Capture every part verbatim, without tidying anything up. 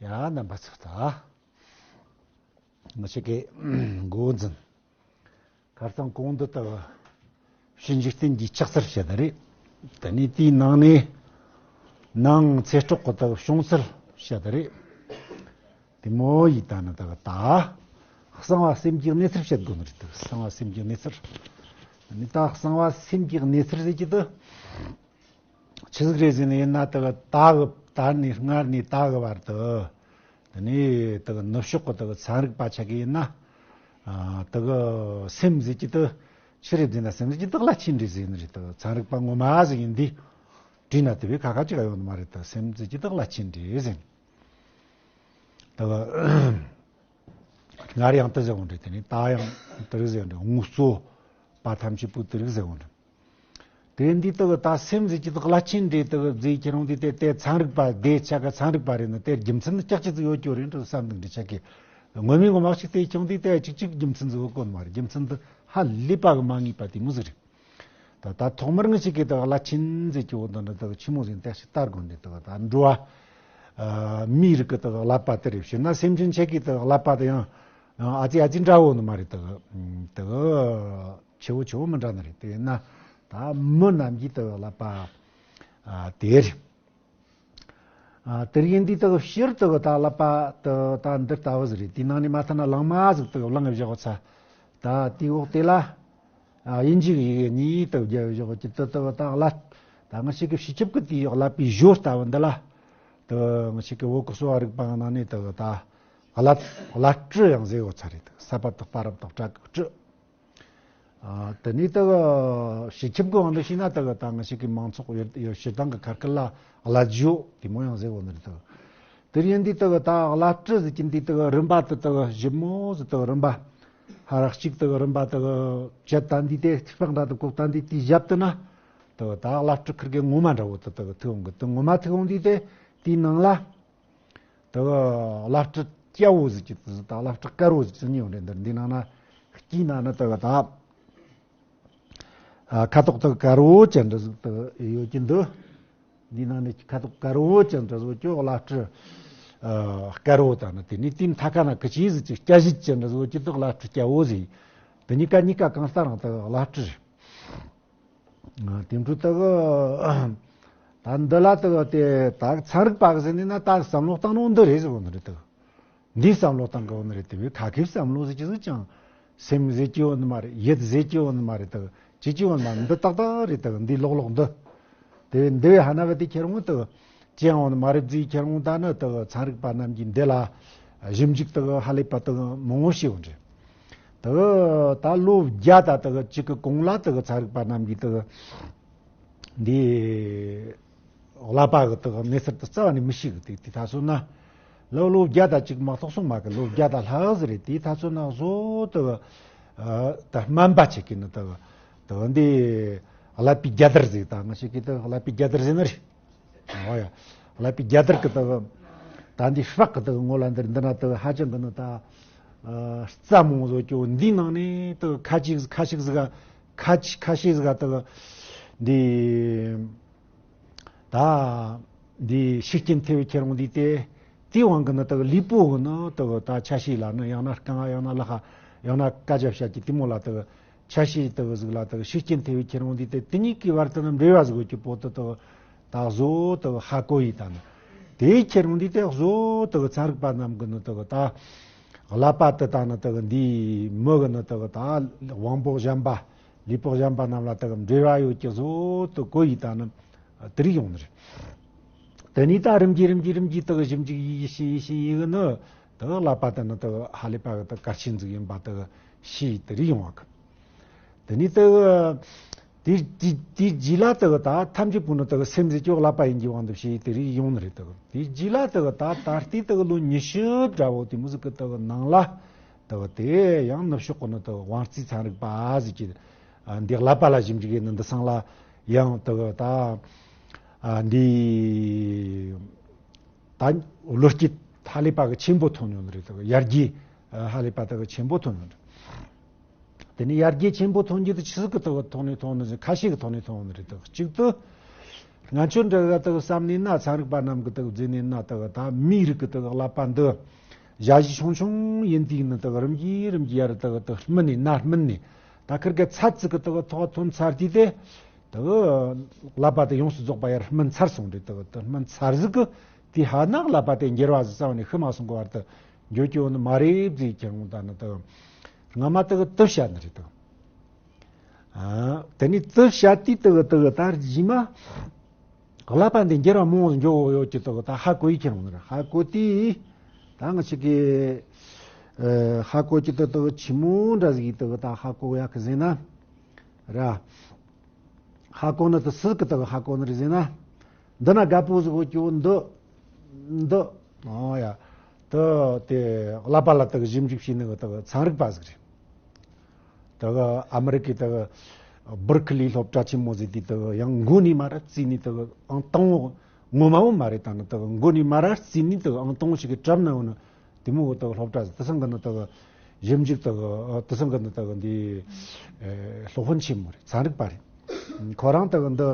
ཡ་རྣམ་པ་ཚོ། ད་ང་ཞིག་གི་འགོ་འཛིན། ཁ་སང་གོང་དུ་ལྟ་བུ་ཕྱི་འཇིག་རྟེན་གྱི་ལྕགས་ཚར་བཤད་ད་རེད། དེ་ནས་དེའི་ནང་ནས་ནང་ཚེ་སྲོག་གི་ལྟ་བུ་བྱུང་ཚུལ་བཤད་ད་རེད། དེ་མོ་ཡི་ད་ནི་ད་གི་ད་གསང་བ་སེམས་ཀྱི་གནས་ཚུལ་བཤད་དགོས་ནི་རེད། ད་གསང་བ་སེམས་ཀྱི་གནས་ཚུལ། དེ་ནས་ད་གསང་བ་སེམས་ཀྱི་གནས་ཚུལ་ཟེར་གྱི་ད། ཆི་ཟིག་རེད་ཟེར་ནས་ཡིན་ན། དེ་གི་ད་གི་ད་ནས་སྔར་ནས་ད་གི་བར་དུ། དེ་ནས་དེ་གི་ནུབ་ཕྱོགས་གི་དེ་གི་ཚན་རིག་པ་ཆ་གི་ཡིན་ན། ཨ། དེ་གི་སེམས་ཟེར་གྱི་དེ་ཆི་རེད་ཟེར་ན། སེམས་ཟེར་གྱི་དེ་རླབས་ཆེན་རེད་ཟེར་ནི་རེད། དེ་གི་ཚན་རིག་པ་ངོ་མ་ཟིག་ཡིན་དུས་དྲིས་ན་དེ་བས་ཁ་ཁ་ཅིག་ག་ཡོང་ནི་མ་རེད། དེ་སེམས་ཟེར་གྱི་དེ་རླབས་ཆེན་རེད་ཟེར། དེ་གི་སྔར་ཡང་དེ་ཟེར་བོ་འདྲ། དེ་ནས་ད་ཡང་དེ་རིགས་ཟེར་བོ་འདྲ། དངོས་གཙོ་པ་ཐམས་ཅད་པོ་དེ་རིགས་ཟེར་བོ་འདྲ། དེ་འདི་དག་ད་སེམས་ཟེར་གྱི་དག་རླབས་ཆེན་འདྲ་དག་ཟེར་ཁྱེར་འོང་དུས། དེ་དེ་ཚན་རིག་པ་དེ་ཆ་ག་ཚན་རིག་པ་རེད་ན། དེ་རྒྱུ་མཚན་ནི་ཅག་ཅི་ཟིག་ཡོད་རྒྱུ་རེད་འགྲོ་བསམ་འདུག་འདྲ་ཆ་གི། ངོ་མའི་ངོ་མ་ཞིག་དེ་ཁྱོང་དུས་དེ་ཅིག་ཅིག་རྒྱུ་མཚན་ཟིག་ཡོད་གོ་ནི་མ་རེད། རྒྱུ་མཚན་འདི་ཧ་ལས་པ་གི་མ་ངེས་པ་དེ་མོ་ཟིག་རེད། ད་ད་ཐོག་མར་ང་ཞིག་གི་དག་རླབས་ཆེན་ཟེར་གྱི་འོ་དོ་འདྲ་དག་ཆི་མོ་ཟིག་ཡིན་ད་ཞིག་ལྟ་དགོས་འདྲ། དག་ད་འགྲོ་བ་མིའི་རིགས་ཀྱི་དག་བསླབ་པ་དེ་རེད། ཕྱིར་ན་སེམས་ཅན་ཆ་གི་དག་བསླབ་པ་དེ་ཡང་ཨ་ཙི་ཨ་ཙི་འདྲ་བོ་ནི་མ་རེད། དག་དག་ཆེ་བོ་ཆེ་བོ་མི་འདྲ་ནི་རེད། དེ་ཡིན་ན་ད་མི་རྣམས་ཀྱི་དག་བསླབ་པ་ཨ་དེ་རེད། ཨ། དེར་ཡིན་དུས་དག་ཕྱིར་དག་ད་བསླབ་པ་དག་ད་འདི་ལྟ་བུ་ཟིག་རེད། དེའི་ནང་ནས་མ་ཐ་ན་ལང་མ་ཟིག་དག་བླངས་བཞག་ཚ། ད་དེའི་འོག་དེ་ལ་ཨ་དབྱིན་ཇིའི་ཡི་གེ་གཉིས་དག་བརྒྱབ་བཞག་གི་དག་ད་བསླབ། ད་ང་ཞིག་གི་སྤྱི་ཁྱབ་ཀྱི་དེའི་བསླབ་པའི་གཞུང་ལྟ་བུ་འདི་ལ་དག་ང་ཞིག་གི་བོད་ཀྱི་གསོ་བ་རིག་པ་ནང་ནས་དག་ད་བསླབ་བསླབ་སྤྲུལ་ཡང་ཟེར་བོ་ཚ་རེད། དག་ས་པ་དག་པ་རབ་དག་སྤྲ་གི་སྤྲུལ། ཨ། དེ་ནས་དག་སྤྱི་ཁྱབ་ཀྱི་དབང་དུ་བྱས་ན་དག་ད་ང་ཞིག་གི་མང་ཚོགས་ཡོད་ཡོད་སྤྱིར་བཏང་གི་ཁ་སྐད་ལ་བསླབ་བྱ་དེ་མོ་ཡང་ཟེར་བོ་ནི་རེད། དག་དེར་ཡིན་དུས་དག་ད་བསླབ་སྤྲུལ་ཟེར་གྱི་འདི་དག་རིམ་པ་དེ་དག་ཞིབ་མོ་ཟིག་དག་རིམ་པ་ཧ་རག་ཅིག་དག་རིམ་པ་དག་བཅད་ད་འདི་དེ་ཐིག་པ་འདྲ་དག་བཀོད་ད་འདི་དེའི་ཞབས་དེ་ན་དག་ད་བསླབ་སྤྲུལ་ཁིར་གི་ངོ་མ་འདྲ་བོ་དེ་དག་ཐུག་འོང་གི། དེ་ངོ་མ་ཐུག་འོང་དུས་དེ་དེའི་ནང་ལ། དེ་གི་བསླབ་སྤྲུལ་སྐྱ་བོ་ཟེར་གྱི་དེ་ཟིག་དང་བསླབ་སྤྲུལ་དཀར་བོ་ཟེར་གྱི་གཉིས་ཡོད་རེད། འདིར་འདི་ནང་ན་དཀྱིལ་ན་ནི་དེ་གི་ད་ཨ་ཁ་དོག་དེ་དཀར་བོ་ཅན་འདྲ་ཟིག་དེ་ཡོད་ཀྱི་འདུག་འདི་ནང་ནས་ཁ་དོག་དཀར་བོ་ཅན་འདྲ་ཟིག་ཀྱོ་བསླབ་སྤྲུལ་ཨ་དཀར་བོ་དང་ནི། དེ་ནས་དེའི་མཐའ་ཁ་ན་ཁི་ཆི་ཟིག་ཅིག་སྐྱ་བཞི་ཅན་འདྲ་ཟིག་ཡོད་ཀྱི་འདུག་བསླབ་སྤྲུལ་སྐྱ་བོ་ཟེར། དེ་གཉིས་ཀ་གཉིས་ཀ་གང་ལྟར་རང་དེ་བསླབ་སྤྲུལ་རེད། དེ་འཕྲོ་དག་ད་འདི་ལ་དག་དེ་ད་ཚན་རིག་པ་གི་ཟེར་ནས་ན། ད་བསམ་བློ་བཏང་ནོ་འདི་རེད་ཟེར་བོ་ནི་རེད། དག་འདི་བསམ་བློ་བཏང་གི་བོ་ནི་རེད། དེ་བས་ཁ་ཁེབས་བསམ་བློ་ཟེར་གྱི་ཟིག་ཅང་སེམས་ཟེར་གྱི་བོ་ནི་མ་རེད། ཡིད་ཟེར་གྱི་བོ་ནི་མ་རེད། དག་ཅི་གྱི་བོ་ནི་མ་རེད། འདི་ཏག་ཏག་རེད། དག་འདི་ལོག་ལོག་འདི། དེ་བས་འདི་བས་ཧ་ན་བ་དེ་ཁྱེར་འོང་དག་ཅི་ཡང་བོ་ནི་མ་རེད་ཟེར་ཁྱེར་འོང་། ད་ནི་དག་ཚན་རིག་པ་རྣམས་ཀྱིས་འདི་ལ་ཞིབ་འཇུག་དག་ཧ་ལས་པ་དག་མང་བོ་བྱས་བོ་རེད། དེ་ད་ལོ་བརྒྱ་དང་དེ་གཅིག་གི་གོང་ལ་དེ་ཚན་རིག་པ་རྣམས་ཀྱིས་དེ་འདི་བསླབ་པ་གི་དེ་གནས་ཚུལ་དེ་རྩ་བ་ནས་མི་ཤེས་གི། དེ་དེ་ད་སོང་ན་ལོ་ལོ་བརྒྱ་དང་གཅིག་མ་གཏོགས་སོང་མ་གི། ལོ་བརྒྱ་དང་ལྷག་ཟིག་རེད། དེ་ད་སོང་ན་བཟོ་དེ་ད་སྨན་པ་ཆེ་གི་ནི་དེ་དེ་འདི་བསླབ་པའི་རྒྱལ་དར་ཟིག་ད་ང་ཞིག་གི་དེ་བསླབ་པའི་རྒྱལ་དར་ཟིག་ནི་རེད། ཨོ་ཡ། བསླབ་པའི་རྒྱལ་དར་གི་དག་ད་འདི་ཕྱག་གི་དག་ངོ་ལ་འདིར་འདི་ན་དག་ཧ་ཅང་གི་ནི་ད་ཨ་རྩ་མང་བཟོ་ཀྱོ། འདི་ནང་ནས་དག་ཁ་ཅིག་ཁ་ཤས་ཟིག་ཁ་ཅིག་ཁ་ཤས་ཟིག་དག་འདི་ད་འདི་ཤུགས་རྐྱེན་ཐེབས་ཁྱེར་འོང་དུས་དེ། དེའི་དབང་གིས་ནི་དག་ལུས་པོ་གི་ནི་དག་ད་ཆ་ཤས་ལ་ནི་ཡང་ན་རྐང་ཡང་ན་ལག་ཡང་ན་སྐ་རྒྱབ་བྱ་གི་དེ་མོ་ལ་དག་ཆ་ཤས་དག་ཟིག་ལ་དག་ཤུགས་རྐྱེན་ཐེབས་ཁྱེར་འོང་དུས་དེ། དེ་གཉིས་ཀྱི་བར་དུ་ནི་འབྲེལ་བ་ཟིག་ཡོད་ཀྱི་པོ་ཏི་དག་ད་བཟོ་དག་ཧ་གོ་ཡི་ད་ནི། དེ་ཁྱེར་འོང་དུས་དེ་བཟོ་དག་ཚན་རིག་པ་རྣམས་ཀྱིས་ནི་དག་ད་བསླབ་པ་དེ་ད་ནི་དག་འདིའི་མི་གི་ནི་དག་ད་དབང་པོ་གཞན་པ་ལུས་པོ་གཞན་པ་རྣམས་ལ་དག་འབྲེལ་བ་ཡོད་ཀྱི་བཟོ་དག་གོ་ཡི་ད་ནི་དེ་རིགས་ཡོང་ནི་རེད། དེ་ནས་ད་རིམ་གྱིས་རིམ་གྱིས་རིམ་གྱིས་དག་ཞིབ་འཇུག་ཡེ་ཤེས་ཡེ་ཤེས་ཡེ་གི་ནི་དག་བསླབ་པ་དེ་ནི་དག་ཧ་ལས་པ་གི་དག་གལ་ཆེན་ཟིག་ཡིན་པ་དག་ཤེས་དེ་རིགས་ཡོང་བ་གི། དེ་ནས་དེ་དེ་དེ་དེའི་རྗེས་ལ་དེ་ད་ཐམས་ཅད་པོ་ནི་དེ་སེམས་ཟེར་ཀྱོག་བསླབ་པ་ཡིན་གྱི་དབང་དུ་བྱས་དེ་རིགས་ཡོང་ནི་རེད། དེ་དེའི་རྗེས་ལ་དེ་ད་ད་ལྟའི་དེ་ལོ་ཉི་ཤུ་འདྲ་བོ་དེ་མོ་ཟིག་གི་དེ་ནང་ལ་དེ་དེ་ཡང་ནུབ་ཕྱོགས་ཀྱི་ནི་དེ་དབང་རྩའི་ཚན་རིག་པ་ཟེར་གྱི་འདི་བསླབ་པ་ལ་ཞིབ་འཇུག་ཡེ་ནི་འདི་ཚང་ལ་ཡང་དེ་ད་འདི་ད་བློ་སྐྱེད་ཧ་ལས་པ་གི་ཆེན་པོ་ཐོན་ཡོང་ནི་རེད། དེ་ཡར་རྒྱས་ཧ་ལས་པ་དེ་གི་ཆེན་པོ་ཐོན་ཡོང་ནི་རེད། དེ་ནས་ཡར་རྒྱས་ཆེན་པོ་ཐོན་རྒྱུ་དེ་ཆི་ཟིག་གི་ཐོག་ཐོག་ནས་ཐོན་ནི་ཟིག་ཁ་ཤས་ཀྱི་ཐོག་ནས་ཐོན་ནི་རེད། དེ་གཅིག་ཏུ་ ང་ཚོ་འདྲ་ག་དག་བསམ་ནས་ན། ཚན་རིག་པ་རྣམས་ཀྱི་དག་བརྫིས་ནས་ན། དག་ད་མིའི་རིགས་ཀྱི་དག་ཀླད་པ་འདི་ཞ་ཞི་ཆུང་ཆུང་ཡིན་དུས་ནི། དག་རིམ་གྱིས་རིམ་གྱིས་ཡར་དག་དག་སྨིན་ནས་ན། སྨིན་ནས་ད་ཁིར་ག་ཚད་ཅིག་གི་དག་ཐོག་ཐོན་ཚར་དུས་དེ། དག་ཀླད་པ་དེ་ཡོངས་སུ་རྫོགས་པ་ཡར་སྨིན་ཚར་སོང་རེད། དག་དེ་སྨིན་ཚར་ཟིག་གི་དེ་ཧ་ན་ཀླད་པ་དེ་འགྱུར་བ་ཟིག་རྩ་བ་ནས་ཤི་མ་སོང་གི་བར་དུ་འགྱོ་རྒྱུ་ནི་མ་རེད་ཟེར་ཁྱེར་འོང་། ད་ནི་དག་སྔ་མ་དག་དེ་བཤད་ནི་རེད། དག་ཨ། དེ་ནས་དེ་བཤད་དུས་དེ་གི་དེ་གི་ད་རྗེས་མ་ཀླད་པ་འདི་འགྱུར་བ་མང་བོ་འགྱོ་ཡོད་ཀྱི་དེ་གི་ད་ཧ་གོ་ཡི་ཁྱེར་འོང་ནི་རེད། ཧ་གོ་དུས་ད་ང་ཅག་གི་ཨ་ཧ་གོ་ཀྱི་དེ་དེ་གི་ཆི་མོ་འདྲ་ཟིག་དེ་གི་ད་ཧ་གོ་ཡག་གི་ཟེར་ན་ར། ཧ་གོ་ནི་དེ་སུ་གི་དེ་གི་ཧ་གོ་ནི་རེད་ཟེར་ན། འདི་ན་རྒད་པོ་ཟིག་ཡོད་ཀྱི་འདི། འདི། ཨོ་ཡ། དེ་དེ་ཀླད་པ་ལ་དེ་གི་ཞིབ་འཇུག་བྱེད་ནི་གི་དེ་གི་ཚན་རིག་པ་ཟིག་རེད། དེ་གི་ཨ་མི་རི་ཀའི་དེ་གི་སྦར་ཁི་ལི་སློབ་གྲྭ་ཆེན་མོ་ཟིག་དེ་དེ་གི་ཡང་མགོ་ནས་མར་བརྩིས་ནས། དེ་གི་ཨང་དང་པོ་ངོ་མ་བོ་མ་རེད། ད་ནི་དེ་གི་མགོ་ནས་མར་བརྩིས་ནས་དེ་གི་ཨང་དང་པོ་ཞིག་གི་གྲབས་ན་ཡོད་ནི་དེ་མོ་གི་དེ་གི་སློབ་གྲྭ་ཟིག་དེ་སང་གི་ནི་དེ་གི་ཞིབ་འཇུག་དེ་གི་དེ་སང་གི་ནི་དེ་གི་འདི་ཨེ་སློབ་དཔོན་ཆེན་མོ་རེད། ཚན་རིག་པ་རེད། ཁོ་རང་དེ་གི་འདི་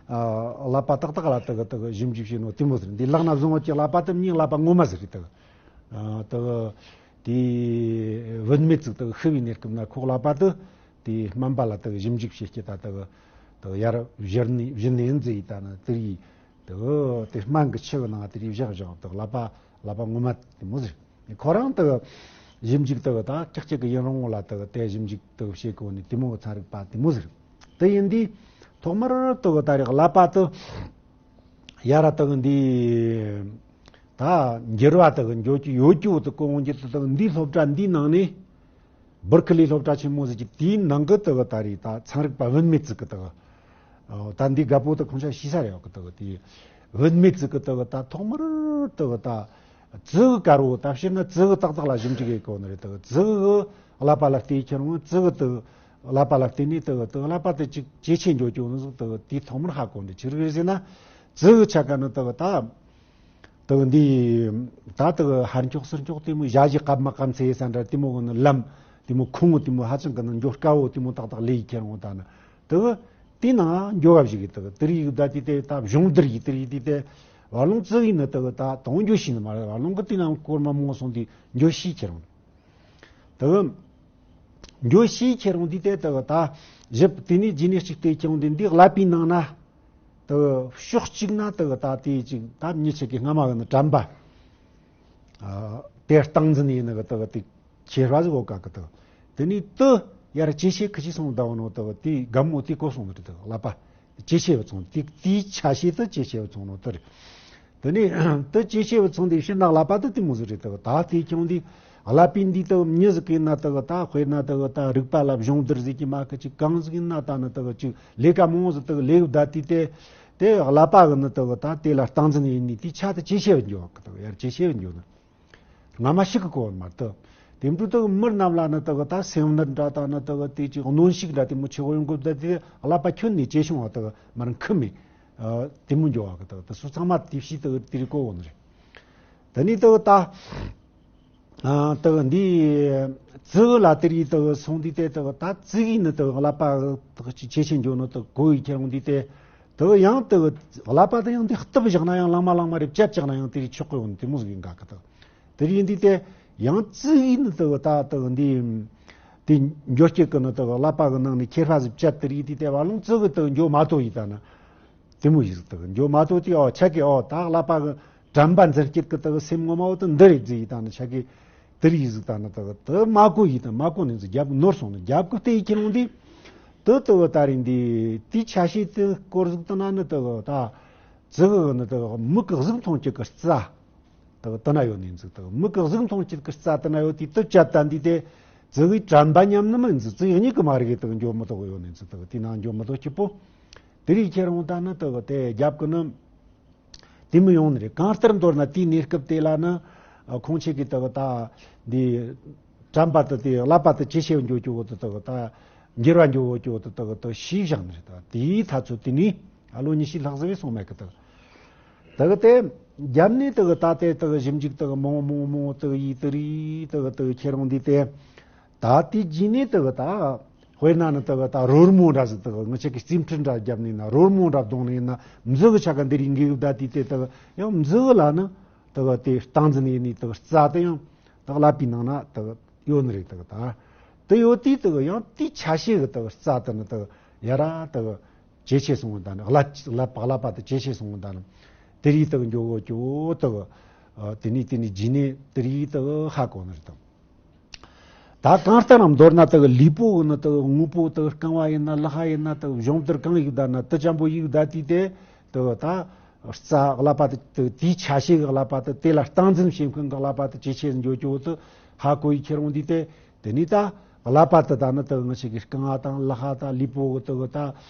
ཨ་ཀླད་པ་ཏག་ཏག་ལ་དེ་གི་དེ་གི་ཞིབ་འཇུག་བྱས་ནོ་དེ་མོ་ཟིག་རེད། འདི་ལག་ན་བཟུང་བ་གི་ཀླད་པ་དེ་མིའི་ཀླད་པ་ངོ་མ་ཟིག་རེད། དེ་གི་ཨ་དེ་གི་དེ་བུད་མེད་ཅིག་དེ་གི་ཤི་བའི་གནས་སྐབས་ན་ཁོ་ཀླད་པ་དེ་དེ་སྨན་པ་ལ་དེ་གི་ཞིབ་འཇུག་བྱེད་ཀྱི་ད་དེ་གི་དེ་གི་ཡར་བཞུར་ནས་བཞུར་ནས་འཛུལ་ཡི་ད་ནི་དེ་ཡི་དེ་གི་དེ་སྨན་གི་ཆུ་གི་ནང་དེ་རིགས་བཞག་བཞག་དེ་གི་ཀླད་པ་ཀླད་པ་ངོ་མ་དེ་མོ་ཟིག་རེད། ཁོ་རང་དེ་གི་ཞིབ་འཇུག་དེ་གི་ད་ཀྱག་ཀྱག་གི་ཡིན་རུང་ལ་དེ་གི་དེ་ཞིབ་འཇུག་དེ་གི་བྱེད་གོ་ནི་དེ་མོ་གི་ཚན་རིག་པ་དེ་མོ་ཟིག་རེད། དེ་ཡིན་དུས་ཐོག་མར་དེ་གི་ད་རེས་ཀླད་པ་དེ་ཡར་དེ་གི་འདི་ད་འགྱུར་བ་དེ་གི་འགྱོ་རྒྱུ་ཡོད་རྒྱུ་དེ་གོ་འོང་རྒྱུ་དེ་དེ་གི་འདིའི་སློབ་གྲྭ་འདིའི་ནང་ནས། སྦར་ཁི་ལི་སློབ་གྲྭ་ཆེན་མོ་ཟེར་གྱི་དེའི་ནང་གི་དེ་གི་ད་རེས་ད་ཚན་རིག་པ་བུད་མེད་ཅིག་གི་དེ་གི་ཨོ་ད་འདི་རྒད་པོ་དེ་ཁོང་ཆ་ཤེས་ས་རེད་ཡོད་གི། དེ་གི་དེ་བུད་མེད་ཅིག་གི་དེ་གི་ད་ཐོག་མར་དེ་གི་ད་ཙི་གུ་དཀར་བོ། ད་སྤྱིར་ན་ཙི་གུ་ཏག་ཏག་ལ་ཞིབ་འཇུག་ཡེད་གོ་ནི་རེད། དེ་གི་ཙི་གུ་གི་ཀླད་པ་ལ་བལྟས་ཁྱེར་འོང་། ཙི་གུ་དེ་གི་ཀླད་པ་ལ་བལྟས་ནས་དེ་གི་དེ་གི་ཀླད་པ་དེ་ཅིག་ཇེ་ཆེ་འགྱོ་རྒྱུ་ནི་ཟིག་དེ་གི་དེའི་ཐོག་མར་ཧ་གོ་ནི་ཆི་རེད་ཟེར་ན། ཙི་གུ་ཆ་ག་ནི་དེ་གི་ད། དེ་གི་འདི་ད་དེ་གི་ཧར་འཁྱོག་ཚུར་འཁྱོག་དེ་མོ་ཞ་ཞི་སྐམ་མ་སྐམ་ཚེ་ས་འདྲ་དེ་མོ་གི་ནི་ལམ་དེ་མོ་ཁུང་བོ་དེ་མོ་ཧ་ཅང་གི་ནི་འགྱོ་དཀའ་བོ་དེ་མོ་ཏག་ཏག་ལས་ཡི་ཁྱེར་འོང་། ད་ནི་དེ་གི་དེ་ནང་འགྱོ་བ་ཞིག་གི་དེ་གི་དེ་རིགས་ད་དེ་དེ་ད་གཞུང་འདིར་ཡི་དེ་རིགས་དེ་དེ་བར་ལོང་ཙི་གི་ནི་དེ་གི་ད་དང་འགྱོ་ཤེས་ནི་མ་རེད། བར་ལོང་གི་དེ་ནང་སྐོར་མ་མོ་སོང་དེ་འགྱོ་ཤེས་ཁྱེར་འོང་། དེ་གི་འགྱོ་ཤེས་ཁྱེར་འོང་དེ་དེ་དེ་གི་ད་ཞིབ་དེ་ནས་རྗེས་ནས་གཅིག་དེ་ཁྱེར་འོང་དེ་འདི་ཀླད་པའི་ནང་ན། དེ་གི་ཕྱོགས་གཅིག་ན་དེ་གི་ད་དེ་ཅིག་ད་མྱི་ཆེ་གི་སྔ་མ་གི་ནི་དྲན་པ། ཨ་དེ་སྟངས་འཛིན་ཡིན་ནི་གི་དེ་གི་དེ་ཁྱེར་བ་ཟིག་འོ་ག་གི་དེ་གི་དེ་ནས་དེ་ཡར་ཇེ་ཆེ་ཁི་ཆེ་སོང་ད་བ་ནོ་དེ་གི་དེ་རྒད་མོ་དེ་གོ་སོང་ནི་རེད། དེ་གི་ཀླད་པ་ཇེ་ཆེ་བ་སོང་། དེ་དེའི་ཆ་ཤས་དེ་ཇེ་ཆེ་བ་སོང་ནོ་དེ་རེད། དེ་ནས་དེ་ཇེ་ཆེ་བ་སོང་དེ་ཕྱིར་ན་ཀླད་པ་དེ་དེ་མོ་ཟིག་རེད། དེ་གི་ད་དེ་ཁྱོང་དེ་ཀླད་པའི་འདི་དེ་གི་མྱི་ཟིག་གི་ན་དེ་གི་ད་དཔེར་ན་དེ་གི་ད་རིག་པ་ལ་སྦྱོང་བརྡར་ཟིག་གི་མ་གི་ཅིག་གང་ཟིག་ཡིན་ན་ད་ནི་དེ་གི་ཅིག་ལས་ཀ་མང་བོ་ཟིག་དེ་གི་ལས་བསྡད་དུས་དེ། དེ་ཀླད་པ་གི་ནི་དེ་གི་ད་དེ་ལ་སྟངས་འཛིན་ཡིན་ནི་དེ་ཆ་དེ་ཇེ་ཆེ་བ་འགྱོ་གི། དེ་གི་ཡར་ཇེ་ཆེ་བ་འགྱོ་ནི། སྔ་མ་ཞིག་གི་གོ་བ་མ་གཏོགས། དེ་འདྲ་དེ་གི་མི་རྣམས་ལ་ནི་དེ་གི་ད་སེམས་ནད་འདྲ་ད་ནི་དེ་གི་དེ་ཅིག་གནོན་ཤུགས་འདྲ་དེ་མོ་ཆེ་བོ་ཡོང་གི་བསྡད་དེ་ཀླད་པ་ཁྱོན་ནས་ཇེ་ཆུང་བ་དེ་གི་མར་འཁུམ་མེ། ཨ་དེ་མོ་འགྱོ་བ་གི། དེ་གི་དེ་ཚོ་ཚང་མ་དེ་བྱས་དེ་གི་དེ་རིགས་གོ་བོ་ནི་རེད། དེ་ནས་དེ་གི་ད། ཨ་དེ་གི་འདི་ཙི་གུ་ལ་དེ་རིགས་དེ་གི་སོང་དུས་དེ་དེ་གི་ད་ཙི་གུ་ནི་དེ་གི་ཀླད་པ་དེ་གི་ཇེ་ཆེ་འགྱོ་ནོ་དེ་གི་གོ་ཡི་ཁྱེར་འོང་དུས་དེ། དེ་གི་ཡང་དེ་གི་ཀླད་པ་དེ་ཡང་དེ་གཏུབ་བཞག་ན་ཡང་ལང་མ་ལང་མ་རེད། བཅད་བཞག་ན་ཡང་དེ་རིགས་ཆོག་གི་ཡོད་ནི་དེ་མོ་ཟིག་ཡིན་ག་གི། དེ་གི་དེ་རིགས་ཡིན་དུས་དེ་ཡང་ཙི་གུ་ནི་དེ་གི་ད་དེ་གི་འདི་དེ་འགྱོ་སྐྱེ་གི་ནི་དེ་གི་ཀླད་པ་གི་ནང་ནས་ཁྱེར་ཕ་ཟིག་བཅད་དེ་རིགས་དུས་དེ་བར་ལོང་ཙི་གུ་དེ་གི་འགྱོ་མ་ཐུབ་ཡི་ད་ནི། དེ་མོ་ཡི་ཟིག་དེ་གི་འགྱོ་མ་ཐུབ་དུས་ཨོ་ཆ་གི་ཨོ་ད་ཀླད་པ་གི་དྲན་པ་འཛིན་སྐྱེད་ཀྱི་དེ་གི་སེམས་ངོ་མ་བོ་དེ་འདི་རེད་ཟེར་ཡི་ད་ནི་ཆ་གི་དེ་རིགས་ཟིག་ད་ནི་དེ་གི་དེ་མ་གོ་ཡི་ད་མ་གོ་ནི་ཟིག་རྒྱབ་གི་ནོར་སོང་ནི། རྒྱབ་གི་བལྟས་ཡི་ཁྱེར་འོང་དུས་དེ་དེ་གི་ད་རིང་འདི་དེའི་ཆ་ཤས་དེ་སྐོར་ཟིག་དེ་ན་ནི་དེ་གི་ད་ཙི་གུ་གི་ནི་དེ་གི་མིག་གི་གཟུགས་མཐོང་སྤྱད་གི་རྩ། དེ་གི་དེ་ན་ཡོད་ནི་ཟིག་དེ་གི་མིག་གི་གཟུགས་མཐོང་སྤྱད་གི་རྩ་དེ་ན་ཡོད་དུས་དེ་བཅད་ད་འདི་དེ་ཙི་གུའི་དྲན་པ་ཉམས་ནི་མིན་ཟིག་ཙི་གུ་གཉིས་གི་མ་རིག་གི་དེ་གི་འགྱོ་མི་ཐུབ་གི་ཡོད་ནི་ཟིག་དེ་གི་དེ་ན་འགྱོ་མི་ཐུབ་སྐྱིད་པོ། དེ་རིགས་ཁྱེར་འོང་ད་ནི་དེ་གི་དེ་རྒྱབ་གི་ནི་དེ་མི་ཡོང་ནི་རེད། གང་ལྟར་མདོར་ན་དེའི་གནས་སྐབས་དེ་ལ་ནི་ཁོང་ཆེ་གི་དེ་གི་ད་འདི་དྲན་པ་དེ་དེ་ཀླད་པ་དེ་ཇེ་ཆེ་བ་འགྱོ་རྒྱུ་བོ་དེ་དེ་གི་ད་འགྱུར་བ་འགྱོ་བོ་རྒྱུ་བོ་དེ་དེ་གི་དེ་ཤེས་བཞག་ནི་རེད། ད་དེའི་ཐ་ཚོད་དེ་ནི་ཨ་ལོ་ཉི་ཤུ་ལྷག་ཟིག་རེ་སོང་མེད་གི། དེ་གི་དེ་གི་དེ་རྒྱབ་ནས་དེ་གི་ད་དེ་དེ་གི་ཞིབ་འཇུག་དེ་གི་མང་མང་མང་དེ་གི་ཡི་དེ་རིགས་དེ་གི་དེ་གི་ཁྱེར་འོང་དུས་དེ། ད་དེ་རྗེས་ནས་དེ་གི་ད་ དཔེར་ན་ནི་དེ་གི་ད་རོལ་མོ་འདྲ་ཟིག་དེ་གི་ང་ཆ་གི་རྩིས་ཁྲི་འདྲ་བརྒྱབ་ནས་ན་རོལ་མོ་འདྲ་བརྡུངས་ནས་ན་མཛུ་གི་ཆ་ག་འདི་རིགས་འགི་གི་བསྡད་དུས་དེ་དེ་གི་ཡང་མཛུ་གི་ལ་ནི་དེ་གི་དེ་སྟངས་འཛིན་ཡེད་ནི་དེ་གི་རྩ་དེ་ཡང་དེ་གི་ཀླད་པའི་ནང་ན་དེ་གི་ཡོད་ནི་རེད། དེ་གི་ད་དེ་ཡོད་དུས་དེ་གི་ཡང་དེའི་ཆ་ཤས་གི་དེ་གི་རྩ་དེ་ནི་དེ་གི་ཡ་ར་དེ་གི་ཇེ་ཆེ་སོང་བ་ད་ནི་ཀླད་ཀླད་པ་ཀླད་པ་དེ་ཇེ་ཆེ་སོང་བ་ད་ནི་དེ་རིགས་དེ་གི་འགྱོ་གོ་ཅོ་དེ་གི་དེ་ནས་དེ་ནས་རྗེས་ནས་དེ་རིགས་དེ་གི་ཧ་གོ་ནི་རེད་དམ། ད་གང་ལྟར་ན་མདོར་ན་དེ་གི་ལུས་པོ་གི་ནི་དེ་གི་དངོས་པོ་དེ་གི་རྐང་བ་ཡིན་ན་ལག་པ་ཡིན་ན་དེ་གི་གཞུང་དེར་གང་ཡིག་བསྡད་ན་དེ་ཅན་པོ་ཡིག་བསྡད་དུས་དེ་དེ་གི་ད་རྩ་ཀླད་པ་དེ་དེ་གི་དེའི་ཆ་ཤས་གི་ཀླད་པ་དེ་དེ་ལ་སྟངས་འཛིན་བྱེད་མཁན་གི་ཀླད་པ་དེ་ཇེ་ཆེ་འགྱོ་ཅོ་དེ་ཧ་གོ་ཡི་ཁྱེར་འོང་དུས་དེ་དེ་ནས་ད་ཀླད་པ་དེ་ད་ནི་དེ་གི་ང་ཆ་གི་རྐང་བ་དང་ལག་པ་དང་ལུས་པོ་གི་དེ་གི་ད་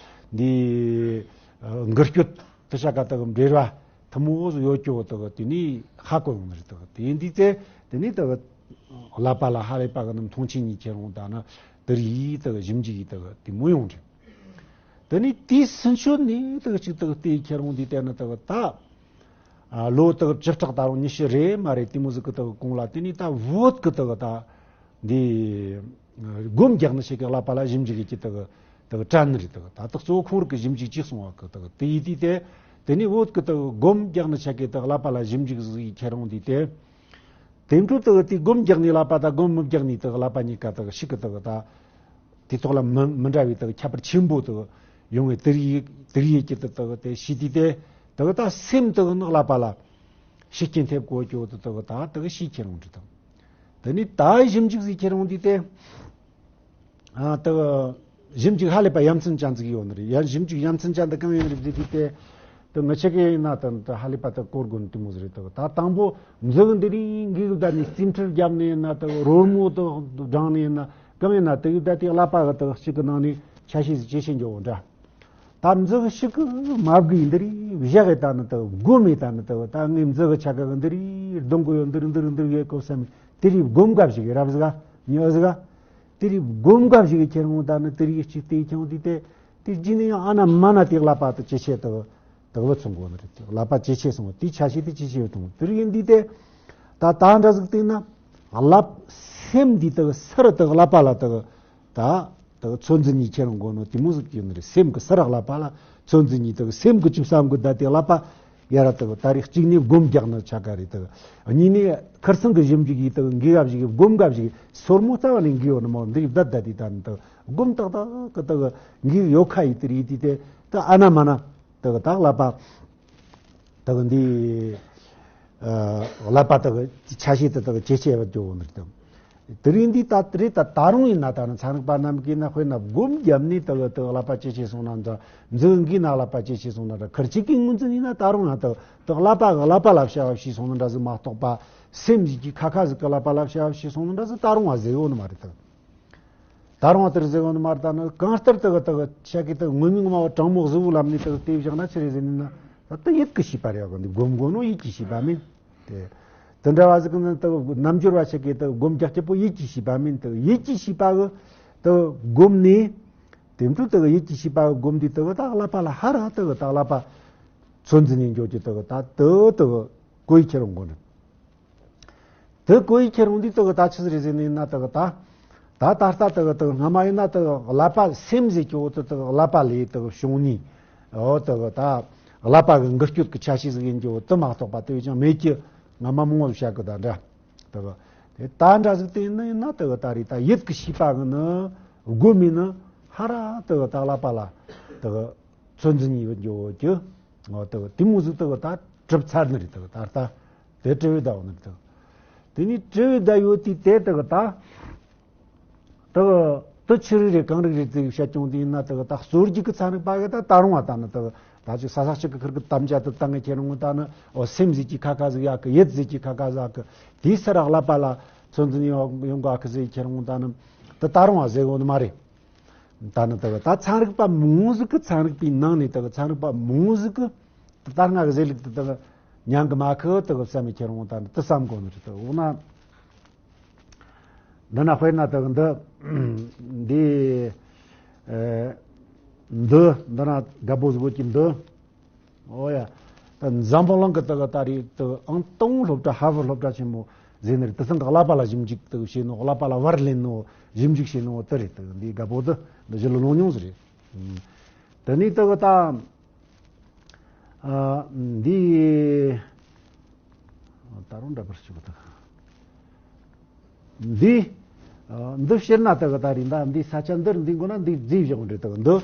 འདི་འགུལ་སྐྱོད་དེ་ཆ་ག་དེ་གི་འབྲེལ་བ་ཐུན་མོང་བོ་ཟིག་ཡོད་ཅོ་དེ་གི་དེ་ནས་ཧ་གོ་ཡོང་ནི་རེད། དེ་གི་དེ་ཡིན་དུས་དེ་དེ་ནས་དེ་གི་ཀླད་པ་ལ་ཧ་ལས་པ་གི་ནི་མཐོང་ཆེན་གཉིས་ཁྱེར་འོང་ད་ནི་དེ་རིགས་དེ་གི་ཞིབ་འཇུག་གི་དེ་གི་དེ་མོ་ཡོང་རེད། དེ་ནས་དེའི་ཚུན་ཆོད་ནས་དེ་གི་ཅིག་དེ་གི་དེ་ཁྱེར་འོང་དུས་དེ་ནི་དེ་གི་ད་ཨ་ལོ་དེ་གི་བཅུ་ཕྲག་ད་རུང་ཉི་ཤུ་རེད་མ་རེད་དེ་མོ་ཟིག་གི་དེ་གི་གོང་ལ་དེ་ནས་ད་བོད་གི་དེ་གི་ད་འདི་སྒོམ་རྒྱག་ནི་ཞིག་གི་ཀླད་པ་ལ་ཞིབ་འཇུག་གི་དེ་གི་དེ་གི་དྲན་ནི་རེད། དེ་གི་ད་དེ་གཙོ་བོ་ཁོང་རིག་གི་ཞིབ་འཇུག་ཅིག་སོང་བ་གི་དེ་གི་དེ་ཡིན་དུས་དེ་དེ་ནས་བོད་གི་དེ་གི་སྒོམ་རྒྱག་ནི་ཆ་གི་དེ་གི་ཀླད་པ་ལ་ཞིབ་འཇུག་ཟིག་ཁྱེར་འོང་དུས་དེ། དེ་འཕྲོ་དེ་གི་དེ་སྒོམ་རྒྱག་ནི་ཀླད་པ་དང་སྒོམ་མི་རྒྱག་ནི་དེ་གི་ཀླད་པ་གཉིས་ཀ་དེ་གི་ཞིག་གི་དེ་གི་ད་དེ་ཐོག་ལ་མི་མི་འདྲ་བའི་དེ་གི་ཁྱད་པར་ཆེན་པོ་དེ་གི་ཡོང་བའི་དེ་རིགས་དེ་རིགས་ཀྱི་དེ་དེ་གི་དེ་ཤེས་དུས་དེ་དེ་གི་ད་སེམས་དེ་གི་ནི་ཀླད་པ་ལ་ཤུགས་རྐྱེན་ཐེབས་གོ་ཅོ་དེ་དེ་གི་ད་དེ་གི་ཤེས་ཁྱེར་འོང་དུས་དང་། དེ་ནས་ད་ཞིབ་འཇུག་ཟིག་ཁྱེར་འོང་དུས་དེ། ཨ་ད་ཞིབ་འཇུག་ཧ་ལས་པ་ཡ་མཚན་ཅན་ཟིག་ཡོད་ནི་རེད། ཡ་ཞིབ་འཇུག་ཡ་མཚན་ཅན་འདི་གང་ཡིན་རེད་ཟེར་དུས་དེ། ད་ང་ཆ་གི་ཡིན་ན་ད་ད་ཧ་ལས་པ་ད་གོ་དགོས་ནི་དེ་མོ་ཟིག་རེད། ད་ད་དང་པོ་མཛུ་གུ་འདི་རིང་གི་གི་བསྡད་ནས་རྩིས་ཁྲིར་བརྒྱབ་ནས་ཡིན་ན་ད་རོལ་མོ་ད་སྦྲང་ནས་ཡིན་ན་གང་ཡིན་ན་དེ་གི་བསྡད་དེ་ཀླད་པ་གི་ད་གཅིག་གི་ནང་ནས་ཆ་ཤས་ཟིག་ཇེ་ཆེ་འགྱོ་འོ་འདྲ། ད་མཛུ་གུ་ཞིག་གི་མ་བགོས་འདི་རིང་བཞག་གི་ད་ནི་ད་སྒོམ་མེད་ད་ནི་ད་ད་ངས་མཛུ་གུ་ཆ་ག་གི་འདི་རིང་རྡུང་གི་ཡོད་འདི་རིང་འདི་རིང་འདི་རིང་ཡོད་གོ་བསམ་དེ་རིང་སྒོམ་སྐབས་ཤིག་རབ་ཟིག་ག་ཉི་ཟིག་ག་དེ་རིང་སྒོམ་སྐབས་ཤིག་ཁྱེར་འོང་ད་ནི་དེ་རིང་གཅིག་དེ་ཁྱེར་འོང་དུས་དེ་དེ་རྗེས་ནས་ཡང་ཨ་ན་མ་ན་དེ་ཀླད་པ་དེ་ཇེ་ཆེ་དེ་དེ་བུད་སོང་གོ་ནི་རེད། དེ་ཀླད་པ་ཇེ་ཆེ་སོང་བ་དེ་ཆ་ཤས་དེ་ཇེ་ཆེ་བུད་སོང་དེ་རིང་ཡིན་དུས་དེ་ད་ད་འདྲ་ཟིག་བལྟས་ན་ཀླད་སེམས་འདི་དེ་སར་དེ་ཀླད་པ་ལ་དེ་ད་དེ་ཚོད་འཛིན་གཉིས་ཁྱེར་འོང་གོ་ནོ་དེ་མོ་ཟིག་ཡིན་ནི་རེད། སེམས་ཀྱི་སར་ཀླད་པ་ལ་ཚོད་འཛིན་གཉིས་དེ་སེམས་ཀྱི་ཅིག་བསམ་གི་ད་དེ་ཀླད་པ་ཡ་ར་དེ་ད་རེས་གཅིག་ནས་སྒོམ་རྒྱག་ནི་ཆ་ག་རེད། དེ་གཉིས་ནས་ཁར་སང་གི་ཞིབ་འཇུག་ཡིས་དེ་འགི་ག་ཞིག་སྒོམ་ག་ཞིག་སོར་མོ་རྩ་བ་ནས་འགི་ཡོད་ནི་མོ་འདི་བསྡད་བསྡད་དེ་ད་ནི་དེ་སྒོམ་ཏག་ཏག་གི་དེ་འགི་ཡོད་ཁ་ཡིས་དེ་རེད་དེ་དེ་ད་ཨ་ན་མ་ན་དེ་ད་ཀླད་པ་དེ་འདི་ཀླད་པ་དེ་ཆ་ཤས་དེ་དེ་ཇེ་ཆེ་བ་འགྱོ་འོ་ནི་རེད། དེ་རིང་འདི་ད་རེད། ད་ད་རུང་ཡིན་ན་ད་ནི་ཚན་རིག་པ་རྣམས་ཀྱིས་ན་དཔེར་ན་སྒོམ་བརྒྱབ་ནས་དེ་དེ་ཀླད་པ་ཇེ་ཆེ་སོང་ན་འདྲ། མཛུ་གུ་འགི་ན་ཀླད་པ་ཇེ་ཆེ་སོང་ན་འདྲ། ཁར་ཅིག་གི་ངོས་འཛིན་ཡིན་ན་ད་རུང་ཡང་དེ་དེ་ཀླད་པ་གི་ཀླད་པ་ལ་བྱ་བ་བྱས་སོང་ན་འདྲ་ཟིག་མ་གཏོགས་པ་སེམས་ཟིག་གི་ཁ་ཁ་ཟིག་གི་ཀླད་པ་ལ་བྱ་བ་བྱས་སོང་ན་འདྲ་ཟིག་ད་རུང་བ་ཟེར་ཡོད་ནི་མ་རེད་དེ། ད་རུང་བ་དེར་ཟེར་གོ་ནི་མ་རེད། ད་ནི་གང་ལྟར་དེ་གི་དེ་གི་ཆ་གི་དེ་གི་ངོ་མ་ངོ་མ་བ་དྲང་མོ་གཟུ་བོ་ལམ་ནས་དེ་གི་དེ་བཞག་ན་ཆི་རེད་ཟེར་ནི་ན་ད་དེ་ཡིད་ཀྱི་ཤེས་པ་རེད། ག་འདི་སྒོམ་དགོས་ནོ་ཡིད་ཀྱི་ཤེས་པ་མིན། དེ་དེ་འདྲ་བ་ཟིག་གི་ནི་དེ་གི་རྣལ་འབྱོར་བ་ཆ་གི་དེ་གི་སྒོམ་རྒྱག་ཁྱེད་པོ་ཡིད་ཀྱི་ཤེས་པ་མིན། དེ་གི་ཡིད་ཀྱི་ཤེས་པ་གི་དེ་གི་སྒོམ་ནས་དེ་འཕྲོ་དེ་གི་ཡིད་ཀྱི་ཤེས་པ་གི་སྒོམ་དུས་དེ་གི་ད་ཀླད་པ་ལ་ཧ་ར་དེ་གི་ད་ཀླད་པ་ཚོད་འཛིན་ནས་འགྱོ་གི་དེ་གི་ད་དེ་དེ་གི་གོ་ཡི་ཁྱེར་འོང་གོ་ནི། དེ་གོ་ཡི་ཁྱེར་འོང་དུས་དེ་གི་ད་ཆི་ཟིག་རེད་ཟེར་ནི་ན་དེ་གི་ད། ད་ད་ལྟ་དེ་གི་དེ་གི་སྔ་མ་ཡིན་ན་དེ་གི་ཀླད་པ་སེམས་ཟེར་གྱི་འོ་དེ་དེ་གི་ཀླད་པ་ལས་དེ་གི་བྱུང་ནི། འོ་དེ་གི་ད་ཀླད་པ་གི་འགུལ་སྐྱོད་ཀྱི་ཆ་ཤས་ཟིག་ཡིན་གྱི་འོ་དེ་མ་གཏོགས་པ་དེ་བས་ཀྱང་མེད་ཀྱི། སྔ་མ་མང་བོ་བཤད་གི་ད་འདྲ། དེ་གི་དེ་ད་འདྲ་ཟིག་དེ་ཡིན་ན་ཡིན་ན་དེ་གི་ད་རེད། ད་ཡིད་ཀྱི་ཤེས་པ་གི་ནི་སྒོམ་མི་ནི་ཧ་ར་དེ་གི་ད་ཀླད་པ་ལ་དེ་གི་ཚོད་འཛིན་ཡིན་གྱི་འོ་ཀྱི། འོ་དེ་གི་དེ་མོ་ཟིག་དེ་གི་ད་གྲུབ་ཚར་ནི་རེད། དེ་གི་ད་ལྟ། དེ་དྲི་བའི་ཟླ་བ་ནི་དེ། དེ་ནི་དྲི་བའི་ཟླ་ཡོད་དུས་དེ་དེ་གི་ད། དེ་གི་དེ་ཆི་རིགས་རེད་གང་རིགས་རེད་ཟེར་བཤད་ཀྱང་དེ་ཡིན་ན་དེ་གི་ད་སོར་རྒྱུག་གི་ཚན་རིག་པ་གི་ད་ད་རུང་བ་ད་ནི་དེ་གི་ད་ཅིག་ས་ས་གཅིག་གི་ཁུར་གི་དམ་བཅའ་དེ་བཏང་ངེ་ཁྱེར་འོང་ད་ནི་འོ་སེམས་ཟེར་གྱི་ཁ་ཁ་ཟིག་ཡག་གི། ཡིད་ཟེར་གྱི་ཁ་ཁ་ཟིག་ཡག་གི། དེའི་སར་ཀླད་པ་ལ་ཚོད་འཛིན་ཡོང་ཡོང་གི་ཨ་ཁི་ཟེར་ཁྱེར་འོང་ད་ནི་དེ་ད་རུང་བ་ཟེར་གོ་ནི་མ་རེད། ད་ནི་དེ་གི་ད་ཚན་རིག་པ་མང་ཟིག་གི་ཚན་རིག་པའི་ནང་ནས་དེ་གི་ཚན་རིག་པ་མང་ཟིག་གི་ད་ལྟ་ང་གི་ཟེར་ལུགས་དེ་དེ་གི་ཉན་གི་མ་ཁི་དེ་གི་བསམ་མི་ཁྱེར་འོང་ད་ནི་དེ་བསམ་གོ་ནི་རེད། དེ་འོ་ན་འདི་ན་དཔེར་ན་དེ་གི་འདི་འདི་ཨེ་འདི་འདི་ན་དགའ་པོ་ཟིག་གོ་གི་འདི། ཨོ་ཡ། ད་འཛམ་བུ་གླིང་གི་དེ་གི་ད་རེད། དེ་གི་ཨང་སྟོང་སློབ་གྲྭ་ཧར་ཝར་སློབ་གྲྭ་ཆེན་མོ། ཟེར་ནི་རེད། དེ་ཚང་གི་ཀླད་པ་ལ་ཞིབ་འཇུག་དག་བྱས་ནོ། ཀླད་པ་ལ་བར་ལེན་ནོ། ཞིབ་འཇུག་བྱས་ནོ་དེ་རེད། དག་འདི་དགའ་པོ་དེ་འདི་ཞི་ལུ་ལོང་ཉུང་ཟིག་རེད། ཨུམ། དེ་ནས་དག་ད། ཨ། འདི། ད་རུང་འདྲ་པར་བྱུང་དག་འདི། ཨ། འདི་ཕྱིར་ན་དག་ད་རིང་ད་འདི་ས་ཆ་འདིར་འདི་མགོ་ན་འདི་རྫིས་བཞག་འདྲ་དག་འདི།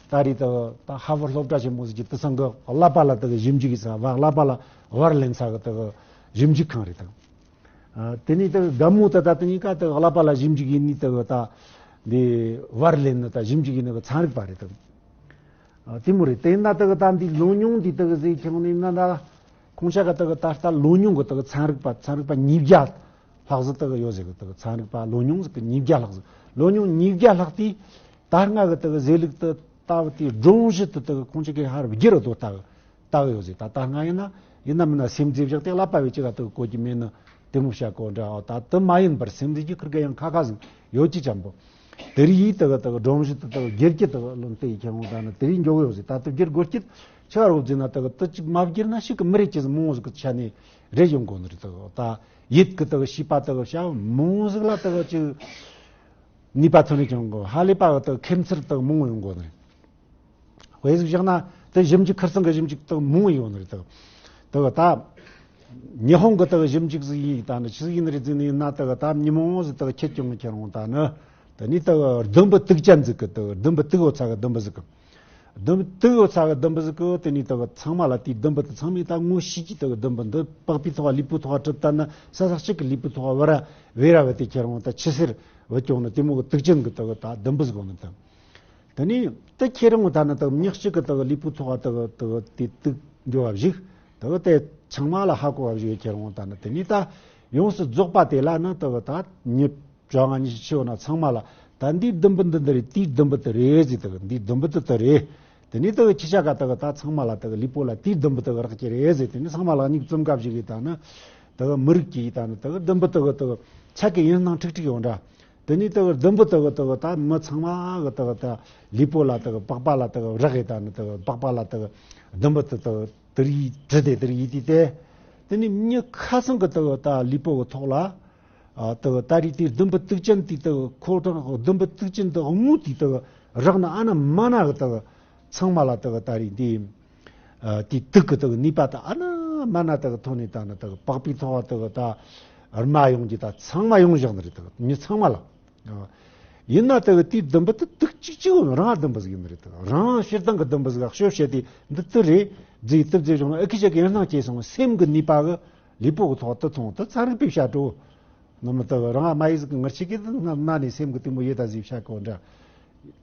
ད་རིང་དག་ད་ཧ་བར་སློབ་གྲྭ་ཆེན་མོ་ཟིག་གི་དེ་ཚང་གི་ཀླད་པ་ལ་དག་ཞིབ་འཇུག་གི་ས་བ། ཀླད་པ་ལ་བར་ལེན་ས་གི་དག་ཞིབ་འཇུག་ཁང་རེད་དག་ཨ། དེ་ནས་དག་དགའ་མོ་ད་ད་དེ་གཉིས་ཀ་དག་ཀླད་པ་ལ་ཞིབ་འཇུག་ཡིན་ནི་དག་ད་འདི་བར་ལེན་ནི་ད་ཞིབ་འཇུག་ཡིན་ནི་གི་ཚན་རིག་པ་རེད་དག་ཨ། དེ་མོ་རེད། དེ་ན་དག་ད་འདི་ལོ་ཉུང་འདི་དག་ཟེར་ཁྱེར་ནི་ན་ད་ཁོང་ཆ་ག་དག་ད་ལྟ་ལོ་ཉུང་གི་དག་ཚན་རིག་པ་ཚན་རིག་པ་ཉིས་བརྒྱ་ལྷག་ཟིག་དག་ཡོད་ཟེར་གི། དག་ཚན་རིག་པ་ལོ་ཉུང་ཟིག་གི་ཉིས་བརྒྱ་ལྷག་ཟིག་ལོ་ཉུང་ཉིས་བརྒྱ་ལྷག་དེ་ད་སྔ་གི་དག་ཟེར་ལུགས་དེ་ལྟ་བུ་དེ་སྒྲོམ་གཞི་དེ་དག་ཁོང་ཆ་གི་ཧར་བསྒྱུར་ར་དོ་ལྟ་གི་ལྟ་གི་ཡོད་ཟེར། ད་ལྟ་སྔ་ཡིན་ན་ཡིན་ན་མིན་ན་སེམས་རྩེ་བཞག་སྟེ་ཀླད་པ་བས་ཅི་ག་དག་གོ་གི་མེད་ནི་དེ་མོ་བྱ་གོ་འདྲ། ཨོ་ད་དེ་མ་ཡིན་པར་སེམས་རྩེ་གི་ཁིར་ག་ཡང་ཁ་ཁ་ཟིག་ཡོད་ཀྱི་ཅམ་པོ། དེ་རིགས་ཡིས་དག་དག་སྒྲོམ་གཞི་དེ་དག་སྒེར་གྱི་དག་བློན་དེ་ཡི་ཁྱེད་ངོ་ད་ནི་དེ་རིགས་འཇོག་གི་ཡོད་ཟེར། ད་དེ་སྒེར་སྒོ་སྐྱིད་ཆ་རོགས་ཟེར་ན་དག་དེ་གཅིག་མ་བསྒྱུར་ན་ཞིག་གི་མི་རེད་ཅེས་མང་བོ་ཟིག་གི་ཆ་ནས་རེད་ཡོང་གོ་ནི་རེད། དག་ད་ཡིད་གི་དག་ཤེས་པ་དག་བྱ་མང་བོ་ཟིག་ལ་དག་ཅིག་ནུས་པ་ཐོན་ནས་ཀྱང་གོ་ཧ་ལས་པ་གི་དག་ཁེམ་ཚུལ་དག་མང་བོ་ཡོང་གོ་ནི་རེད། དཔེ་ཟིག་བཞག་ན་དེ་ཞིབ་འཇུག་ཁིར་ཚང་གི་ཞིབ་འཇུག་དག་མང་ཡོད་ནི་རེད་དག་དག་ད་ཉི་ཧོང་གི་དག་ཞིབ་འཇུག་ཟིག་ཡིན་ད་ནི་ཆི་ཟིག་ཡིན་རེད་ཟེར་ནི་ཡིན་ན་དག་ད་མི་མང་བོ་ཟིག་དག་ཁྱེད་ཀྱང་ཁྱེད་རང་ད་ནི་དེ་ནི་དག་ལྡུམ་བུ་དུག་ཅན་ཟིག་གི་དག་ལྡུམ་བུ་དུག་ཡོད་ས་གི་ལྡུམ་བུ་ཟིག་གི་ལྡུམ་བུ་དུག་ཡོད་ས་གི་ལྡུམ་བུ་ཟིག་གི་དེ་ནི་དག་ཚང་མ་ལ་དེའི་ལྡུམ་བུ་དེ་ཚང་མས་ད་ངོ་ཤེས་ཀྱི་དག་ལྡུམ་བུ་འདི་པགས་པའི་ཐོག་ལུས་པོའི་ཐོག་གྲུབ་ད་ནི་ས་ས་གཅིག་གི་ལུས་པོའི་ཐོག་བར་བེ་ར་བེ་དེ་ཁྱེད་རང་ད་ཆི་ཟེར་བུ་ཀྱང་ནི་དེ་མོ་གི་དུག་ཅན་གི་དག་ད་ལྡུམ་བུ་ཟིག་གོ་ནི་དང་། དེ་ནས་དེ་ཁྱེད་རང་ད་ནི་དག་མྱི་གཅིག་གི་དག་ལུས་པོའི་ཐོག་དག་དག་དེ་དུག་འགྱོ་བ་བཞིག་དག་དེ་ཚང་མ་ལ་ཧ་གོ་བ་བཞིག་ཁྱེད་རང་ད་ནི་དེ་ནས་ད་ཡོངས་སུ་རྫོགས་པ་དེ་ལ་ནི་དག་ད་མྱི་བྱ་ང་ཉི་ཤུ་ཆེ་བ་ན་ཚང་མ་ལ་ད་འདིའི་ལྡུམ་བུ་འདི་འདི་རེད། དེའི་ལྡུམ་བུ་དེ་རེད་ཟེར་དག་འདིའི་ལྡུམ་བུ་དེ་དེ་རེད། དེ་ནས་དག་ཁྱི་ཤ་ཀ་དག་ད་ཚང་མ་ལ་དག་ལུས་པོ་ལ་དེའི་ལྡུམ་བུ་དག་རག་གི་རེད་ཟེར། དེ་ནས་ཚང་མ་ལ་མྱིག་བཙུམ་ག་བཞིག་གི་ད་ནི་དག་མི་རིགས་ཀྱི་ད་ནི་དག་ལྡུམ་བུ་དག་དག་ཆ་གི་ཡིན་སྣང་ཁྲིག་ཁྲིག་ཡོང་འདྲ། དེ་ནས་དག་ལྡུམ་བུ་དག་དག་ད་མི་ཚང་མ་གི་དག་ད་ལུས་པོ་ལ་དག་པགས་པ་ལ་དག་རག་གི་ད་ནི་དག་པགས་པ་ལ་དག་ལྡུམ་བུ་དག་དག་དེ་རིགས་བྲི་དེ་དེ་རིགས་ཡིན་དུས་དེ། དེ་ནས་མྱི་ཁ་སང་གི་དག་ད་ལུས་པོ་གི་ཐོག་ལ་ཨ་དག་ད་རིགས་དེའི་ལྡུམ་བུ་དུག་ཅན་དེའི་དག་ཁོ་ཐག་ལྡུམ་བུ་དུག་ཅན་དེ་དངོས་དེའི་དག་རག་ན་ཨ་ན་མ་ན་གི་དག་ཚང་མ་ལ་དག་ད་རིགས་དེའི་ཨ་དེའི་དུག་གི་དག་ནུས་པ་དག་ཨ་ན་མ་ན་དག་ཐོན་ནས་ད་ནི་དག་པགས་པའི་ཐོག་དག་ད་རྨ་ཡོང་གི་ད་ཚང་མ་ཡོང་བཞག་ནི་རེད། དག་མྱི་ཚང་མ་ལ། ཨ། ཡིན་ན་དག་དེའི་ལྡུམ་བུ་དེ་དུག་ཅིག་ཅིག་རང་ལྡུམ་བུ་ཟིག་ཡིན་ནི་རེད། དག་རང་སྤྱིར་བཏང་གི་ལྡུམ་བུ་ཟིག་ཤོད་བཤད་དེ་འདི་ལྟར་རེད་ཟེར་དུ་ཟེར་བྱུང་ན་ཨ་ཁི་ཅག་གི་ཡིན་སྣང་སྐྱེས་སོང་། སེམས་ཀྱི་ནུས་པ་གི་ལུས་པོ་གི་ཐོག་ཏུ་ཐོང་དུ་ཚན་རིག་པས་བཤད་འགྲོ། ནམ་དག་རང་མ་ཡིག་ཟིག་གི་ངར་ཆེ་གི་དེ་ན་ན་ནས་སེམས་ཀྱི་གཏི་མུག་ཡོད་ད་ཟིག་བཤད་གོ་འདྲ།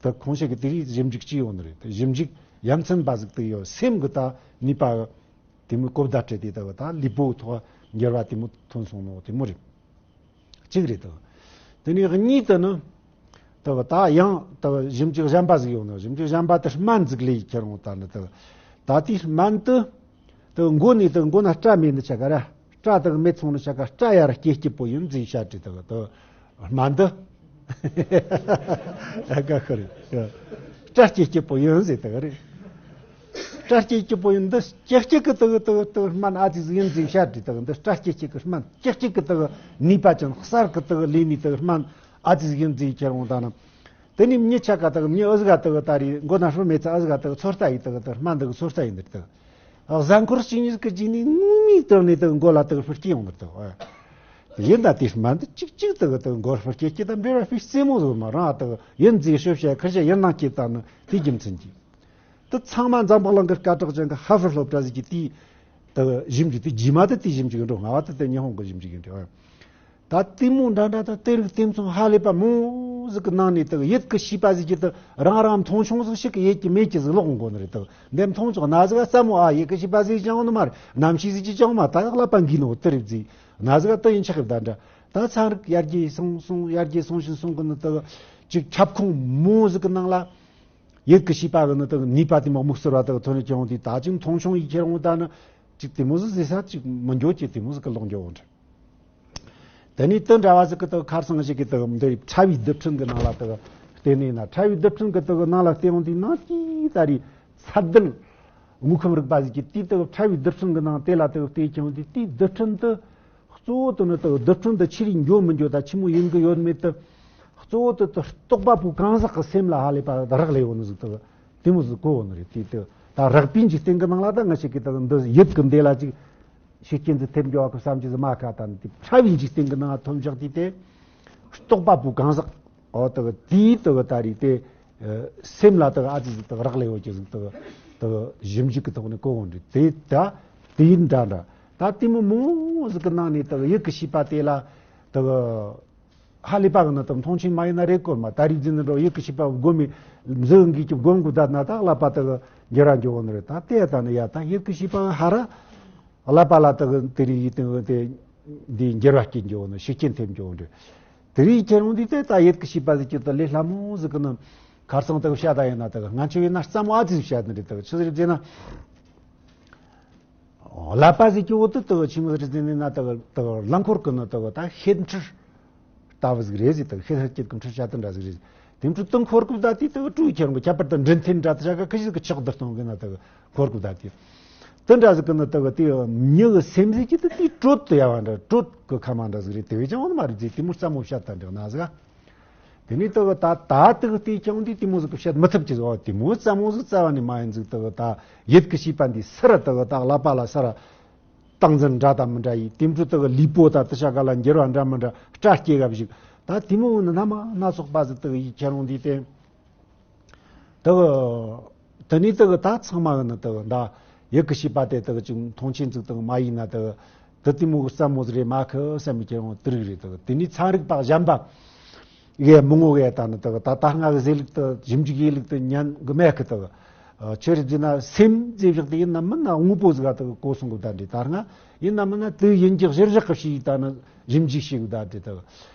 དག་ཁོང་ཆ་གི་དེ་རིགས་ཞིབ་འཇུག་ཅིག་ཡོང་ནི་རེད། དེ་ཞིབ་འཇུག་ཡ་མཚན་པ་ཟིག་དེ་ཡོད། སེམས་ཀྱི་ད་ནུས་པ་གི་དེ་མོ་གོ་བརྡ་སྤྲད་དེ་དག་ད་ལུས་པོ་ཐོག་འགྱུར་བ་དེ་མོ་ཐོན་སོང་ནོ་དེ་མོ་རེད། གཅིག་རེད་དོ། དེ་ནས་གཉིས་དེ་ནི། དེ་ད་ཡང་དེ་ཞིབ་འཇུག་གཞན་པ་ཟིག་ཡོང་ནོ། ཞིབ་འཇུག་གཞན་པ་དེ་སྨན་ཟིག་ལས་ཁྱེར་འོང་ད་ནི་དེ། ད་དེའི་སྨན་དེ། དེ་མགོ་ནས་དེ་མགོ་ན་སྐྲ་མེད་ནི་ཆ་ག་ར། སྐྲ་དེ་མེད་སོང་ནི་ཆ་ག་སྐྲ་ཡར་སྐྱེ་སྐྱེ་པོ་ཡིན་ཟིག་བཤད་དེ་དེ་དེ། སྨན་དེ། ཨ་ཀ་ཁ་རེད། སྐྲ་སྐྱེ་སྐྱེ་པོ་ཡིན་ཟིག་དེ་ག་རེད། སྐྲ་སྐྱེ་སྐྱེ་པོ་ཡིན་འདི་སྐྱེ་སྐྱེ་གི་དེ་གི་དེ་གི་དེ་གི་སྨན་ཨ་ཙི་ཟིག་ཡིན་ཟིག་བཤད་དེ་དེ་གི་འདི་སྐྲ་སྐྱེ་སྐྱེ་གི་སྨན་སྐྱེ་སྐྱེ་གི་དེ་གི་ནུས་པ་ཅན་གསར་གི་དེ་གི་ལས་ནི་དེ་གི་སྨན་ཨ་ཙི་ཟིག་ཡིན་ཟིག་ཁྱེར་འོང་ད་ནི། དེ་ནི་མྱི་ཆ་ག་དེ་གི་མྱི་ཨུ་ཟི་ག་དེ་གི་ད་རེས་མགོ་ན་ཧྲུ་མེད་ཚ་ཨུ་ཟི་ག་དེ་གི་ཚོད་ལྟ་ཡི་དེ་གི་དེ་སྨན་དེ་གི་ཚོད་ལྟ་ཡིན་འདི་དེ་གི་གཟའ་འཁོར་གཅིག་གཉིས་གི་རྗེས་ནས་ངུ་མའི་དེ་ནི་དེ་གི་མགོ་ལ་དེ་གི་ཧྥུ་སྐྱེ་ཡོང་འདི་དེ་གི། ཡིན་ད་དེ་སྨན་དེ་གཅིག་གཅིག་དེ་གི་དེ་གི་མགོ་ཧྥུ་སྐྱེ་སྐྱེ་ད་འབྲེལ་བ་ཧྥུ་རྩེ་མོ་ཟིག་མ་རང་དེ་གི་ཡིན་ཟིག་ཤོད་བཤད་ཁར་བཤད་ཡིན་ནང་སྐྱེ་ད་ནི་དེ་རྒྱུ་མཚན་གྱིས། དེ་ཚང་མ་འཛམ་བུ་གླིང་གི་སྐད་གྲགས་ཅན་གྱི་ཧ་ཧྥུར་སློབ་གྲྭ་ཟིག་གི་དེའི་དེ་ཞིབ་འཇུག་དེ་རྗེས་མ་དེ་དེའི་ཞིབ་འཇུག་འགྲོ་སྔ་བ་དེ་དེ་ཉི་ཧོང་གི་ཞིབ་འཇུག་ཡིན་འདྲ། ད་དེ་མོ་འདྲ་འདྲ་ད་དེ་རིགས་དེ་མཚུངས་ཧ་ལས་པ་མོ་ཟིག་གི་ནང་ནས་དེ་ཡིད་ཀྱི་ཤེས་པ་ཟིག་གི་དེ་རང་རང་མཐོང་ཆུང་ཟིག་ཞིག་གི་ཡིད་ཀྱི་མེད་ཀྱི་ཟིག་ལོག་འགོ་ནི་རེད། དེ་འདི་མཐོང་ཆུང་ན་ཟིག་ས་མོ་ཨ་ཡིད་ཀྱི་ཤེས་པ་ཟིག་ཅང་ནི་མ་རེད། རྣམ་ཤེས་ཟིག་ཅི་ཅང་མ་ད་ཡག་ལ་པ་འགི་ནོ་དེ་རིགས་ཟིག་ན་ཟིག་དེ་ཡིན་ཆགས་གི་ད་འདྲ། ད་ཚན་རིག་ཡར་རྒྱས་སོང་སོང་ཡར་རྒྱས་སོང་བཞིན་སོང་གི་ནི་དེ་ཅིག་ཁྱབ་ཁོངས་མོ་ཟིག་གི་ནང་ལ། ཡིད་ཀྱི་ཤེས་པ་གི་ནི་དག་ནུས་པ་དེ་མོ་དམིགས་བསལ་བ་དག་ཐོན་ནས་ཀྱང་དེ་ད་ཅིག་མཐོང་ཆུང་ཡིན་ཁྱེར་འོང་ད་ནི་ཅིག་དེ་མོ་ཟིག་ཟེར་ས་ཅིག་མི་འགྱོ་ཅིག་དེ་མོ་ཟིག་གི་ལོག་འགྱོ་འོང་འདྲ། དེ་ནས་དེ་འདྲ་བ་ཟིག་གི་དག་ཁར་སང་ཞིག་གི་དག་འདི་ཕྲ་བའི་རྡུལ་ཕྲན་གི་ནང་ལ་དག་བལྟས་ནས་ན་ཕྲ་བའི་རྡུལ་ཕྲན་གི་དག་ནང་ལ་བལྟས་འོང་དུས་ནང་གི་ད་རེས་ཚ་རྡུལ་དངོས་ཁམས་རིག་པ་ཟིག་གི་དེའི་དག་ཕྲ་བའི་རྡུལ་ཕྲན་གི་ནང་དེ་ལ་དག་བལྟས་ཀྱང་དེ་དེའི་རྡུལ་ཕྲན་དུ། གཙོ་བོ་དེ་ནི་དེ་གི་རྡུལ་ཕྲན་དེ་ཆི་རིགས་འགྱོ་མི་འགྱོ་ད་ཆི་མོ་ཡིན་གི་ཡོད་མེད་དེ། གཙོ་བོ་དེ་དེ་རྟོག་པ་པོ་གང་ཟག་གི་སེམས་ལ་ཧ་ལས་པ་རག་ལས་ཡོད་ནི་ཟིག་དེ་གི་དེ་མོ་ཟིག་གོ་ཡོད་ནི་རེད། དེ་དེ་ད་རགས་པའི་འཇིག་རྟེན་གི་ནང་ལ་ད་ང་ཞིག་གི་དེ་གི་འདི་ཡིད་གི་འདི་ལ་ཅིག་ཤུགས་རྐྱེན་དེ་ཐེབས་འགྱོ་བ་གི་བསམ་གྱི་ཟིག་མ་ཁ་ད་ནི་དེ་ཕྲ་བའི་འཇིག་རྟེན་གི་ནང་ཐོན་བཞག་དུས་དེ་རྟོག་པ་པོ་གང་ཟག་ཨོ་དེ་གི་དེའི་དེ་གི་ད་རེད་དེ། སེམས་ལ་དག་ཨ་ཙི་ཟིག་དག་རག་ལས་ཡོད་ཀྱི་ཟིག་དག་དག་ཞིབ་འཇུག་གི་ཐོག་ནས་གོ་འོང་འདྲི་དེ་ད་དེ་ཡིན་འདྲ་འདྲ། ད་དེ་མོ་མང་ཟིག་གི་ནང་ནས་དག་ཡིད་ཀྱི་ཤེས་པ་དེ་ལ་དག་ཧ་ལས་པ་གི་ནི་དག་མཐོང་ཆེན་མ་ཡིན་ན་རེད་གོ་མ། ད་རིག་འཛིན་ནི་འགྲོ་ཡིད་ཀྱི་ཤེས་པ་སྒོམ་མི་མཛོད་འགའི་ཀྱི་སྒོམ་དགོས་ད་ན་ད་ཀླད་པ་དག་འགྱུར་བ་འགྱུར་བ་ནི་རེད། ད་དེ་ད་ནི་ཡ་ད་ཡིད་ཀྱི་ཤེས་པ་ཧ་ར། ཀླད་པ་ལ་དག་དེ་རིགས་ཡིད་དེ་དེ་འདི་འགྱུར་བ་སྐྱེ་འགྱོ་ནི་ཤུགས་རྐྱེན་ཐེབས་འགྱོ་འདྲི། དེ་རིགས་ཁྱེད་རང་འདི་དེ་ད་ཡིད་ཀྱི་ཤེས་པ་ཟིག་གི་ད་ལས་སླ་མོ་ཟིག་གི་ནི་ཁར་སང་དག་བཤད་ད་ཡིན་ན་དག་ང་ཆོ་ཡིན་ན་རྩ་མོ་ཨ་ཙི་ཟིག་བཤད་ནི་རེད། དག་ཆི་ཟིག་རེད་ཟེར་ན། ཀླད་པ་ཟིག་གི་འོག་ཏུ་དག་ཆི་མོ་ཟིག་རེད་ཟེར་ན་དག་དག་རླངས་འཁོར་གི་ནི་དག་ད་ཤེལ་འཕྲུལ་ལྟ་བུ་ཟིག་རེད་ཟིག་དག་ཤེལ་ཤེལ་སྐྱེད་ཀྱི་འཕྲུལ་ཆ་དེ་འདྲ་ཟིག་རེད། དེ་འཕྲུལ་དུ་འཁོར་གི་ད་དེ་དག་སྤྲོ་ཁྱེར་འགོ་ཁྱད་པར་དུ་འདྲེན་ཐེན་འདྲ་དེ་ཆ་ག་ཁི་ཞིག་གི་ཆག་བསྡུར་གཏོང་གི་ན་དག་འཁོར་གི་ད་དེ། དེ་འདྲ་ཟིག་གི་ནི་དག་དེ་མྱི་གི་སེམས་ཟིག་གི་དེ་དེ་དྲོད་དུ་ཡ་བ་འདྲ་དྲོད་གི་ཁ་མ་འདྲ་ཟིག་རེད། དེ་བས་ཀྱང་འོ་ན་མ་རེད་ཟིག་དེ་མོ་རྩ་མོ་བཤད་ད་འདྲ་ན་ཟིག་དེ་ནས་དག་ད་ད་དག་དེ་ཀྱང་དེ་དེ་མོ་ཟིག་གི་བཤད་མི་ཐུབ་ཀྱི་ཟིག་འོ་དེ་མོ་རྩ་མོ་ཟིག་རྩ་བ་ནས་མ་ཡིན་ཟིག་དག་ད་ཡིད་ཀྱི་ཤེས་པ་འདི་སར་དག་ད་ཀླད་པ་ལ་སར། སྟངས་འཛིན་འདྲ་དང་མི་འདྲ་ཡིས་དེ་འཕྲོ་དག་ལུས་པོ་དང་དེ་ཆ་ག་ལ་འགྱུར་བ་འདྲ་མི་འདྲ་སྐྲ་སྐྱེ་ག་བཞིག་ད་དེ་མོ་ནི་སྣ་མ་སྣ་ཚོགས་པ་ཟིག་དག་ཡིས་ཁྱེད་རང་འདི་དེ་དག་དེ་ནས་དག་ད་ཚང་མ་གི་ནི་དག་ད་ཡིད་ཀྱི་ཤེས་པ་དེ་དག་ཅིག་མཐོང་ཆེན་ཟིག་དག་མ་ཡིན་ན་དག་དེ་དེ་མོ་གི་རྩ་མོ་ཟིག་རེད་མ་ཁི་བསམ་མི་ཁྱེད་རང་དེ་རིགས་རེད། དག་དེ་ནས་ཚན་རིག་པ་གཞན་པ། ཡེ་མི་ངོ་ཡེ་ད་ནི་དག་ད་ད་སྔ་གི་ཟེར་ལུགས་དུ་ཞིབ་འཇུག་ཡེ་ལུགས་དུ་ཉན་གི་མེད་གི་དག་ཆི་རེད་ཟེར་ན་སེམས་ཟེར་བཞག་དེ་ཡིན་ན་མིན་ན་དངོས་པོ་ཟིག་ག་དག་གོ་སོང་གི་ད་འདྲི་ད་སྔ་ཡིན་ན་མིན་ན་དུ་ཡིན་གྱི་གཞིར་བཞག་གི་ཞིག་ད་ནི་ཞིབ་འཇུག་ཞིག་ད་འདྲི་དག་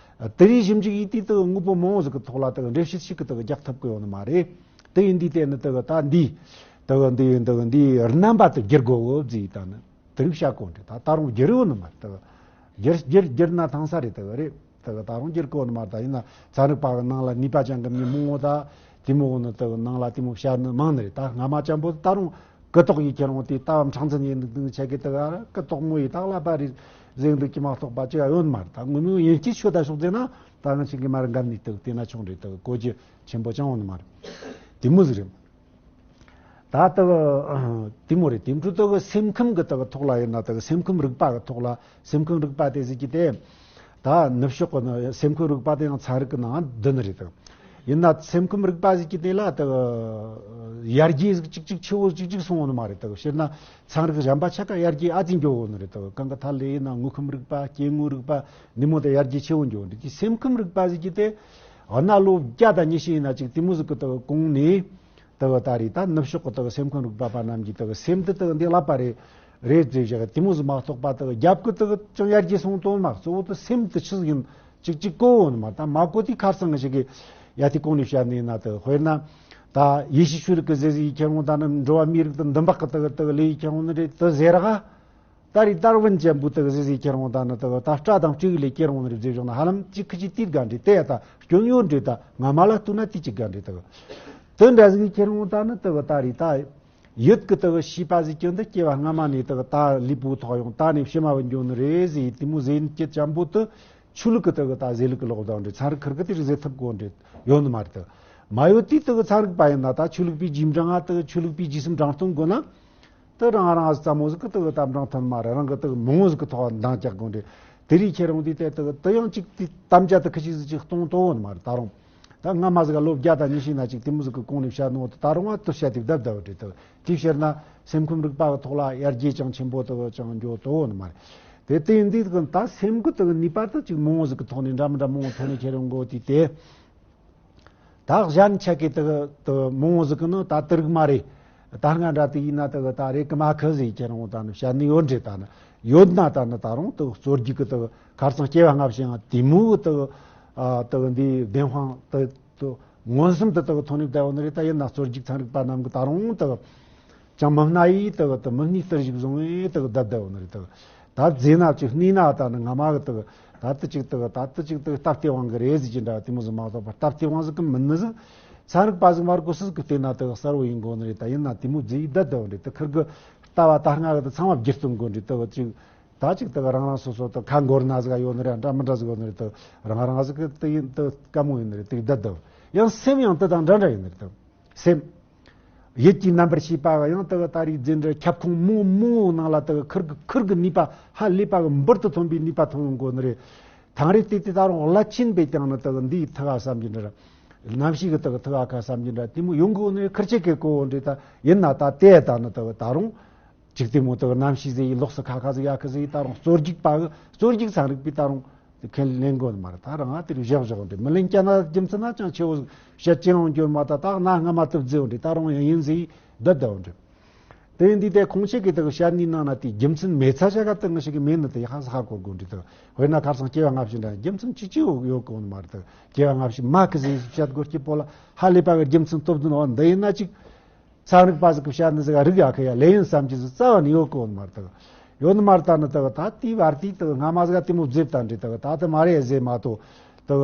དེ་རིང་ཞིབ་འཇུག་ཡེ་དུས་དག་དངོས་པོ་མང་བོ་ཟིག་གི་ཐོག་ལ་དག་འགྲེལ་བཤད་ཞིག་གི་དག་རྒྱག་ཐུབ་གི་ཡོད་ནི་མ་རེད། དེ་ཡིན་དུས་དེ་ནི་དག་ད་འདི་དག་འདི་ཡིན་དག་འདི་རྣམ་པ་དུ་བསྒྱུར་དགོས་འོ་ཟིག་ད་ནི། དེ་རིགས་བཤད་གོ་འདྲི་ད་ད་རུང་བསྒྱུར་ཡོད་ནི་མ་རེད་དག་བསྒྱུར་བསྒྱུར་བསྒྱུར་ན་ཐང་ས་རེད་དག་རེད། དག་ད་རུང་བསྒྱུར་གོ་ནི་མ་རེད། ད་ཡིན་ན་ཚན་རིག་པ་གི་ནང་ལ་ནུས་པ་ཅན་གི་མི་མང་བོ་ད་དེ་མོ་ནི་དག་ནང་ལ་དེ་མོ་བཤད་ནི་མང་ནི་རེད། ད་སྔ་མ་ཅན་པོ་ད་རུང་ཀི་ཏོག་ཡིས་ཁྱེད་རང་དེ་ལྟ་བ་འཕྲང་འཛིན་ཡིན་འདུག་ཆེ་གི་དག་ཀི་ཏོག་མོ་ཡིས་ད་ཀླད་པ་རེད་ཟེར་འདུག་གི་མ་གཏོགས་པ་ཅི་ཡང་ཡོད་ནི་མ་རེད། ད་དངོས་མོ་ཡིན་གྱི་ཆོས་ད་ཕྱོགས་ཟེར་ན་ད་ང་ཆིག་གི་མ་རེད་འགམ་ནི་དག་དེ་ན་ཆུང་རེད། དག་གོ་རྒྱུ་ཆེན་པོ་ཅང་ཡོད་ནི་མ་རེད། དེ་མོ་ཟིག་རེད། ད་ལྟ་དེ་མོ་རེད། དེ་འཕྲོ་ལྟ་སེམས་ཁམས་ཀྱི་ལྟ་ཐོག་ལ་ཡིན་ན་ལྟ་སེམས་ཁམས་རིག་པ་གི་ཐོག་ལ་སེམས་ཁམས་རིག་པ་དེ་ཟིག་གི་དེ་ད་ནུབ་ཕྱོགས་ཀྱི་ནི་སེམས་ཁམས་རིག་པ་དེ་ཡང་ཚན་རིག་གི་ནང་འདུ་ནི་རེད་དང་། ཡིན་ན་སེམས་ཁམས་རིག་པ་ཟིག་གི་དེ་ལ་ལྟ་ཡར་རྒྱས་ཟིག་ཅིག་ཅིག་ཆེ་བོ་ཅིག་ཅིག་སོང་བ་ནི་མ་རེད་དང་། སྤྱིར་ན་ཚན་རིག་གཞན་པ་ཆ་ག་ཡར་རྒྱས་ཨ་ཙི་འགྱོ་བོ་ནི་རེད་དང་། གང་གི་ཐད་ལ་ཡིན་ན་དངོས་ཁམས་རིག་པ་སྐྱེ་དངོས་རིག་པ་འདི་མོ་དེ་ཡར་རྒྱས་ཆེ་བོ་འགྱོ་འདི་གི་སེམས་ཁམས་རིག་པ་ཟིག་གི་དེ་གནའ་ལོ་བརྒྱ་དང་ཉི་ཤུ་ཡིན་ན་ཅིག་དེ་མོ་ཟིག་གི་ལྟ་གོང་ནས། དེ་གི་ད་རེས་ད་ནུབ་ཕྱོགས་ཀྱི་དེ་གི་སེམས་ཁམས་རིག་པ་པ་རྣམས་ཀྱིས་དེ་གི་སེམས་དེ་དེ་གི་འདི་ཀླད་པ་རེད་རེད་ཟེར་བཞག་དེ་མོ་ཟིག་མ་གཏོགས་པ་དེ་གི་རྒྱབ་ཀྱི་དེ་གི་ཅང་ཡར་རྒྱས་སོང་དོན་མ་གཙོ་བོ་དེ་སེམས་དེ་ཆི་ཟིག་ཡིན་ཅིག་ཅིག་གོ་འོ་ནི་མ། ད་མ་གོ་དེ་ཁར་སང་ངི་ཞིག་གི་ཡ་དེ་གོང་ནས་བཤད་ནི་ཡིན་ན་དེ་གི་དཔེར་ན་ད་ཡེ་ཤུ་ཆོས་ལུགས་ཀྱི་ཟེར་ཟིག་ཁྱེར་འོང་ད་ནི་འགྲོ་བ་མིའི་རིགས་དེ་འདུན་པ་གི་དེ་གི་དེ་གི་ལས་ཡི་ཁྱེར་འོང་ནི་རེད་དེ་ཟེར་ག་ད་རེས་ཏར་ཝིན་ཅན་པོ་དེ་གི་ཟེར་ཟིག་ཁྱེར་འོང་ད་ནི་དེ་གི་ད་སྤྲ་དང་སྤྲེའུ་ལས་སྐྱེར་འོང་ནི་རེད་ཟེར་བཞག་ན་ཧ་ལམ་ཅིག་ཁི་ཅིག་དེ་དགའ་འདྲེ་དེ་ཡ་ད་སྐྱོན་ཡོད་འདྲེ་ད་ང་མ་ལ་ལྟོས་ན་དེ་ཅིག་དགའ་འདྲེ་དེ་གི་དེ་འདྲ་ཟིག་ཁྱེར་འོང་ད་ནི་དེ་གི་ད་རེས་ད་ཡུལ་གི་དེ་གི་ཤེས་པ་ཟིག་ཀྱང་འདི་སྐྱེ་བ་སྔ་མ་ནས་དེ་གི་ད་ལུས་པོ་ཐོག་ཡོང་ད་ནས་ཕྱི་མ་བུད་འགྱོ་ནི་རེད་ཟེར་དེ་མོ་ཟེར་ནི་སྐྱེ་ཅན་པོ་དེ་ཆོས་ལུགས་གི་དེ་གི་ད་ཟེར་ལུགས་གི་ལོག་ད་འདྲེ་ཚན་རིག་ཁུར་གི་དེ་རིགས་ཟེར་ཐུབ་གོ་འདྲེ་ཡོད་ནི་མ་རེད། དེ་མ་ཡོད་དུས་དེ་གི་ཚན་རིག་པ་ཡིན་ན་ད་ཆོས་ལུགས་པའི་རྗེས་འབྲང་ང་དེ་གི་ཆོས་ལུགས་པའི་རྗེས་སུ་འབྲང་གཏོང་དགོས་ན། དེ་རང་རང་ཙམ་མོ་ཟིག་གི་དེ་གི་དམ་དྲང་ཐོན་མ་རེད། རང་གི་དེ་གི་མང་བོ་ཟིག་གི་ཐོག་འདང་རྒྱག་དགོས་འདྲེ། དེ་རིགས་ཁྱེར་འོང་དུས་དེ་དེ་གི་དེ་ཡང་ཅིག་དེ་དམ་བཅའ་དེ་ཁི་ཅིག་ཟིག་ཅིག་གཏོང་དོ་འོ་ནི་མ་རེད། ད་རུང་ད་སྔ་མ་ཟིག་ག་ལོ་བརྒྱ་དང་ཉི་ཤུ་ན་ཅིག་དེ་མོ་ཟིག་གི་གོང་ནས་བཤད་ནོ་དེ་ད་རུང་ཨ་དེ་བཤད་དེ་བསྡད་བསྡད་བ་འདྲེ། དེ་དེ་བཤད་ན་སེམས་ཁམས་རིག་པ་གི་ཐོག་ལ་ཡར་རྒྱས་ཅང་ཆེན་པོ་དེ་གི་ཅང་འགྱོ་དོ་འོ་ནི་མ་རེད། དེ་དེ་ཡིན་དུས་དེ་གི་ད་སེམས་གི་དེ་གི་ནུས་པ་དེ་ཅིག་མང་བོ་ཟིག་གི་ཐོག་ནས་འདྲ་མི་འདྲ་མང་བོ་ཐོག་ནས་ཁྱེར་འོང་དགོས་དུས་དེ། ད་གཞན་ཆ་གི་དེ་གི་དེ་མང་བོ་ཟིག་གི་ནི་ད་དེ་རིགས་མ་རེད། ད་སྔ་འདྲ་དེ་ཡིན་ན་དེ་གི་ད་རེད་གི་མ་ཁི་ཟིག་ཁྱེར་འོང་ད་ནི་བཤད་ནི་ཡོད་འདྲེ། ད་ནི་ཡོད་ན་ད་ནི་ད་རུང་དེ་གི་རྩོད་རྒྱུག་གི་དེ་གི་ཁར་སང་སྐྱེ་བ་སྔ་ཕྱི་ཡང་དེ་མོ་གི་དེ་གི་ཨ་དེ་གི་འདི་བདེན་དཔང་དེ་དེ་མངོན་སུམ་དུ་དེ་གི་ཐོན་ནས་བསྡད་ཡོད་ནི་རེད། ད་ཡིན་ན་རྩོད་རྒྱུག་ཚན་རིག་པ་རྣམས་གི་ད་རུང་དེ་གི་ཅང་མི་སྣ་ཡིས་དག་དག་མི་སྣའི་རྟར་ཞིག་བཟུང་བས་དག་བསྡད་བསྡད་ཡོད་ནི་རེད། དག་ད་རྫས་སྣ་ཅིག་སྣའི་སྣ་ད་ནི་སྔ་མ་གི་དག་ད་དུ་ཅིག་དག་ད་དུ་ཅིག་དག་སྟབས་བདེ་དབང་གི་རེད་ཟེར་གྱི་འདྲ་དེ་མོ་ཟིག་མ་གཏོགས་པ་སྟབས་བདེ་དབང་ཟིག་གི་མིན་ནི་ཟིག་ཚན་རིག་པ་ཟིག་མ་རེད་གོ་སུ་ཟིག་གི་བལྟས་ན་དག་གསལ་བོ་ཡིན་དགོས་ནི་རེད། ད་ཡིན་ན་དེ་མོ་རྫས་ཡིས་བསྡད་བསྡད་ཡོད་རེད། དེ་ཁིར་གི་ལྟ་བ་ད་སྔ་གི་དེ་ཚང་མ་བསྒྱུར་གཏོང་དགོས་རེད། དག་ཅིག་ད་ཅིག་དག་རང་རང་སོ་སོ་དག་ཁ་འགོར་ན་ཟིག་ཡོད་ནི་རེད། འདྲ་མི་འདྲ་ཟིག་ཡོད་ནི་རེད། དག་རང་རང་ཟིག་གི་དེ་ཡིན་དག་དཀའ་མོ་ཡིན་ནི་རེད། དེ་བསྡད་དག་ཡང་སེམས་ཡང་དེ་དང་འདྲ་འདྲ་ཡིན་ནི་རེད། དག་སེམས་ཡིད་ཀྱི་རྣམ་པར་ཤེས་པ་ཡང་དག་ད་རེས་རྫས་འདྲ་ཁྱབ་ཁོངས་མང་མང་ནང་ལ་དག་ཁུར་གི་ཁུར་གི་ནུས་པ་ཧ་ལས་པ་གི་འབུར་དུ་ཐོན་པའི་ནུས་པ་ཐོན་ཡོང་གོ་ནི་རེད། ཐང་རེད་དེ་དེ་ད་རུང་བླ་ཆེན་པས་ཀྱང་ནི་དག་འདིའི་ཐུ་བ་བསམ་གྱི་འདྲ། རྣམ་ཤེས་ཀྱི་དག་ཐུ་བ་ཁ་བསམ་གྱི་འདྲ། དེ་མོ་ཡོང་གི་ཡོད་ནི་ཁུར་ཆེ་གེ་གོ་འདྲ། ད་ཡིན་ན་ད་དེ་ད་ནི་དག་ད་རུང་ཅིག་དེ་མོ་དག་རྣམ་ཤེས་ཟེར་ཡི་ལོགས་སུ་ཁ་ཁ་ཟིག་ཡ་ཁ་ཟིག་ད་རུང་རྩོད་རྒྱུག་པ་གི་རྩོད་རྒྱུག་ཚན་རིག་པས་ད་རུང་ཁས་ལེན་གོ་ནི་མ་རེད། ད་རང་ང་དེ་རིགས་བཞག་བཞག་འདྲ། མི་ལེན་ཀྱ་ན་རྒྱུ་མཚན་ན་ཅང་ཆེ་བོ་བཤད་ཅི་ཡང་འགྱོ་མ། ད་ད་ང་སྔ་མ་དུ་བརྫིས་འདྲ། ད་རུང་ཡང་ཡིན་ཟིག་བསྡད་བསྡད་འདྲ། དེ་འདི་དེ་ཁོང་ཆེ་གི་དག་བཤད་ནི་ནང་ན་དེ་རྒྱུ་མཚན་མེད་ཚ་ཤ་ག་དག་ང་ཞིག་གི་མེད་ནི་དེ་ཧ་ས་ཧ་གོ་དགོས་འདྲི་དག། དཔེར་ན་ཁར་སང་སྐྱེ་བ་སྔ་ཕྱི་འདྲ་རྒྱུ་མཚན་ཅི་ཅི་ཡོད་ཡོད་གོ་ནི་མ་རེད་དག། སྐྱེ་བ་སྔ་ཕྱི་མ་གི་ཟིག་བཤད་དགོས་སྐྱེ་པོ་ལ་ཧ་ལས་པ་གི་རྒྱུ་མཚན་སྟོབས་ལྡན་འོ་འདི་ཡིན་ན་ཅིག་ཚན་རིག་པ་ཟིག་གི་བཤད་ནི་ཟིག་རིག་ཡ་ཁི་ཡ་ལེ་ཡིན་བསམ་གྱི་ཟིག་རྩ་བ་ནས་ཡོད་གོ་ནི་མ་རེད་དག། ཡོད་ནི་མ་རེད། ད་ནི་དག་ད་དེའི་བར་དེའི་དག་སྔ་མ་ཟིག་དེ་མོ་བཟེབ་ད་འདྲི་དག་ད་དེ་མ་རེད་ཟེ་མ་གཏོགས་དག་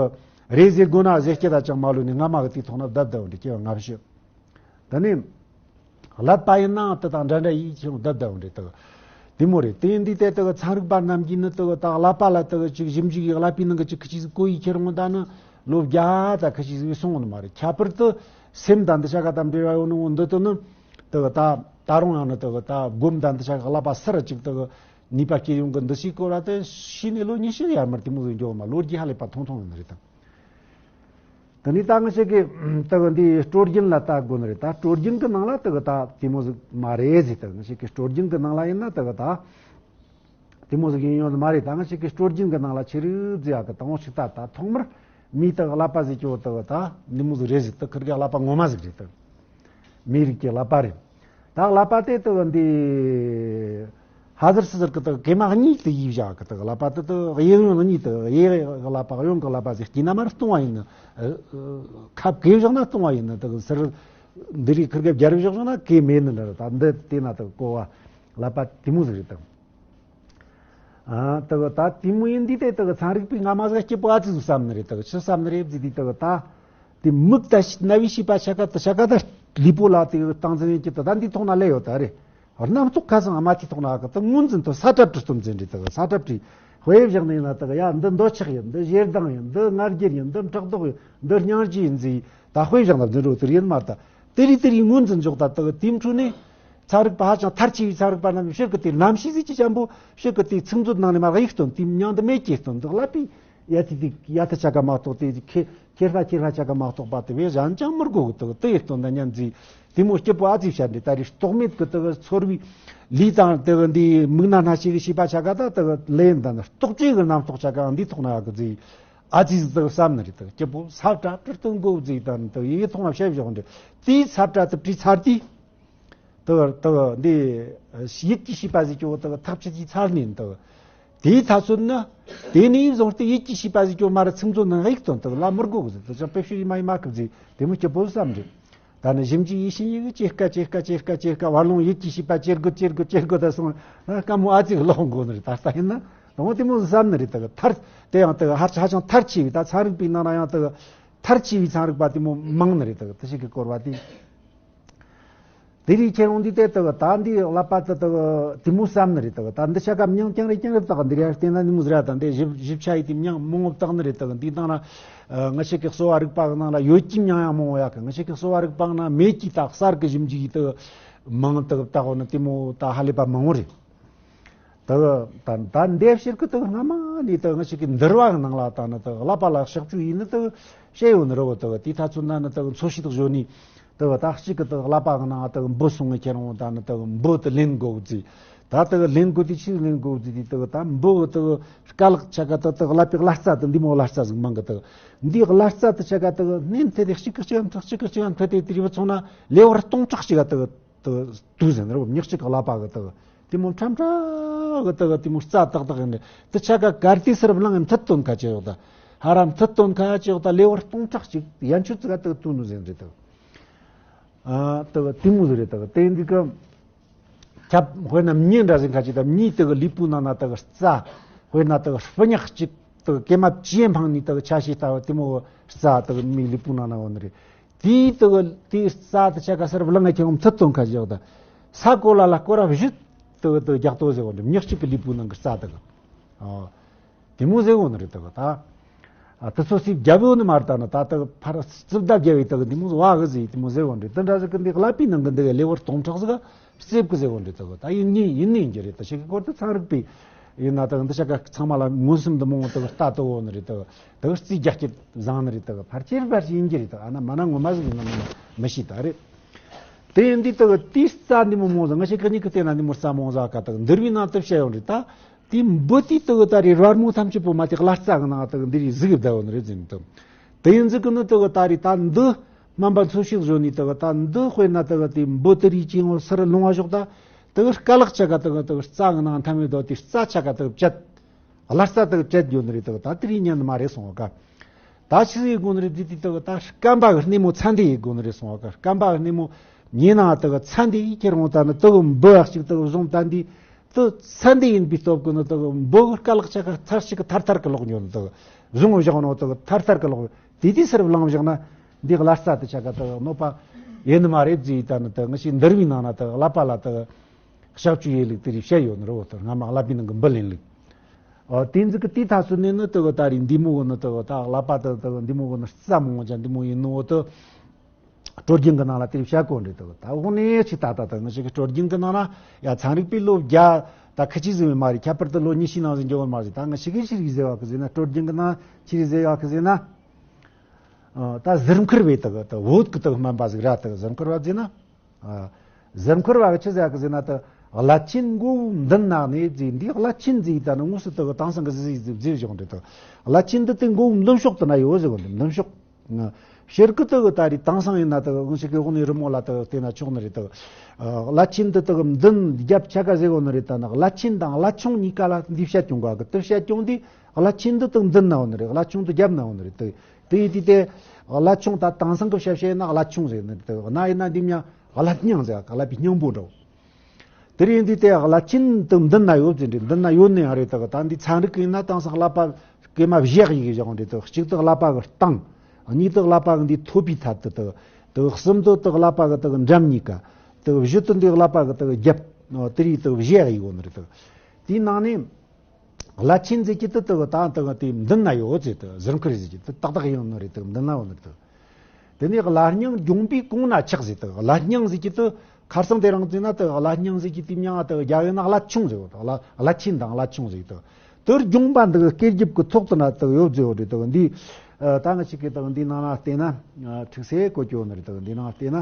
རེད་ཟེ་དགོས་ན་ཟེ་སྐྱེ་ད་ཅང་མ་ལུས་ནི་སྔ་མ་གི་དེའི་ཐོག་ན་བསྡད་བསྡད་འདྲི་སྐྱེ་བ་སྔ་ཕྱི། ད་ནི། ཀླད་པ་ཡིན་ནའང་དེ་དང་འདྲ་འདྲ་ཡིན་ཁྱེར་འོང་བསྡད་བསྡད་འོང་འདྲ་དག། དེ་མོ་རེད། དེ་ཡིན་དུས་དེ་དག་ཚན་རིག་པ་རྣམས་ཀྱིས་ནི་དག་ད་ཀླད་པ་ལ་དག་ཅིག་ཞིབ་འཇུག་གིས་ཀླད་པའི་ནང་གི་ཅིག་ཁི་ཅིག་གོ་ཡི་ཁྱེར་འོང་ད་ནི་ལོ་བརྒྱ་ད་ཁི་ཅིག་ཟིག་སོང་ནི་མ་རེད། ཁྱད་པར་དུ་སེམས་དང་འདི་ཆ་ག་དང་འབྲེལ་བ་ཡོད་ནི་འོང་འདི་དུ་ནི་དག་ད་ད་རུང་ཡང་ནི་དག་ད་སྒོམ་དང་འདི་ཆ་ག་ཀླད་པ་སར་ཅིག་དག་ནུས་པ་སྐྱེ་ཡོང་གི་འདི་ཞིག་སྐོར་བ་དེ་ཤི་ནས་ལོ་ཉི་ཤུ་ཡར་མར་དེ་མོ་ཟིག་འགྱོ་མ་ལོ་རྒྱུས་ཧ་ལས་པ་ཐུང་ཐུང་ཡོད་ནི་རེད་དང་། དེ་ནས་ད་ང་ཞིག་གིས་དག་འདིའི་སྲོལ་རྒྱུན་ལ་ལྟ་དགོས་ནི་རེད། ད་སྲོལ་རྒྱུན་གྱི་ནང་ལ་དག་ད་དེ་མོ་ཟིག་མ་རེད་ཟེར། ད་ང་ཞིག་གིས་སྲོལ་རྒྱུན་གྱི་ནང་ལ་ཡིན་ན་དག་ད་དེ་མོ་ཟིག་ཡིན་ཡོད་ནི་མ་རེད། ད་ང་ཞིག་གིས་སྲོལ་རྒྱུན་གྱི་ནང་ལ་ཆི་རིགས་ཟེར་ཡ་གི་དང་པོ་ཞིག་ད་ད་ཐོག་མར་མིའི་དག་ཀླད་པ་ཟེར་གྱི་འོ་དག་ད་འདི་མོ་ཟིག་རེད་ཟེར། དག་ཁིར་གི་ཀླད་པ་ངོ་མ་ཟིག་རེད་དག། མིའི་རིགས་ཀྱི་ཀླད་པ་རེད། ད་ཀླད་པ་དེ་དག་འདི་ཧ་ཟར་སི་ཟར་གི་དག་གེ་མ་གཉིས་དུ་ཡིས་བཞག་གི། དག་ཀླད་པ་དེ་དག་གཡས་གཡོན་གཉིས་དུ་གཡས་གཡོན་གི་ཀླད་པ་གཡོན་གི་ཀླད་པ་ཟེར་སྐྱིད་ན་མར་སྟོང་བ་ཡིན་ནི། ཁབ་གེ་བཞག་ན་སྟོང་བ་ཡིན་ནི། དག་སིར་འདི་རིགས་ཁིར་གེ་རྒྱལ་བཞག་བཞག་ན་གེ་མེད་ནི་འདྲ། ད་འདི་དེ་ན་དག་གོ་བ་ཀླད་པ་དེ་མོ་ཟིག་རེད་དང་། ཨ་དག་ད་དེ་མོ་ཡིན་དུས་དེ་དག་ཚན་རིག་པས་སྔ་མ་ཟིག་སྐྱིད་པོ་ཨ་ཙི་ཟིག་བསམ་ནི་རེད། དག་ཆི་བསམ་ནི་རེད་ཟེར་དུས་དག་ད། དེ་མིག་ད་ཤི་རྣ་བའི་ཤེས་པ་ཆ་ག་ད་ཆ་ག་ད་ལུས་པོ་ལ་དེ་སྟངས་འཛིན་ཡིན་གྱི་ད་ད་འདི་ཐོག་ན་ལས་ཡོད་ད་རེད། རྣམ་རྟོག་ཁ་སང་ཨ་མ་དེ་ཐོག་ན་གི་ད་ངོས་འཛིན་དུ་ས་ཁྲ་བྲི་སྟོན་འཛིན་རེད། ད་ས་ཁྲ་བྲི་དཔེ་བཞག་ནས་ན་ད་ཡ་འདི་འདོད་ཆགས་ཡིན། འདི་ཞེ་སྡང་ཡིན། འདི་ང་རྒྱལ་ཡིན། འདི་ཕྲག་དོག་ཡིན། འདི་སྙིང་རྗེ་ཡིན་ཟེར་ད་དཔེ་བཞག་ན་འཛིན་རོགས་དེར་ཡིན་མ་ད་དེ་རིགས་དེ་རིགས་ངོས་འཛིན་འཇོག་ད་ད་དེའི་འཕྲོ་ནས། ཚན་རིག་པ་ཧ་ཅང་མཐར་ཕྱིན་པའི་ཚན་རིག་པ་རྣམས་ཕྱིར་གི་དེ་རྣམ་ཤེས་ཟིག་ཅི་ཅན་པོ་ཕྱིར་གི་དེ་ཚིག་མཛོད་ནང་ནས་མར་གཡུག་སྟོན། དེའི་མྱིང་འདི་མེད་ཀྱི་སྟོན། འདི་ཀླད་པའི་ཡ་དེ་དེ་ཡ་ད་ཆ་ག་མ་གཏོགས་དེ་ཁེ་ཁེར་ཕ་ཁེར་ཕ་ཆ་ག་མ་གཏོགས་པ་དེ་བས་གཞན་ཅང་མི་དགོས་གི། དེ་དེ་ཡི་སྟོན་ད་ཉན་ཟིག་དེ་མོ་སྐྱིད་པོ་ཨ་ཙི་བཤད་འདི་ད་རེས་རྟོག་མེད་གི་དེ་གི་ཚོར་བའི་ལུས་དང་དེ་གི་འདི་མིག་རྣ་སྣ་ཤེས་གི་ཤེས་པ་ཆ་ག་ད་དེ་གི་ལེན་ད་ནི་རྟོག་བཅས་གི་རྣམ་རྟོག་ཆ་ག་འདི་ཐོག་ན་ཡ་གི་ཟིག་ཨ་ཙི་ཟིག་དེ་གི་བསམ་ནི་རེད། དེ་གི་སྐྱིད་པོ་ས་བཀྲ་བཀྲ་སྟོན་དགོས་ཟིག་ད་ནི་དེ་གི་ཡི་ཐོག་ན་བཤད་བཞག་འདི་དེའི་ས་བཀྲ་དེ་བྲིས་ཚར་དུས། དག་དག་འདི་ཡིད་ཀྱི་ཤེས་པ་ཟེར་གྱི་འོ་དག་ཐག་ཆོད་ཀྱི་ཚར་ནས་འདུག། དེའི་ཐ་ཚོད་ན་དེ་ནས་བཟུང་སྟེ་ཡིད་ཀྱི་ཤེས་པ་ཟེར་གྱི་འོ་མ་ར་ཚིག་མཛོད་ནང་ཡིག་དོན་དག་ལ་མི་དགོས་གི་ཟེར། དེ་ཅང་དཔེ་ཤོད་ཡིན་མ་ཡིན་མ་ཁབ་ཟེར་དེ་མོ་སྐྱིད་པོ་བསམ་རེད། ད་ནི་ཞིབ་འཇུག་ཡིད་བཞིན་ཡིད་ཀྱི་ཅེར་ཀ་ཅེར་ཀ་ཅེར་ཀ་ཅེར་ཀ་བར་ལོང་ཡིད་ཀྱི་ཤེས་པ་ཅེར་དགོས་ཅེར་དགོས་ཅེར་དགོས་ད་སོང་ན་དཀའ་མོ་ཨ་ཙི་ལོག་འགོ་ནི་རེད། ད་ལྟ་ཡིན་ན་དང་པོ་དེ་མོ་བསམ་ནི་རེད། དག་མཐར་དེ་ཡང་དག་ཧ་ཧ་ཅང་མཐར་ཕྱིན་པའི་ད་ཚན་རིག་པའི་ནང་ན་ཡང་དག་མཐར་ཕྱིན་པའི་ཚན་རིག་པ་དེ་མོ་མང་ནི་རེད། དག་དེ་ཞིག་གི་སྐོར་བ་དེ། དེ་རིགས་ཁྱེར་འོང་དུས་དེ་དག་ད་འདི་ཀླད་པ་དེ་དག་དེ་མོ་བསམ་ནི་རེད། དག་ད་འདི་ཆ་ག་མྱིང་རྐྱང་རེ་རྐྱང་རེ་བཏགས། འདི་རེ་བལྟས་ན་ནི་མོ་ཟེར་ཡ་དང་འདི་ཞིབ་ཞིབ་ཆ་ཡི་དེ་མྱིང་མང་པོ་བཏགས་ནི་རེད། དག་འདི་དང་ན་ང་ཞིག་གི་གསོ་བ་རིག་པ་གི་ནང་ལ་ཡོད་ཀྱི་མྱིང་ཡང་མང་བོ་ཡོད་གི། ང་ཞིག་གི་གསོ་བ་རིག་པ་གི་ནང་མེད་ཀྱི་ད་གསར་གི་ཞིབ་འཇུག་ཡི་དག་མང་དག་བཏགས་འོ་ན་དེ་མོ་ད་ཧ་ལས་པ་མང་བོ་རེད། དག་ད་ད་འདེབས་ཕྱིར་གི་དག་སྔ་མ་ནས་དག་ང་ཞིག་གི་འདུལ་བ་གི་ནང་ལ་ད་ནི་དག་ཀླད་པ་ལ་གཤག་བཅོས་ཡིན་ནི་དག་བཤད་ཡོད་ནི་རེད་བོ། དག་དེའི་ཐ་ཚོད་ན་ནི་དག་འཚོ་བྱེད་དག་བཞོན་ནི་དག་ད་གཅིག་གི་དག་ཀླད་པ་གི་ནང་དག་འབུ་སོང་ངེ་ཁྱེར་འོང་ད་ནི་དག་འབུ་དེ་ལེན་དགོས་ཟེར། ད་དག་ལེན་དགོས་དེ་ཆི་ལེན་དགོས་ཟེར་དེ་དག་ད་འབུ་གི་དག་དཀའ་ལག་ཆ་ག་དག་དག་ཀླད་པའི་ཀླད་རྩ་དེ་འདི་མོ་ཀླད་རྩ་ཟིག་མང་གི། དག་འདི་ཀླད་རྩ་དེ་ཆ་ག་དག་ནན་ཐེ་དེ་གཅིག་གི་གཅིག་གམ་ཐག་གཅིག་གི་གཅིག་གམ་ཐེ་དེ་དེ་རི་བ་ཚོང་ན་ལེ་བར་སྟོང་ཕྲག་གཅིག་ག་དག་དུ་དུ་ཟེར་ནི་རེད། མྱི་གཅིག་གི་ཀླད་པ་གི་དག་དེ་མོ་ཁྲམ་ཁྲ་གི་དག་དེ་མོ་རྩ་ཏག་ཏག་ཡིན་རེད། དེ་ཆ་ག་གར་དེ་སར་བླངས་མཐུད་དོན་ཁ་ཅི་ཡོད་ད། ཧ་ར་མཐུད་དོན་ཁ་ཅི་ཡོད་ད། ལེ་བར་སྟོང་ཕྲག་གཅིག་ཡན་ཆོད་ཙི་ག་དག་དུ་ནུ་ཟེར་རེད་དག། ཨ་དག་དེ་མོ་ཟེར་རེད་དག། དེ་འདི་གི་ཁྱབ་དཔེར་ན་མྱི་འདྲ་ཟིག་ཁ་ཅི་ད་མྱི་དག་ལུས་པོའི་ནང་ན་དག་རྩ་དཔེར་ན་དག་སྤུ་ཉག་གཅིག་དག་གེ་མ་བཅས་འཕངས་ནས་དག་ཆ་ཤས་ལྟ་བུ་དེ་མོ་རྩ་དག་མི་ལུས་པོའི་ནང་ན་ཡོད་ནི་རེད། དེའི་དུ་དེའི་རྩ་དུ་ཆ་ག་སར་བླངས་ངེ་ཁྱེད་མཐུད་དོན་ཁ་བཞག་ད། ས་གོ་ལ་ལ་སྐོར་ར་བཞུད། དུ་དུ་རྒྱག་ཏོ་ཟེར་བ་འདྲ། མྱི་གཅིག་གི་ལུས་པོའི་ནང་གི་རྩ་དག་ཨ། དེ་མོ་ཟེར་བ་ནི་རེད་དག་ད། ཨ་དུ་ཚོ་སིབ་རྒྱབ་ཡོད་ནི་མ་རེད་ད་ནི། ད་དག་ཕར་སིབ་ད་རྒྱབ་ཡོད་དག་དེ་མོ་བ་གི་ཟེར་དེ་མོ་ཟེར་བ་འདྲ། དེ་འདྲ་ཟིག་གི་འདི་ཀླད་པའི་ནང་གི་འདི་གི་ལེ་བར་སྟོང་ཕྲག་ཟིག་ག་སིབ་གི་ཟེར་བ་འདྲ་དག་ད་ཡིན་ནི་ཡིན་ནི་ཡིན་གྱི་རེད། ད་ཞིག་གི་སྐོར་དུ་ཚན་རིག་པའི་ཡིན་ན་དག་འདི་ཆ་ག་ཚང་མ་ལ་མངོན་སུམ་དུ་མང་བོ་དག་ལྟ་དོ་བོ་ནི་རེད་དག་དག་རྩིས་རྒྱ་སྐྱེད་བཟང་ནི་རེད་དག་ཕར་ཆེར་ཕར་ཞིག་ཡིན་གྱི་རེད་དག་ཨ་ན་མ་ན་ངོ་མ་ཟིག་ཡིན་ན་མི་ཤེས་ད་རེད། དེ་ཡིན་དུས་དག་དེའི་རྩ་འདི་མོ་མོ་ཟིག་ང་ཞིག་གི་གཉིས་ཀྱི་སྟེང་ན་འདི་མོ་རྩ་མོ་ཟིག་ག་དག་འདིར་བའི་ནང་དུ་བཤད་ཡོང་རེད་ད། དེའི་འབུ་དེའི་དག་ད་རེད་རོལ་མོ་ཐམས་ཅད་པོ་མ་དེ་ཀླད་རྩ་གི་ནང་དག་འདི་རེད་ཟིག་བསྡད་ཡོད་ནི་རེད་ཟེར་ནི་དང་། དེ་ཡིན་ཟིག་གི་ནི་དག་ད་རེད་ད་འདི་སྨན་པ་འཚོ་བྱེད་བཟོ་ནི་དག་ད་འདི་དཔེར་ན་དག་དེ་འབུ་དེ་རིགས་ཅིག་ངོ་སར་ལོང་བ་ཞོག་ད། དག་རྐ་ལག་ཆ་ག་དག་དག་རྩ་གི་ནང་འཐམ་མེད་དོ་དེ་རྩ་ཆ་ག་དག་བཅད། ཀླད་རྩ་དག་བཅད་ཡོད་ནི་རེད་དག་ད་དེ་རིགས་ཉན་ནི་མ་རེད་སོང་བ་ཀ་ད་ཆི་ཟིག་ཡེད་དགོས་ནི་རེད་དེ་དེ་དག་ད་སྐམ་པ་གི་སྣེ་མོ་ཚ་འདི་ཡེད་དགོས་ནི་རེད་སོང་བ་ཀ་སྐམ་པ་གི་སྣེ་མོ་ཉེ་ན་དག་ཚ་འདི་ཡེད་ཁྱེར་འོང་ད་ནི་དག་འབུ་བ་གཅིག་དག་བཟུང་ད་འདི་དུ་ཚ་འདི་ཡིན་པའི་སྟོབས་ཀྱིས་ནི་དག་འབུ་གི་རྐ་ལག་ཆ་ག་ཐར་ཞིག་གི་ཐར་ཐར་གི་ལོག་ཉོ་ནི་དག་བཟུང་བཞག་ནོ་དག་ཐར་ཐར་གི་ལོག་དེ་དུས་སེར་བ་ལངས་བཞག་ན་འདི་ཀླད་རྩ་དེ་ཆ་ག་དག་གནོད་པ་ཡིན་ནི་མ་རེད་ཟེར་ད་ནི་དག་ང་ཞིག་འདིར་བའི་ནང་ན་དག་ཀླད་པ་ལ་དག་གཤག་བཅོས་ཡེད་ལུགས་དེ་རིགས་བཤད་ཡོད་ནི་རེད། འོ་དེ་སྔ་མ་ཀླད་པའི་ནང་གི་འབུ་ལེན་ལུགས། ཨ་དེ་ཟིག་གི་དེའི་ཐ་ཚོད་ནས་ནི་དེ་གི་ད་རེས་འདི་མོ་གི་ནི་དེ་གི་ད་ཀླད་པ་དེ་དེ་གི་འདི་མོ་གི་ནི་རྩ་མང་ཅན་འདི་མོ་ཡིན་ནོ་དེ། སྲོལ་རྒྱུན་གི་ནང་ལ་དེ་བཤད་གོ་འདྲ་དེ་གི་ད་འོ་ནས་ཅི་ད་ད་ད་ང་ཞིག་གི་སྲོལ་རྒྱུན་གི་ནང་ལ་ཡ་ཚན་རིག་པའི་ལོ་བརྒྱ་ད་ཁ་ཅིག་ཟིན་པའི་མ་རེད། ཁྱད་པར་དུ་ལོ་ཉི་ཤུའི་ནང་ཟིན་རྒྱུ་བ་མ་རེད། ད་ང་ཞིག་གི་ཅི་རིགས་ཟེར་བ་གི་ཟེར་ན་སྲོལ་རྒྱུན་གི་ནང་ཅི་རིགས་ཟེར་བ་གི་ཟེར་ན། ཨ་ད་ཟུར་མཁར་བའི་དེ་གི་ད་བོད་གི་དེ་གི་སྨན་པ་ཟིག་ར་དེ་གི་ཟུར་མཁར་བ་ཟེར་ན། ཨ། ཟུར་མཁར་བ་གི་ཆི་ཟེར་གི་ཟེར་ན་ད་བླ་ཆེན་མགོ་བོ་མདུན་ན་ནས་ཟེར། འདི་བླ་ཆེན་ཟེར་ད་ནི་དངོས་སུ་ད་གི་དེང་སང་གི་ཟེར་ཟེར་ཟེར་བྱུང་འདྲ་ད། བླ་ཆེན་འདི་དེ་མགོ་བོ་མདུན་ཕྱོགས་དེ་ན་ཡོད་ཟེར་གོ་འདི་མདུན་ཕྱོགས། ཨ། ཕྱིར་གི་ད་གི་ད་རེས་དེང་སང་ཡིན་ན་ད་གི་དངོས་སུ་གི་དབང་ནས་རི་མོ་ལ་ད་གི་བལྟས་ན་ཆོག་ནི་རེད་ད། ཨ། བླ་ཆེན་འདི་ད་གི་མདུན་རྒྱབ་ཆ་ག་ཟེར་གོ་ནི་རེད་ད་ནི། བླ་ཆེན་དང་བླ་ཆུང་གཉིས་ཀ་ལ་འདི་བཤད་ཀྱང་གོ་གི་དེ་བཤད་ཀྱང་འདི་བླ་ཆེན་འདི་ད་མདུན་ན་ཡོད་ནི་རེད། བླ་ཆུང་འདི་རྒྱབ་ན་ཡོད་ནི་རེད་ད། དེ་ཡིན་དུས་དེ། བླ་ཆུང་ད་དེང་སང་གི་བཤད་བཤད་ན་བླ་ཆུང་ཟེར་ནི་དེ་གནའ་ཡིན་ན་འདི་མྱང་བླ་སྙིང་ཟེར་ག་བླ་པའི་སྙིང་པོ་འདྲ་བོ། དེ་རེད་ཡིན་དུས་དེ་བླ་ཆེན་དུ་མདུན་ན་ཡོད་ཟེར་འདྲ་མདུན་ན་ཡོད་ནི་ཡང་རེད་དག་ད་འདི་ཚན་རིག་གི་ཡིན་ན་དེང་སང་བསླབ་པ་སྐེ་མ་བཞེས་ཡིག་བཞག་འདྲ་དག་གཅིག་དག་བསླབ་པ་གི་སྟེང་། གཉིས་དག་བསླབ་པ་གི་འདི་ཐོད་པའི་ཐད་དུ་དག་དག་གསུམ་དག་དག་བསླབ་པ་གི་དག་འགྲམ་གཉིས་ཀ། དག་བཞི་དག་འདི་བསླབ་པ་གི་དག་རྒྱབ། དེ་རེད་དག་བཞེས་ཡིག་ཡོད་ནི་རེད་དག་དེའི་ནང་ནས། བླ་ཆེན་ཟེར་གྱི་དེ་དེ་གི་ད་དེ་གི་དེ་མདུན་ན་ཡོད་ཟེར་དེ་ཟུར་མཁར་ཟེར་གྱི་དེ་ཏག་ཏག་ཡོད་ནི་རེད། དེ་མདུན་ན་ཡོད་ནི་རེད་དེ། དེ་ནས་བླ་སྙིང་རྒྱུང་པའི་གོང་ན་ཆགས་ཟེར་དེ། བླ་སྙིང་ཟེར་གྱི་དེ་ཁ་སང་དེ་རིང་བརྩིས་ན་དེ་བླ་སྙིང་ཟེར་གྱི་དེ་མྱིང་ང་དེ་རྒྱ་ཡིག་ན་བླ་ཆུང་ཟེར་བ་དེ། བླ་བླ་ཆེན་དང་བླ་ཆུང་ཟེར་དེ། དེ་རྒྱུང་པ་འདི་གི་སྐེ་རྒྱབ་ཀྱི་ཐོག་ཏུ་ན་དེ་ཡོད་ཟེར་བ་རེད་དེ། འདི་ཨ་ད་ང་ཞིག་གིས་དེ་འདི་ནང་ན་བལྟས་ན་ཨ་འཁྲིག་སེ་བཀོད་ཀྱི་ཡོད་ནི་རེད་དེ། འདི་ནང་བལྟས་ན།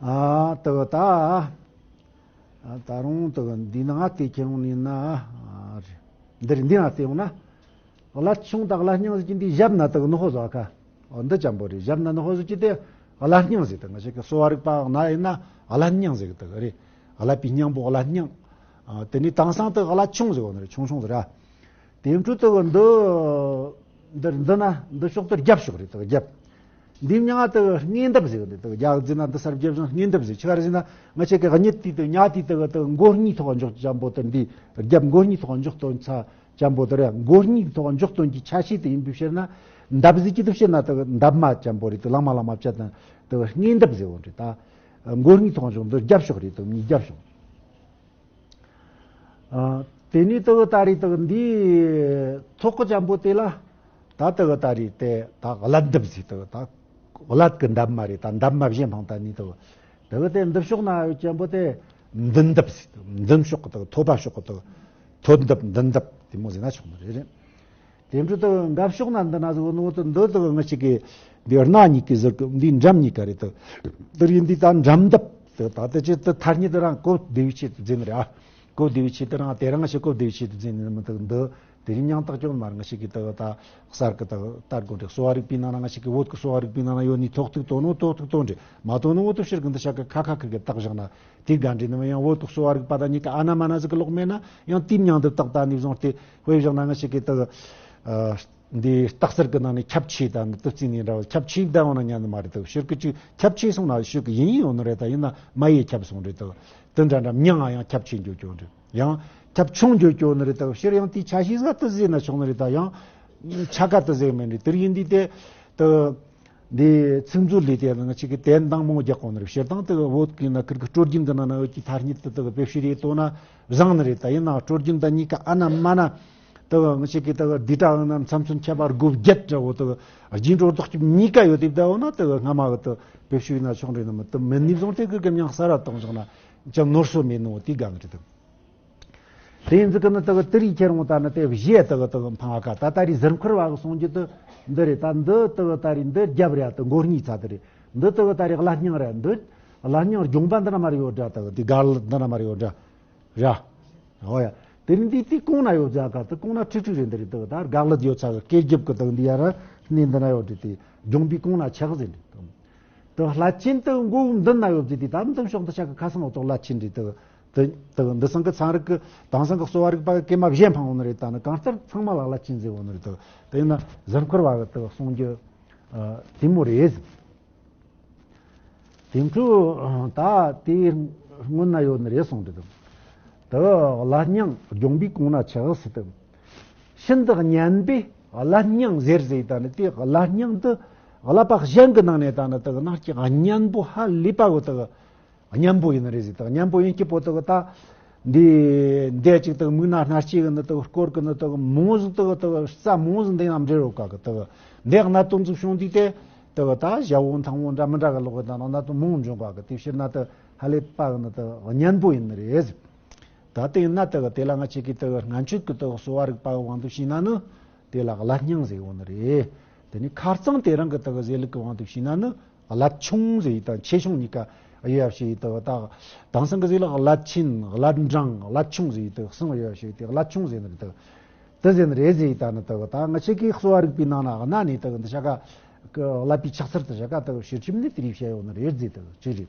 ཨ་དེ་གི་ད། ཨ་ད་རུང་དེ་གི་འདི་ནང་བལྟས་ཁྱེར་ཡོང་ནི་ན། ཨ་འདིར་འདི་ནང་བལྟས་ཡོང་ན། བླ་ཆུང་དང་བླ་སྙིང་ཟེར་གྱི་འདི་ཞབས་ན་དེ་གི་ནུ་ཧོ་ཟོ་ཁ། འོ་འདི་ཅན་པོ་རེད། ཞབས་ན་ནུ་ཧོ་ཟེར་གྱི་དེ་བླ་སྙིང་ཟེར་དེ། ང་ཞིག་གི་གསོ་བ་རིག་པ་ན་ཡིན་ན་བླ་སྙིང་ཟེར་གི་དེ་གི་རེད། བླ་པའི་སྙིང་པོ་བླ་སྙིང་། ཨ་དེ་ནས་དེང་སང་དེ་བླ་ཆུང་ཟེར་བ་ནི་རེད། ཆུང་ཆུང་ཟེར་ར། དེ་འཕྲོ་དེ་གི་འདི། འདིར་འདི་ན་འདི་ཕྱོགས་དེ་རྒྱབ་ཕྱོགས་རེད་དེ་རྒྱབ། འདི་མྱིང་ང་དེ་གི་སྔས་འདབས་ཟེར་གི་འདི་དེ་གི་རྒྱ་གི་བརྩིས་ན་འདི་སར་རྒྱབ་ཅིང་སྔས་འདབས་ཟེར། ཆི་ག་རེད་ཟེར་ན་ང་ཆེ་གི་གཉིད་དེ་དེ་ཉལ་དེ་དེ་གི་དེ་གི་མགོ་གཉིས་ཐོག་འཇོག་ཅན་པོ་དེ། འདི་རྒྱབ་མགོ་གཉིས་ཐོག་འཇོག་སྟོན་ས་ཅན་པོ་དེ་རེད། མགོ་གཉིས་ཐོག་འཇོག་སྟོན་གྱི་ཆ་ཤས་དེ་ཡིན་པའི་ཕྱིར་ན། འདབས་ཟེར་གྱི་དེ་ཕྱིར་ན་དེ་གི་འདབ་མ་ཅན་པོ་རེད་དེ། ལང་མ་ལང་མ་བྱས་ན་དེ་གི་སྔས་འདབས་ཟེར་བ་རེད་ད། མགོ་གཉིས་ཐོག་འཇོག་འདི་རྒྱབ་ཕྱོགས་རེད་དེ་གཉིས་རྒྱབ་ཕྱོགས། ཨ་དེ་ནས་དེ་གི་ད་རེས་དེ་གི་འདིའི་ཐོག་གི་ཅན་པོ་དེ་ལ་ད་དེ་གི་ད་རེས་དེ་ད་ཀླད་འདབས་ཟེར། དེ་གི་ད་ཀླད་གི་འདབ་མ་རེད། ད་འདབ་མ་བཞི་འཕངས་ད་ནི་དེ་གི་དེ་གི་དེ་འདི་ཕྱོགས་ན་ཡོད་ཅན་པོ་དེ་མདུན་འདབས་ཟེར། མདུན་ཕྱོགས་གི་དེ་གི་ཐོད་པ་ཕྱོགས་གི་དེ་གི་ཐོད་འདབས་མདུན་འདབས་དེ་མོ་ཟེར་ན་ཆོག་ནི་རེད། རེད། དེ་འཕྲོ་དེ་གི་འགབ་ཕྱོགས་ན་འདི་ན་ཟེར་གོ་ནོ་དེ་འདི་དེ་གི་ང་ཞིག་གི་འདི་རྣ་གཉིས་ཀྱི་ཟུར་གི་འདི་འགྲམ་གཉིས་ཀ་རེད་དེ། དེ་རིང་འདི་ད་འགྲམ་འདབས། དེ་ད་དེ་ཅི་དེ་ཐ་སྙད་དེ་རང་གོ་བདེ་བའི་ཆེད་དུ་བརྩིས་ནི་རེད་ཨ། གོ་བདེ་བའི་ཆེད་དུ་རང་དེ་རང་ཞིག་གོ་བདེ་བའི་ཆེད་དུ་བརྩིས་ནི་མི་འདུག་འདི་དེ་རིང་མྱིང་བཏགས་ཀྱང་མ་རེད། ང་ཞིག་གི་དེ་ད་གསར་གི་དེ་ལྟར་དགོས་འདྲ། གསོ་བ་རིག་པའི་ནང་ན་ང་ཞིག་གི་བོད་ཀྱི་གསོ་བ་རིག་པའི་ནང་ན་ཡོད་ནི་ཐོག་ཐུག་དོ་ནོ་ཐོག་ཐུག་དོ་འདྲ་མ་དོ་ནོ་བོ་དེ་ཕྱིར་གི་འདི་ཞག་གི་ཁ་ཁ་ཁ་གི་བཏགས་བཞག་ན་དེ་དགའ་འདྲ་ནི་མི་ཡང་བོད་ཀྱི་གསོ་བ་རིག་པ་དང་གཉིས་ཀ་ཨ་ན་མ་ན་ཟིག་གི་ལོག་མེད་ན་ཡང་དེའི་མྱིང་དེ་བཏགས་ད་ནི་བཟུང་སྟེ་དཔེ་བཞག་ན་ང་ཞིག་གི་དེ་གི་ཨ། འདི་རྟགས་གསལ་གྱི་ནང་ནས་ཁྱབ་ཆེ་དང་དུ་བརྩིས་ནས་འདྲ་བ། ཁྱབ་ཆེ་བསྡད་འོང་ན་ཉན་ནི་མ་རེད་དོ། ཕྱིར་གི་ཅིག་ཁྱབ་ཆེ་སོང་ན་ཕྱིར་གི་ཡིན་ཡོད་ནི་རེད། ད་ཡིན་ན་མ་ཡེ་ཁྱབ་སོང་རེད་དོ། དེ་འདྲ་འདྲ་མྱིང་ང་ཡང་ཁྱབ་ཆེ་འགྱོ་འགྱོ་རེད། ཡང་ཁྱབ་ཆུང་འགྱོ་འགྱོ་ནི་རེད་དོ། ཕྱིར་ཡང་དེའི་ཆ་ཤས་ཟ་དུ་ཟེར་ན་ཆོག་ནི་རེད། ད་ཡང་ཆ་ག་དུ་ཟེར་མེད་རེད། དེར་ཡིན་དུས་དེ་དུ་ འདི་ཚིག་མཛོད་ལས་དེ་ང་ཅིག་གི་དན་དང་མོ་རྒྱག་གོ་ནི་རེད། སྤྱིར་བཏང་དེ་བོད་ཀྱི་ན་ཁིར་གི་སྲོལ་རྒྱུན་གི་ནང་ན་འུ་ཅི་ཐ་སྙད་དེ་དེ་བེད་སྤྱོད་རེད་དོ་ན་བཟང་ནི་རེད། ད་ཡིན་ན་སྲོལ་རྒྱུན་དང་གཉིས་ཀ་ཨ་ན་མ་ན་དེ་ང་ཅིག་གི་དེ་འདི་གྲ་ན་མཚམས་མཚམས་ཁྱད་པར་དགུ་བརྒྱད་འདྲ་བོ་དེ་རྒྱུན་འགྲོ་ལྡོག་གི་གཉིས་ཀ་ཡོད་དེ། ད་འོ་ན་དེ་སྔ་མ་གི་དེ་བེད་སྤྱོད་ཡིན་ན་ཆོག་རེད་ནི་མི་དེ་མི་ནི་བཟུང་དེ་གི་གི་མྱང་གསར་བ་གཏོང་བཞག་ན་ཅང་ནོར་སོ་མེད་ནོ་དེ་གང་གི་དེ། དེ་ཡིན་ཟིག་གི་ནི་དག་དེ་རིགས་ཁྱེར་འོང་ད་ནི་དེ་བཞི་དག་དག་འཕང་བ་ཀ་ད་ད་རེས་ཟུར་མཁར་བ་གི་གསུང་རྒྱུ་དེ་འདི་རེད། ད་འདི་དག་ད་རེས་འདི་རྒྱབ་རེད། ད་མགོ་གཉིས་ཚ་དེ་རེད། འདི་དག་ད་རེས་བླ་སྙིང་རེད། འདི་བླ་སྙིང་ལྗོངས་པ་འདི་ན་མར་ཡོད་འདྲ། དག་དེ་གར་འདི་ན་མར་ཡོད་འདྲ་ར། ཨོ་ཡ། དེ་རིང་འདི་དེ་གོང་ན་ཡོད་ཟེར་ཀ་དེ་གོང་ན་ཁྲིག་ཁྲིག་རེད། འདི་རེད་དག་ད་གར་ལ་ཡོད་ཚ་གི་སྐེ་རྒྱབ་གི་དག་འདི་ཡ་ར་སྣེ་འདི་ན་ཡོད་འདྲ། དེ་ལྗོངས་པའི་གོང་ན་ཆགས་ཟིན་རེད། དེ་བླ་ཆེན་དེ་མགོ་མདུན་ན་ཡོད་ཟེར། དེ་ད་མདུན་ཕྱོགས་འདི་ཆ་གི་ཁ་སང་འོག་ཏོག་བླ་ཆེན་རེད། དེ་དེ་དེ་འདི་སང་གི་ཚན་རིག་གི་དེང་སང་གི་གསོ་བ་རིག་པ་གི་སྐེ་མ་བཞེས་འཕང་འོང་ནི་རེད། ད་ནི་གང་ལྟར་ཚང་མ་ལ་བླ་ཆེན་ཟེར་འོང་ནི་རེད། དེ་དེ་ཡིན་ན་ཟུར་མཁར་བ་གི་དེ་གསུང་རྒྱུ་ཨ་དེ་མོ་རེད། དེ་ཚོ་ད་དེ་སྔོན་ན་ཡོད་ནི་རེད་གསུངས་འདུག་དེ་བླ་སྙིང་ལྗོངས་པའི་གོང་ན་ཆགས་སྲིད་དེ། ཤིན་ཏུ་གཉན་པས་བླ་སྙིང་ཟེར་ཟེར། ད་ནི་དེ་བླ་སྙིང་དེ་བསླབ་པ་གཞན་གྱི་ནང་ནས་ད་ནི་དེ་ནང་གི་གཉན་པོ་ཧ་ལས་པ་བོ་དེ་གཉན་པོ་ཡིན་ནི་རེད་ཟེར། དེ་གཉན་པོ་ཡིན་གྱི་པོ་དེ་ད་འདི་འདི་ཅིག་དེ་མིག་ན་སྣ་ལྕེ་གི་ནི་དེ་སྐོར་གི་ནི་དེ་མོ་ཟིག་དེ་དེ་རྩ་མོ་ཟིག་འདི་ཡང་འབྲེལ་རོགས་ག་གི་དེ་འདི་གནད་དོན་ཟིག་བྱུང་དུས་དེ་དེ་ད་ཞྭ་བོ་ཐང་བོ་འདྲ་མི་འདྲ་གི་ལོག་གི་ད་ནང་གནད་དོན་མོ་འབྱུང་ག་གི། དེ་ཕྱིར་ན་དེ་ཧ་ལས་པ་གི་ནི་དེ་གཉན་པོ་ཡིན་ནི་རེད་ཟེར། ད་དེ་ཡིན་ན་དེ་གི་དེ་ལ་ང་ཅིག་གི་དེ་སྔན་ཆད་གི་དེ་གསོ་བ་རིག་པ་གི་དབང་དུ་བྱས་ན་ནི། དེ་ལ་བླ་སྙིང་ཟེར་ཡོང་ནི་རེད། དེ་ནི་ཁ་རྩང་དེ་རིང་གི་དག་ཟེར་ལུགས་ཀྱི་དབང་དུ་བྱས་ན་ནི་བླ་ཆུང་ཟེར་ཡི་དང་ཆེ་ཆུང་གཉིས་ཀ་དབྱེ་བ་ཕྱེ་ཡི་དག་དག་དེང་སང་གི་ཟེར་ལུགས་བླ་ཆེན་བླ་འབྲིང་བླ་ཆུང་ཟེར་ཡི་དག་གསུམ་དབྱེ་བ་ཕྱེ་ཡི་དེ་བླ་ཆུང་ཟེར་ནི་རེད། དེ་ཟེར་ནི་རེད་ཟེར་ཡི་དང་ནི་དག་ད་ང་ཆེ་གི་གསོ་བ་རིག་པའི་ནང་ན་གནའ་ནས་དག་འདི་ཆ་ག་གི་བསླབ་པའི་ཕྱག་སར་དེ་ཆ་ག་དག་ཕྱིར་ཁྱིམ་ནས་དེ་རིགས་བཤད་ཡོང་ནི་རེད་ཟེར་དག་ཅི་རེད།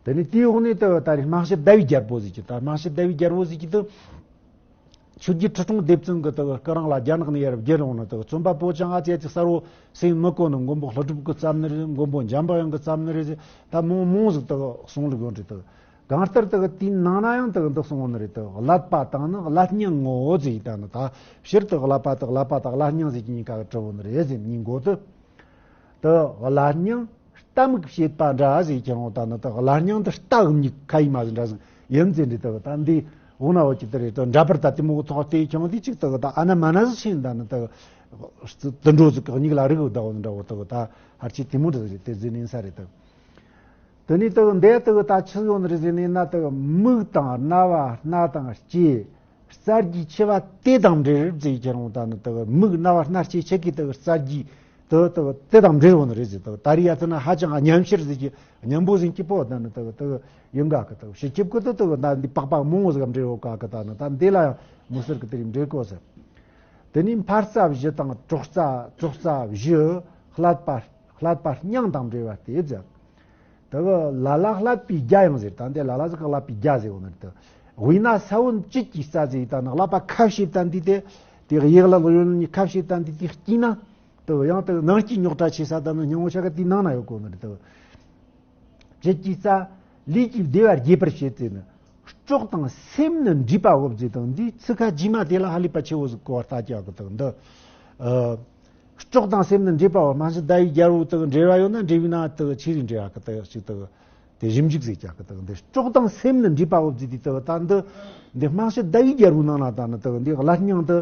དེ་ནི་དེའི་འོག་ནས་དག་ད་རེས་རྨང་གཞི་ཟླ་བའི་རྒྱལ་པོ་ཟེར་གི་ད་རྨང་གཞི་ཟླ་བའི་རྒྱལ་པོ་ཟེར་གི་དུ། ཆོས་བརྒྱུད་ཁྲི་སྲོང་ལྡེ་བཙན་གྱི་དག་སྐུ་རིང་ལ་རྒྱ་ནག་ནས་ཡར་བརྒྱུད་ཡོང་ནི་དག་བཙུན་པ་པོ་ཅང་ཨ་ཙེ་ཅིག་གསར་བོ་སེང་མི་གོ་ནི་མགོན་པོ་ཀླུ་སྒྲུབ་ཀྱིས་བརྩམས་ནི་རེད། མགོན་པོ་འཇམ་དཔལ་དབྱངས་ཀྱིས་བརྩམས་ནི་རེད་ཟེར། ད་མང་མང་ཟིག་དག་གསུང་ལུགས་ཡོད་རེད། དག་གང་ལྟར་དག་དེའི་ནང་ན་ཡང་དག་འདི་གསུང་བ་ནི་རེད། དག་བསླབ་པ་དང་ནི་བླ་སྙིང་ངོ་བོ་ཟེར་ཡི་ད་ནི་ད་ཕྱིར་དག་བསླབ་པ་དག་བསླབ་པ་དག་བླ་སྙིང་ཟེར་གྱི་གཉིས་ཀ་གི་གྲུབ་བོ་ནི་རེད་ཟེར་གཉིས་འགོ་དུ། དེ་བླ་སྙིང་རྟ་མིག་བྱེད་པ་འདྲ་ཟིག་ཁྱེར་འོང་ད་ནི་དེ་བླ་སྙིང་དེ་རྟ་གི་མིག་ཁ་ཡི་མ་ཟིག་འདྲ་ཟིག་ཡིན་ཟེར་འདྲི་དེ་ད་འདི་འོ་ན་འོ་ཅི་དེ་རེད། དེ་འདྲ་པར་ད་དེ་མོ་ཐོག་དེ་ཁྱེར་འོང་དེ་ཅིག་དེ་ད་ཨ་ན་མ་ན་ཟིག་ཤེས་ད་ནི་དེ་དུད་འགྲོ་ཟིག་གི་མིག་ལ་རིག་ད་འོ་འདྲ་འོ་དེ་ད་ཧར་ཅི་དེ་མོ་འདྲ་ཟིག་རེད། དེ་ཟིག་ནི་ས་རེད་དེ། དེ་ནས་དེ་འདས་དེ་ད་ཆི་ཡོང་ནི་རེད་ཟེར་ནས་ན། དེ་མིག་དང་རྣ་བ་སྣ་དང་ལྕེ། རྩ་རྒྱུས་ཆེ་བ་དེ་དང་འབྲེལ་ཟེར་ཁྱེར་འོང་ད་ནི་དེ་མིག་རྣ་བ་སྣ་ལྕེ་ཆེ་གི་དེ་རྩ་རྒྱུས་དེ་དེ་དེ་དང་འབྲེལ་འོང་ནི་རེད་ཟེར། དེ་ད་རེས་ཡ་ཚ་ན་ཧ་ཅང་གཉན་ཤེས་ཟེར་གི་གཉན་པོ་ཟིག་གི་པོ་ད་ནི་དེ་དེ་ཡིན་ག་གི་དེ་ཕྱི་སྐྱིབས་ཀི་དེ་དེ་ད་འདི་པགས་པ་མང་བོ་ཟིག་འབྲེལ་འོ་ག་གི་ད་ནི་ད་འདི་ལ་ཡང་མི་སེར་གི་དེ་རིགས་འབྲེལ་གོ་ཟེར། དེ་ནས་འཕར་རྩ་བཞི་དང་དྲོ་རྩ་བཙོག་རྩ་བཞི། བསླབ་པ་བསླབ་པ་སྙིང་དང་འབྲེལ་བ་སྟེ་ཟེར། དེ་གི་ལ་ལ་བསླབ་པའི་རྒྱ་ཡང་ཟེར། ད་འདི་ལ་ལ་ཟིག་གི་བསླབ་པའི་རྒྱ་ཟེར་བོ་ནི་དེ། དབུས་ན་ས་བོན་བཅུད་ཀྱི་རྩ་ཟེར། ད་ནི་བསླབ་པ་ཁ་བྱེ་བ་འདི་དེ། དེ་གི་ཡག་ལ་ལོ་ཡོན་ནི་ཁ་བྱེ་བ་འདི་དེ་སྐྱིད་ན། དེ་གི་ཡང་དེ་གི་ནང་སྐྱིད་རྙོག་དྲ་ཆེ་ས་ད་ནི་སྙིང་བོ་ཆ་ག་དེའི་ནང་ན་ཡོད་གོ་ནི་དེ། བཅུད་ཀྱི་རྩ། ལུས་ཀྱི་བདེ་བ་རྒྱས་པར་བྱེད་ཅེས་ནི། སྲོག་དང་སེམས་ནི་འདྲེས་པའོ་ཟེར་དང་འདིའི་ཚིག་ཁ་རྗེས་མ་དེ་ལ་ཧ་ལས་པ་ཆེ་བོ་ཟིག་གོ་བ་ལྟ་རྒྱག་གི་དང་འདི། ཨ། སྲོག་དང་སེམས་ནི་འདྲེས་པའོ། རྨང་གཞི་ཟླ་བའི་རྒྱལ་པོ་དག་འབྲེལ་བ་ཡོད་ན་འབྲེལ་བའི་ནང་དག་ཆི་རིགས་འབྲེལ་བ་གི་དག་ཅིག་དག་དེ་ཞིབ་འཇུག་ཟེར་རྒྱག་གི་དག་འདི་སྲོག་དང་སེམས་ནི་འདྲེས་པའོ་ཟེར་དེ་དག་ད་འདི་འདི་རྨང་གཞི་ཟླ་བའི་རྒྱལ་པོའི་ནང་ན་ད་ནི་དག་འདི་བླ་སྙིང་དུ་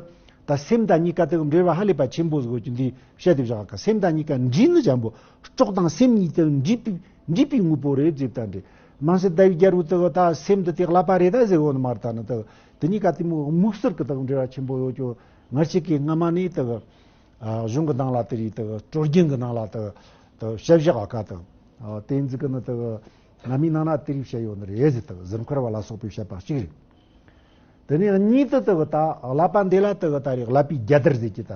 ད་སེམས་དང་གཉིས་ཀ་དག་འབྲེལ་བ་ཧ་ལས་པ་ཆེན་པོ་ཟིག་ཡོད་ཀྱི་འདི་བཤད་དེ་བཞག་གི་སེམས་དང་གཉིས་ཀ་འདྲེས་ནི་འཇམ་པོ། སྲོག་དང་སེམས་གཉིས་དེ་འདྲེས་པའི་འདྲེས་པའི་དངོས་པོ་རེད་ཟེར་ད་འདྲེ། རྨང་གཞི་ཟླ་བའི་རྒྱལ་པོ་དེ་གི་ད་སེམས་དེ་དེ་བསླབ་པ་རེད་ད་ཟེར་འོ་ནི་མ་རེད། ད་ནི་དེ་དེ་གཉིས་ཀ་དེ་མོ་དམིགས་བསལ་གི་དག་འབྲེལ་བ་ཆེན་པོ་ཡོད་ཀྱོ། ང་ཅིག་གིས་སྔ་མ་ནས་དེ་གི་གཞུང་གི་ནང་ལ་དེ་རིགས་དེ་གི་སྲོལ་རྒྱུན་གི་ནང་ལ་དེ་དེ་བཤད་བཞག་ག་དེ་དེ་ཚིག་གི་ནི་དེ་གི་སྔ་མའི་ནང་ན་དེ་རིགས་བཤད་ཡོད་ནི་རེད་ཟེར། དེ་གི་ཟུར་མཁར་བ་ལ་སོགས་པས་བཤད་པ་གཅིག་རེད། དེ་ནས་གཉིས་དེ་དེ་གི་ད་བསླབ་པ་འདི་ལ་དེ་གི་ད་རེས་བསླབ་པའི་རྒྱ་དར་ཟེར་གྱི་ད།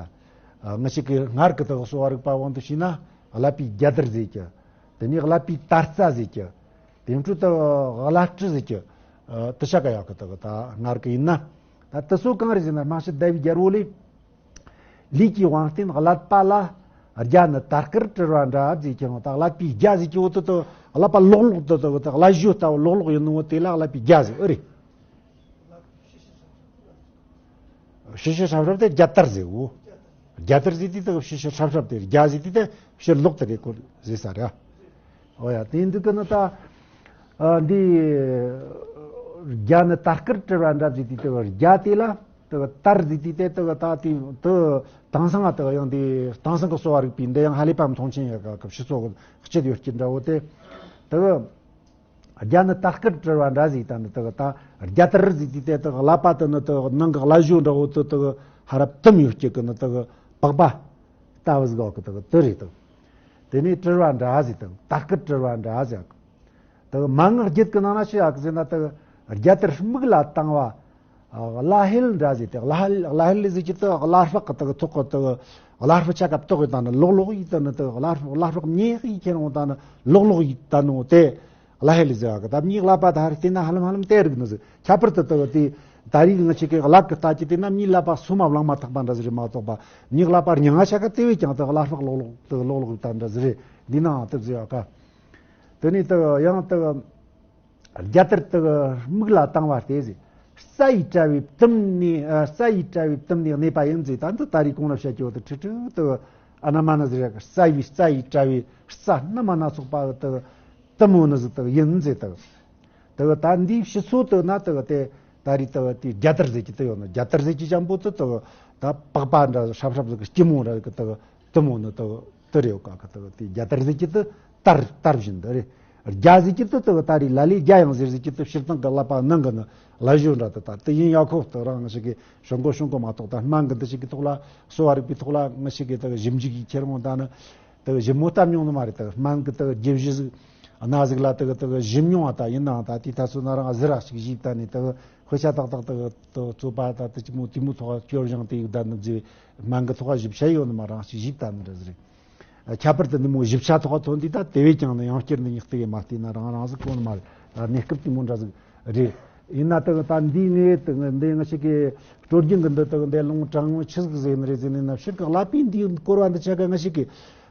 ང་ཅིག་གི་སྔར་གི་དེ་གི་གསོ་བ་རིག་པ་དབང་དུ་བྱས་ན་བསླབ་པའི་རྒྱ་དར་ཟེར་གྱི། དེ་ནས་བསླབ་པའི་དར་རྩ་ཟེར་གྱི། དེ་འཕྲོ་དེ་བསླབ་སྤྲུལ་ཟེར་གྱི། དེ་ཆ་ག་ཡག་གི་དེ་གི་ད་སྔར་གི་ཡིན་ན། ད་དེ་ཚོ་གང་རེད་ཟེར་ན་རྨང་གཞི་ཟླ་བའི་རྒྱལ་པོ་ལས། ལུས་ཀྱི་དབང་རྟེན་བསླབ་པ་ལ། རྒྱ་ནི་དར་དཀར་བྲི་བ་འདྲ་ཟེར་གྱི་རུང་ད་བསླབ་པའི་རྒྱ་ཟེར་གྱི་འོ་དེ་དེ་བསླབ་པ་ལོག་ལོག་དེ་དེ་གི་ད་བསླབ་གཞི་ལྟ་བུ་ལོག་ལོག་ཡིན་ནོ་དེ་ལ་བསླབ་པའི་རྒྱ་ཟེར་ཨེ་རེད། ཤི་ཤི་ཧྲབ་ཧྲབ་དེ་རྒྱ་དར་ཟེར་འོ། རྒྱ་དར་ཟེར་དུས་དེ་ཤི་ཤི་ཧྲབ་ཧྲབ་དེ་རྒྱ་ཟེར་དུས་དེ་ ཕྱིར་ལོག་དེ་རེད་གོ་ཟེར་ས་རེད། ཨོ་ཡ། དེ་འདི་གི་ནི་ད། ཨ། འདི་རྒྱ་ནི་དར་དཀར་བྲི་བ་འདྲ་ཟིག་དེ་དེ་རྒྱ་དེ་ལ་དེ་དར་ཟིག་དེ་དེ་དེ་ད་དེ་དེ་དེང་སང་ང་དེ་ཡང་དེ་དེང་སང་གི་གསོ་བ་རིག་པའི་འདི་ཡང་ཧ་ལས་པ་མཐོང་ཆེན་ཡོད་ག་གི་ཕྱི་ཚོགས་གི་སྤྱི་ཡོད་ཀྱི་འདྲ་བོ་དེ་དེ། རྒྱ་ནི་དར་དཀར་བྲི་བ་འདྲ་ཟིག་དང་ནི་དེ་གི་ད་རྒྱ་དར་ཟིག་དེ་དེ་དེ་གི་ཀླད་པ་དེ་ནི་དེ་གི་ནང་གི་ཀླད་གཞུ་འདྲ་བོ་དེ་དེ་གི་ཧ་ར་བཏུམ་ཡོད་ཀྱི་གི་ནི་དེ་གི་པགས་པ་ལྟ་བུ་ཟིག་གི་དེ་གི་དེ་རེད་དེ། དེ་ནས་བྲི་བ་འདྲ་ཟིག་དང་དར་དཀར་བྲི་བ་འདྲ་ཟིག་དེ་གི་མན་ངག་རྒྱུད་ཀྱི་ནང་ན་ཆི་ཡོད་གི་ཟེར་ན་དེ་གི་རྒྱ་དར་སྨུག་ལ་བཏང་བ། ཀླད་ཧེལ་འདྲ་ཟིག་དེ་ཀླད་ཀླད་ཧེལ་ཟིག་གི་དེ་ཀླད་ཧྥག་གི་དེ་གི་ཐོག་གི་དེ་གི་ཀླད་ཧྥུ་ཆ་ག་བཏོག་གི་ད་ནི་ལོག་ལོག་ཡིད་ད་ནི་དེ་གི་ཀླད་ཧྥུ་ཀླད་ཧྥག་ཉེ་གི་ཁྱེར་འོང་ད་ནི་ལོག་ལོག་ཡིད་ད་ནི་འོང་དེ། ཀླད་ཧེ་ལི་ཟེར་བ་གི་ད་མྱི་ཀླད་པ་ད་རེ་བལྟས་ན་ཧ་ལམ་ཧ་ལམ་དེ་རིག་ནི་ཟིག་ཁྱད་པར་དུ་དུ་དེ་ད་རིག་ང་ཆེ་གི་ཀླད་གི་ལྟ་ཀྱི་དེ་ན་མྱི་ཀླད་པ་སོ་མ་བླངས་མ་ཐག་པ་འདྲ་ཟིག་རེད་མ་གཏོགས་པ། མྱི་ཀླད་པ་རྙིང་ང་ཆ་ག་དེ་བས་ཀྱང་དུ་ཀླད་ཧྥག་ལོག་ལོག་དུ་ལོག་ལོག་ད་འདྲ་ཟིག་རེད། འདི་ནའང་དུ་ཟེར་བ་ག་དེ་ནས་དུ་ཡང་དུ་རྒྱ་དར་དུ་སྨུག་ལ་བཏང་བ་དེ་ཟིག་རྩ་ཡི་དྲ་བའི་གཏུམ་ནས། ཨ། རྩ་ཡི་དྲ་བའི་གཏུམ་ནས་གནས་པ་ཡིན་ཟེར། ད་འདི་ད་རིག་གོང་ལ་བཤད་ཀྱི་འོ་དུ་ཁྲི་ཁྲི་དུ་ཨ་ན་མ་ན་ཟེར་བ་གི་རྩ་བའི་རྩ་ཡི་དྲ་བའི་རྩ་སྣ་མ་སྣ་ཚོགས་པ་དུ། གཏུམ་མོ་ནི་ཟིག་དག་ཡིན་ཟེར་དག་དག་ད་འདིའི་ཕྱི་ཚོ་དག་ན་དག་དེ་ད་རེས་དག་དེ་རྒྱ་དར་ཟེར་གྱི་དག་ཡོད་ནི། རྒྱ་དར་ཟེར་གྱི་ཅན་པོ་དག་དག་ད་པགས་པ་འདྲ་ཧྲབ་ཧྲབ་ཟིག་གི་སྐྱི་མོ་འདྲ་གི་དག་གཏུམ་མོ་ནི་དག་དེ་རེད་ཀ་གི་དག་དེ་རྒྱ་དར་ཟེར་གྱི་དག་དར་དར་བཞིན་དུ་རེད། རྒྱ་ཟེར་གྱི་དག་དག་ད་རེས་ལ་ལས་རྒྱ་ཡང་ཟེར་ཟེར་གྱི་དག་སྤྱིར་བཏང་གི་ཀླད་པ་ནང་གི་ནི་ཀླད་གཞུ་འདྲ་དག་ད་དེ་ཡིན་ཡ་ཁོ་དག་རང་ཞིག་གི་ཤོང་གོ་ཤོང་གོ་མ་གཏོགས་ད་སྨན་གི་འདི་ཞིག་གི་ཐོག་ལ་གསོ་བ་རིག་པའི་ཐོག་ལ་ང་ཞིག་གི་དག་ཞིབ་འཇུག་གི་ཁྱེར་འོང་ད་ནི། དེ་གི་ཞིབ་མོ་བལྟ་མྱོང་ནི་མ་རེད། དེ་གི་སྨན་གི་དེ་གི་རྒྱུད་བཞི་ཟིག་སྣ་ཟིག་ལ་དེ་གི་དེ་གི་ཞིབ་མྱོང་བ་ད་ཡིན་ནའང་ད་དེ་ད་ཚོད་ན་རང་གཟི་ར་ཞིག་ཞིབ་ལྟ་ནས་དེ་གི་དཔེ་ཆ་ཏག་ཏག་དེ་གི་དེ་གི་རྩོད་པ་ད་དེ་ཅི་མོ་དེ་མོ་ཐོག་སྐྱོར་བཞེངས་དེ་ཡིག་ད་ནི་ཟིག་སྨན་གི་ཐོག་ཞིབ་བཤད་ཡོད་ནི་མ་རང་ཞིག་ཞིབ་ལྟ་ནི་རེད་ཟེར། ཁྱད་པར་དུ་འདི་མོ་ཞིབ་ཆ་ཐོག་ཐོན་དུས་ད་དེ་བས་ཀྱང་ནི་ཡང་བསྐྱར་འདི་ཉིད་དེ་གི་མ་བལྟས་ན་རང་རང་ཟིག་གོ་ནི་མ་རེད། གནས་སྐབས་དེ་མོ་འདྲ་ཟིག་རེད། ཡིན་ན་དེ་གི་ད་འདི་ངས་དེ་གི་འདི་ང་ཞིག་གི་སྲོལ་རྒྱུན་གི་འདི་དེ་གི་འདི་ལུང་དྲང་ངོ་ཆི་ཟིག་ཟེར་ནི་རེད་ཟེར་ནི་ན། ཕྱིར་གི་ཀླད་པའི་འདིའི་སྐོར་བ་འདི་ཆ་ག་ང་ཞིག་གི་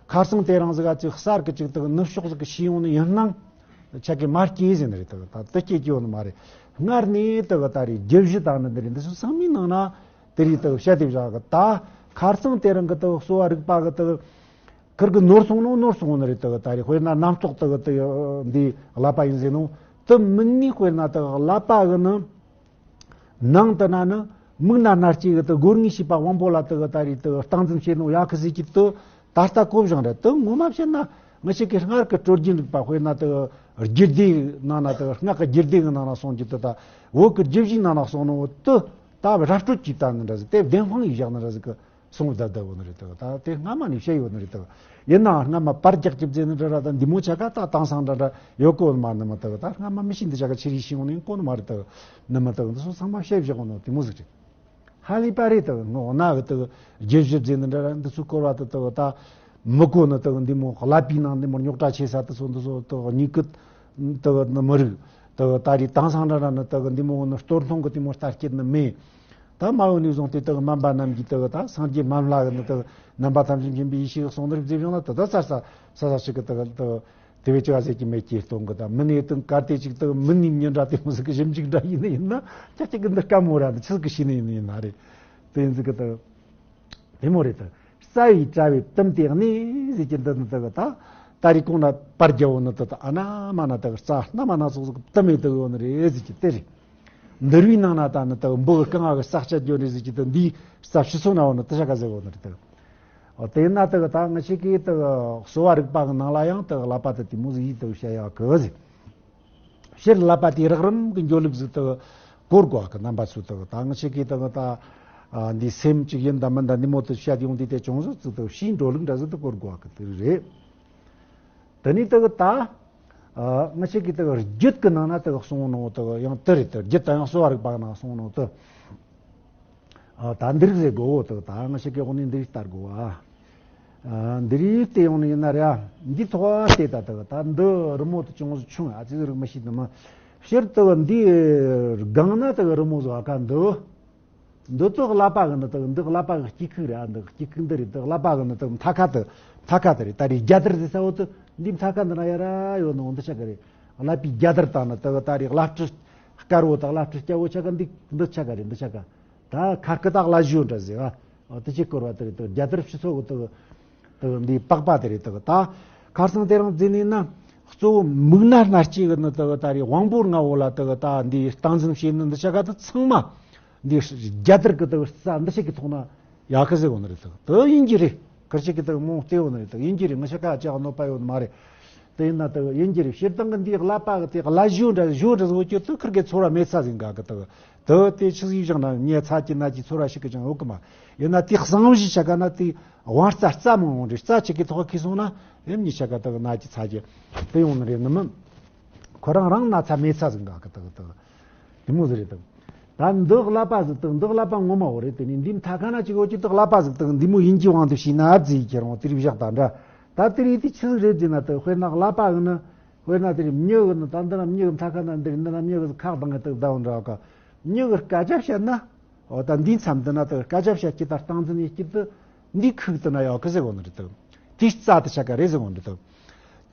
ཁ་སང་དེ་རིང་ཟིག་ག་ཅིག་གསར་གི་ཅིག་དེ་གི་ནུབ་ཕྱོགས་ཟིག་གི་ཤེས་ཡོང་ནི་ཡིན་སྣང་ཆ་གི་མ་སྐྱེས་ཟེར་ནི་རེད། དེ་གི་ད་དེ་སྐྱེས་སྐྱེས་ཡོང་ནི་མ་རེད། སྔར་ནས་དེ་གི་ད་རེད་རྒྱུད་བཞི་དང་ནི་འདི་རེད། འདི་ཚོ་ཚང་མའི་ནང་ན་དེ་རེད། དེ་གི་བཤད་དེ་བཞག་གི་ད་ཁ་སང་དེ་རིང་གི་དེ་གི་གསོ་བ་རིག་པ་གི་དེ་གི་ཁིར་གི་ནོར་སོང་ནོ་ནོར་སོང་ནི་རེད། དེ་གི་ད་རེད། དཔེར་ན་རྣམ་རྟོག་དེ་གི་དེ་གི་འདི་ཀླད་པ་ཡིན་ཟེར་ནོ་དེ་མིན་ནི། དཔེར་ན་དེ་གི་ཀླད་པ་གི་ནི། ནང་དུ་ན་ནི་མིག་སྣ་སྣ་ལྕེ་གི་དེ་སྒོ་ལྔའི་ཤེས་པ་དབང་པོ་ལ་དེ་གི་ད་རེས་དེ་གི་སྟངས་འཛིན་བྱེད་ནོ་ཡག་གི་ཟིག་གི་དེ་ད་ལྟ་གོ་བཞིན་རེད། དེ་ངོ་མ་བཤད་ན་ང་ཞིག་གི་སྔར་གི་སྲོལ་རྒྱུན་རིག་པ་དཔེར་ན་དེ་གི་རྒྱུད་སྡེ་ནང་ན་དེ་གི་སྔགས་ཀྱི་རྒྱུད་སྡེ་གི་ནང་ན་སོང་གི་དེ་ད་བོད་ཀྱི་རྒྱུད་བཞིའི་ནང་ན་སོང་ནོ་དེ་ད་ར་སྤྲོད་ཀྱི་ད་ནི་འདྲ་ཟིག་དེ་བདེན་དཔང་ཡིས་བཞག་ནི་འདྲ་ཟིག་གི་སོང་བསྡད་བསྡད་ཡོད་ནི་རེད་དོ། ད་དེ་སྔ་མ་ནས་བཤད་ཡོད་ནི་རེད་དོ། ཡིན་ནའང་སྔ་མ་པར་རྒྱག་གི་བཟླས་ནི་འདྲ་འདྲ་ད་འདི་མོ་ཆ་ག་ད་དེང་སང་འདྲ་འདྲ་ཡོད་གོ་ནི་མ་ནི་མི་དག་ད་སྔ་མ་མི་ཤེས་འདི་ཆ་ག་ཆི་རིགས་ཤེས་ཡོང་ནི་གོ་ནི་མ་རེད་དོ། ནི་མི་དག་འདི་ཚོ་ཚང་མ་བཤད་བཞག་ཡོད་ནོ་དེ་མོ་ཟིག་རེད། ཧ་ལས་པ་རེད་དོ། ངོ་ན་གི་དོ་རྒྱུད་བཞི་བཟླས་ནི་འདྲ་འདྲ་འདི་ཚོ་སྐོར་བ་དོ་དོ་ད་མི་གོ་ནི་དོ་འདི་མོ་ཀླད་པའི་ནང་འདི་མོ་རྙོག་དྲ་ཆེ་ས་དེ་ཚོ་འདི་ཚོ་དོ་སྙིགས་གི་དོ་ནི་མི་རིགས། དེ་གི་ད་རེས་དེང་སང་འདྲ་འདྲ་ནི་དེ་གི་འདི་མོ་ནི་སྟོར་ཐུང་གི་དེ་མོ་ལྟ་སྐྱེད་ནི་མེད། ད་མ་འོངས་ནས་བཟུང་སྟེ་དེ་གི་སྨན་པ་རྣམས་ཀྱིས་དེ་གི་ད་སངས་རྒྱས་སྨན་བླ་གི་ནི་དེ་གི་རྣམ་པ་ཐམས་ཅད་མཁྱེན་པའི་ཡེ་ཤེས་གི་གསུང་ནི་རིག་རྫས་བྱུང་ན་དེ་ད་ས་ས་ས་ས་ཞིག་གི་དེ་གི་དེ་གི་དེ་བས་ཅི་ག་ཟེར་གྱི་མེད་ཀྱི་སྟོང་གི། ད་མི་ནི་དེ་གར་དེ་ཅིག་དེ་གི་མི་ནི་མྱི་འདྲ་དེ་མོ་ཟིག་གི་ཞིབ་འཇུག་འདྲ་ཡིན་ནི་ཡིན་ན་ཅག་ཅིག་གི་འདི་དཀའ་མོ་ར་འདི་ཆི་ཟིག་གི་ཤེས་ནི་ཡིན་ནི་ཡིན་ན་རེད། དེ་ཡིན་ཟིག་གི་དེ། དེ་མོ་རེད་དོ། རྩ་བའི་དྲ་བའི་གཏུམ་དེ་གནས་ཟེར་གྱི་འདི་ནི་དེ་གི་ད། ད་རེས་གོང་ན་པར་རྒྱབ་བོ་ནི་དེ་ད་ཨ་ན་མ་ན་དེ་གི་རྩ་སྣ་མ་སྣ་ཚོགས་ཚོགས་གཏུམ་མེད་དེ་གི་བོ་ནི་རེད་ཟེར་གྱི་དེ་རེད། འདུལ་བའི་ནང་ན་ད་ནི་དེ་གི་འབུ་གི་རྐང་བ་གི་ས་ཆ་རྒྱུ་རེད་ཟེར་གྱི་དེ་འདིའི་རྩ་ཕྱི་སོ་ན་བོ་ནི་དེ་ཆ་ག་ཟེར་བོ་ནི་རེད་དེ་གི། འོ་དེ་ན་དེ་གི་ད་ང་ཞིག་གིས་དེ་གི་གསོ་བ་རིག་པ་གི་ནང་ལ་ཡང་དེ་གི་ཀླད་པ་དེ་དེ་མོ་ཟིག་ཡིད་དུ་བྱ་ཡག་གི་ཟེར། ཕྱིར་ཀླད་པ་དེའི་རགས་རིམ་གྱི་འགྱོ་ལུགས་ཟིག་དེ་གོ་དགོས་གི། རྣམ་པ་ཚོས་དེ་གི་ད་ང་ཞིག་གིས་དེ་གི་ད་ཨ་འདི་སེམས་གཅིག་ཡིན་ད་མིན་ད་འདི་མོ་དེ་བཤད་ཡོང་དུས་དེ་ཅུང་ཟད་ཙིག་དེ་ཤེས་འགྲོ་ལུགས་འདྲ་ཟིག་དེ་གོ་དགོས་གི་དེ་རེད། དེ་ནས་དེ་གི་ད་ཨ་ང་ཞིག་གིས་དེ་གི་རྒྱུད་ཀྱི་ནང་ན་དེ་གི་གསུངས་ནོ་དེ་གི་ཡང་དེ་རེད། དེ་རྒྱུད་དང་ཡང་གསོ་བ་རིག་པ་ནང་གསུངས་ནོ་དེ། ཨ་ད་འདི་རིགས་ཟེར་དགོས་འོ་དེ་ད་ང་ཞིག་གི་འོག་ནས་འདི་རིགས་ལྟ་དགོས་ཨ། ཨ་འདི་རིགས་བལྟས་ཡོང་ནི་ཡིན་ན་རེད་ཨ། འདི་ཐོག་བལྟས་ད་དེ་ད་འདི་རི་མོ་དེ་ཅུང་ཟད་ཆུང་ཨ་ཙི་ཟིག་རིག་མི་ཤེས་ནི་མ། ཕྱིར་དེ་འདི་སྒང་ན་དེ་རི་མོ་ཟིག་ཨ་ཁ་འདི། འདི་ཚོ་ཀླད་པ་གི་ནི་དེ་འདི་ཀླད་པ་གི་དཀྱིལ་ཁུག་རེད་ཨ། འདི་དཀྱིལ་ཁུག་འདི་རེད། འདི་ཀླད་པ་གི་ནི་དེ་མཐའ་ཁ་དེ་མཐའ་ཁ་དེ་རེད། ད་རེས་རྒྱ་དར་ཟེར་ས་འོ་དེ་འདི་མཐའ་ཁ་འདི་ན་ཡ་ར་ཡོད་ནི་འོ་འདི་ཆ་ག་རེད། ཀླད་པའི་རྒྱ་དར་དང་ནི་དེ་ད་རེས་ཀླད་སྤྲུལ་དཀར་བོ་དང་ཀླད་སྤྲུལ་སྐྱ་བོ་ཆ་ག་འདི་འདི་ཆ་ག་རེད། འདི་ཆ་ག་ད་ཁ་སྐུ་དག་ལ་བཞུ་འདྲ་ཟེར་བ། དེ་ཅིག་སྐོར་བ་དེ་རེད་དོ། རྒྱ་དར་སྤྱི་ཚོགས་ཀྱི་དེ་ དག་འདི་པགས་པ་དེ་རེད་དག་ད། ཁར་སང་དེ་རིང་འཛིན་ནས་ན། གཙོ་བོ་མིག་སྣ་སྣ་ལྕེ་གི་ནི་དག་ད་རེད་དབང་པོ་ལྔ་བོ་ལ་དག་ད་འདི་སྟངས་འཛིན་བྱེད་ནི་འདི་ཆ་ག་དུ་ཚང་མ། འདི་རྒྱ་དར་གི་དག་རྩ་འདི་ཞིག་གི་ཐོག་ན་ཡག་གི་ཟེར་གོ་ནི་རེད་དག་དུ་ཡིན་གྱི་རེད། ཁར་ཞིག་གི་དག་མོ་བལྟས་གོ་ནི་རེད་དག་ཡིན་གྱི་རེད། ང་ཤ་ཁ་ཅག་གནོད་པ་ཡོད་ནི་མ་རེད། དེ་ཡིན་ན་དག་ཡིན་གྱི་རེད། སྤྱིར་བཏང་གི་འདི་ཀླད་པ་གི་དེ་ཀླད་ཞོ་འདྲ་ཞོ་འདྲ་བཟོ་རྒྱུ་དུ་ཁར་གི་ཚོར་བ་མེད་ས་ཟིན་ག་གི་དག་དུ་དེ་ཆི་ཟིག་བཞག་ན་ཉེ་ཚ་གྱི་ན་གྱི་ཚོར་བ་ཞིག་གི་ཅང་ཡོད་གི་མ། ཡིན་ན་དེ་གསང་བཞི་ཆ་ག་ན་དེ་དབང་རྩ་རྩ་མང་བོ་འདྲ་རྩ་ཆི་གི་ཐོག་ཁེ་སོང་ན་ཡིན་ཉི་ཆ་ག་དག་ན་གྱི་ཚ་གྱི་དེ་ཡོང་ནི་རེད་ནི་མིན། ཁོ་རང་རང་ན་ཚ་མེད་ཚ་ཟིག་འགག་གི་དག་དག་དེ་མོ་ཟིག་རེད་དག་ད་འདི་ཀླད་པ་ཟིག་དག་འདི་ཀླད་པ་ངོ་མ་བོ་རེད། དེ་ནི་འདི་མཐའ་ཁ་ན་ཅིག་འོ་ཅིག་དག་ཀླད་པ་ཟིག་དག་འདི་མོ་ཡིན་གྱི་དབང་དུ་བྱས་ན་ཨ་ཙི་ཡི་ཁྱེར་འོང་དེ་རིགས་བཞག་དང་འདྲ། ད་དེ་རིགས་དེ་ཆི་ཟིག་རེད་ཟེར་ན་དག་དཔེར་ན་ཀླད་པ་གི་ནི། དཔེར་ན་དེ་རིགས་མྱི་གི་ནི་ད་འདི་ན་མྱི་གི་མཐའ་ཁ་ན་འདི་རིགས་འདི་ན་མྱི་གི་ཁག་དང་གི་དག་ཟླ་བ་འདྲ་བ་ག་མྱི་གི་སྐད་ཆ་བཤད་ན། འོ་ད་འདིའི་མཚམས་འདི་ན་དག་སྐད་ཆ་བཤད་ཀྱི་ད་སྟངས་འཛིན་ཡེད་ཀྱི་དུ་འདི་ཁུག་དུ་ན་ཡག་གི་ཟེར་གོ་ནི་རེད་དག་དེའི་རྩ་དུ་ཆ་ག་རེད་ཟེར་གོ་ནི་རེད་དག་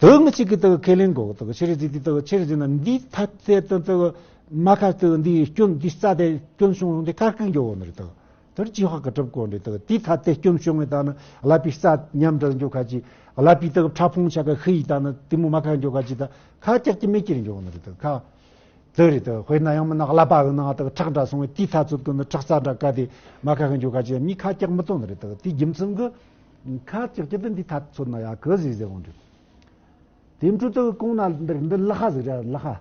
དུ་ངི་གཅིག་གི་དག་ཁས་ལེན་གོ་དག་ཆི་རེད་ཟེར་དུས་དག་ཆི་རེད་ཟེར་ན་འདིའི་ཐད་དེ་དུ་དག་མ་ཁ་དུ་འདིའི་སྐྱོན་འདིའི་རྩ་དེ་སྐྱོན་བྱུང་རུང་དེ་ཁར་ཁུག་འགྱོ་གོ་ནི་རེད་དག་དེར་ཅི་ཧ་གི་གྲུབ་གོ་འདྲེ་དག་དེའི་ཐད་དེ་སྐྱོན་བྱུང་བའི་ད་ནི་ཀླད་པའི་རྩ་ཉམས་འདྲ་འགྱོ་ཁ་ཅིག་ཀླད་པའི་དག་ཕྲ་ཕུང་ཆ་ག་ཤི་ཡི་ད་ནི་དེ་མོ་མ་ཁ་འགྱོ་ཁ་ཅིག་ད་ཁ་ཀྱག་ཀྱི་མེད་ཀྱི་རེད་འགྱོ་གོ་ནི་རེད་དག་ཁ། དེ་རེད་དག་དཔེར་ན་ཡང་མིན་ན་ཀླད་པ་གི་ནང་དག་ཁྲག་འདྲ་སོང་བས་དེའི་ཐ་ཚོད་ཀྱི་ནི་ཁྲག་རྩ་འདྲ་བཀལ་ཏེ་མ་ཁ་གི་འཇོག་ག་ཅི་མི་ཁ་ཀྱག་མི་གཏོང་ནི་རེད་དག་དེའི་རྒྱུ་མཚན་གི་ཁ་ཀྱག་ཀྱི་དེ་འདི་ཐ་ཚོད་ན་ཡག་གི་ཟིག་ཟེར་འོང་འདུག་དེ་འཕྲོ་དག་གོང་ན་འདི་འདི་ལག་ཁ་ཟིག་རེད། ལག་ཁ་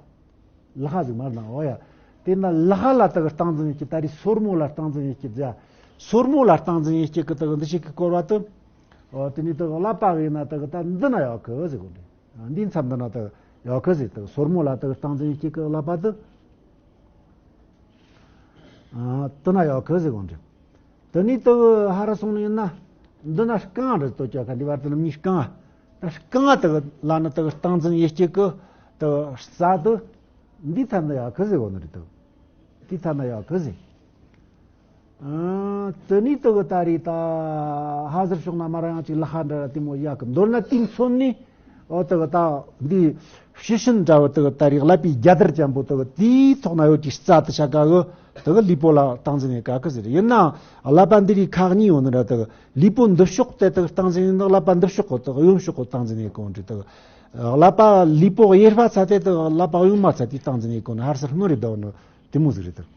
ལག་ཁ་ཟིག་མར་ནང་འོ་ཡ། དེ་ན་ལག་ཁ་ལ་དག་སྟངས་འཛིན་ཡེད་ཀྱི་ད་རེས་སོར་མོ་ལ་སྟངས་འཛིན་ཡེད་ཀྱི་རྒྱ། སོར་མོ་ལ་སྟངས་འཛིན་ཡེད་ཀྱི་གི་དག་འདི་ཞིག་གི་སྐོར་བ་དུ། འོ་དེ་ནི་དག་ཀླད་པ་གི་ན་དག་ད་འདི་ན་ཡག་གི་ཟིག་འོ་འདི། འདིའི་མཚམས་འདི་ན་དག་ཡག་གི་ཟིག་དག་སོར་མོ་ལ་དག་སྟངས་འཛིན་ཡེད་ཀྱི་གི་ཀླད་པ་དུ། ཨ་དེ་ན་ཡག་གི་ཟིག་འོ་འདི། དེ་ནས་དག་ཧ་ར་སོང་ནི་ཡིན་ན། འདི་ན་རྐང་རེད་ལྟོས་ཀྱག་ཁ་འདི་བར་དུ་ནམ་གཉིས་རྐང་། ད་རྐང་དག་ལ་ནི་དག་སྟངས་འཛིན་ཡེད་ཀྱི་གི་དག་རྩ་དུ། འདི་ཐ་ན་ཡག་གི་ཟིག་འོ་ནི་རེད་དག་དེ་ཐ་ན་ཡག་གི་ཟིག་ཨ་དེ་ནས་དག་ད་རེས་ད་ཧ་ཟེར་ཕྱོགས་ན་མ་ར་ཡང་ཅིག་ལག་ཁ་འདྲ་ར་དེ་མོ་ཡག་གི་མདོར་ན་དེ་མཚོན་ནི། འོ་དག་ད་འདི་ཕྱི་ཤུན་འདྲ་བོ་དག་ད་རེས་ཀླད་པའི་རྒྱ་དར་ཅན་པོ་དག་དེའི་ཐོག་ན་ཡོད་ཀྱི་རྩ་དུ་ཆ་ག་གི་དག་ལུས་པོ་ལ་སྟངས་འཛིན་ཡེད་ག་གི་ཟེར། ཡིན་ན་ཀླད་པ་འདི་རིགས་ཁག་གཉིས་ཡོད་ནི་ར་དག་ལུས་པོ་འདི་ཕྱོགས་དེ་དག་སྟངས་འཛིན་ཡེད་ནི་ཀླད་པ་འདི་ཕྱོགས་གི་དག་གཡོན་ཕྱོགས་གི་སྟངས་འཛིན་ཡེད་གོ་འདྲི་དག་ཀླད་པ་ལུས་པོ་གཡས་པ་ཚ་དེ་དག་ཀླད་པ་གཡོན་མ་ཚ་དེ་སྟངས་འཛིན་ཡེད་གོ་ནི་ཧར་སར་སྣུར་རེ་བསྡད་ནི་དེ་མོ་ཟིག་རེད་དག་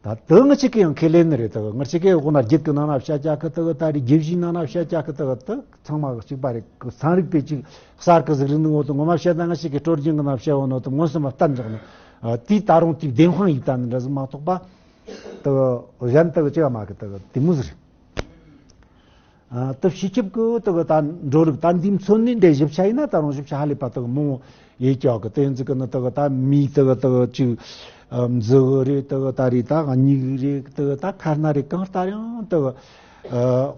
ད་དུ་ང་ཅིག་གི་ཡང་ཁས་ལེན་ནི་རེད་དག་ང་ཅིག་གི་འོག་ན་རྒྱུད་ཀྱི་ནང་ན་བཤད་ཀྱག་གི་དག་ད་རེས་རྒྱུད་བཞིའི་ནང་ན་བཤད་ཀྱག་གི་དག་དག་ཚང་མ་གཅིག་པ་རེད། གི་ཚན་རིག་པས་ཅིག་གསར་གི་ཟིག་རིག་ནི་འོ་དུ་ངོ་མ་བཤད་ན་ང་ཅིག་གི་སྲོལ་རྒྱུན་གི་ནང་བཤད་འོ་ནོ་དུ་མངོན་སུམ་པ་བསྟན་འཇོག་ནི། དེའི་ད་རུང་དེའི་བདེན་དཔང་ཡིག་ད་ནི་འདྲ་ཟིག་མ་གཏོགས་པ། དག་གཞན་དག་ཅི་བ་མ་གི་དག་དེ་མོ་ཟིག་རེད། ཨ་དེ་སྤྱི་ཁྱབ་ཀྱི་དག་ད་འགྲོ་ལུགས་ད་འདི་མཚོན་ནི་འདྲེ་ཞིབ་ཆ་ཡིན་ན་ད་རུང་ཞིབ་ཆ་ཧ་ལས་པ་དག་མང་ཡེ་ཀྱག་གི་དེ་ཡིན་ཟིག་གི་ནི་དག་ད་མིའི་དག་དག་ཅིག་མཛུ་གུ་རེད། དག་ད་རེད་ད་སྙིགས་རེད། དག་ད་ཁ་སྣ་རེད། གང་ལྟར་ཡང་དག་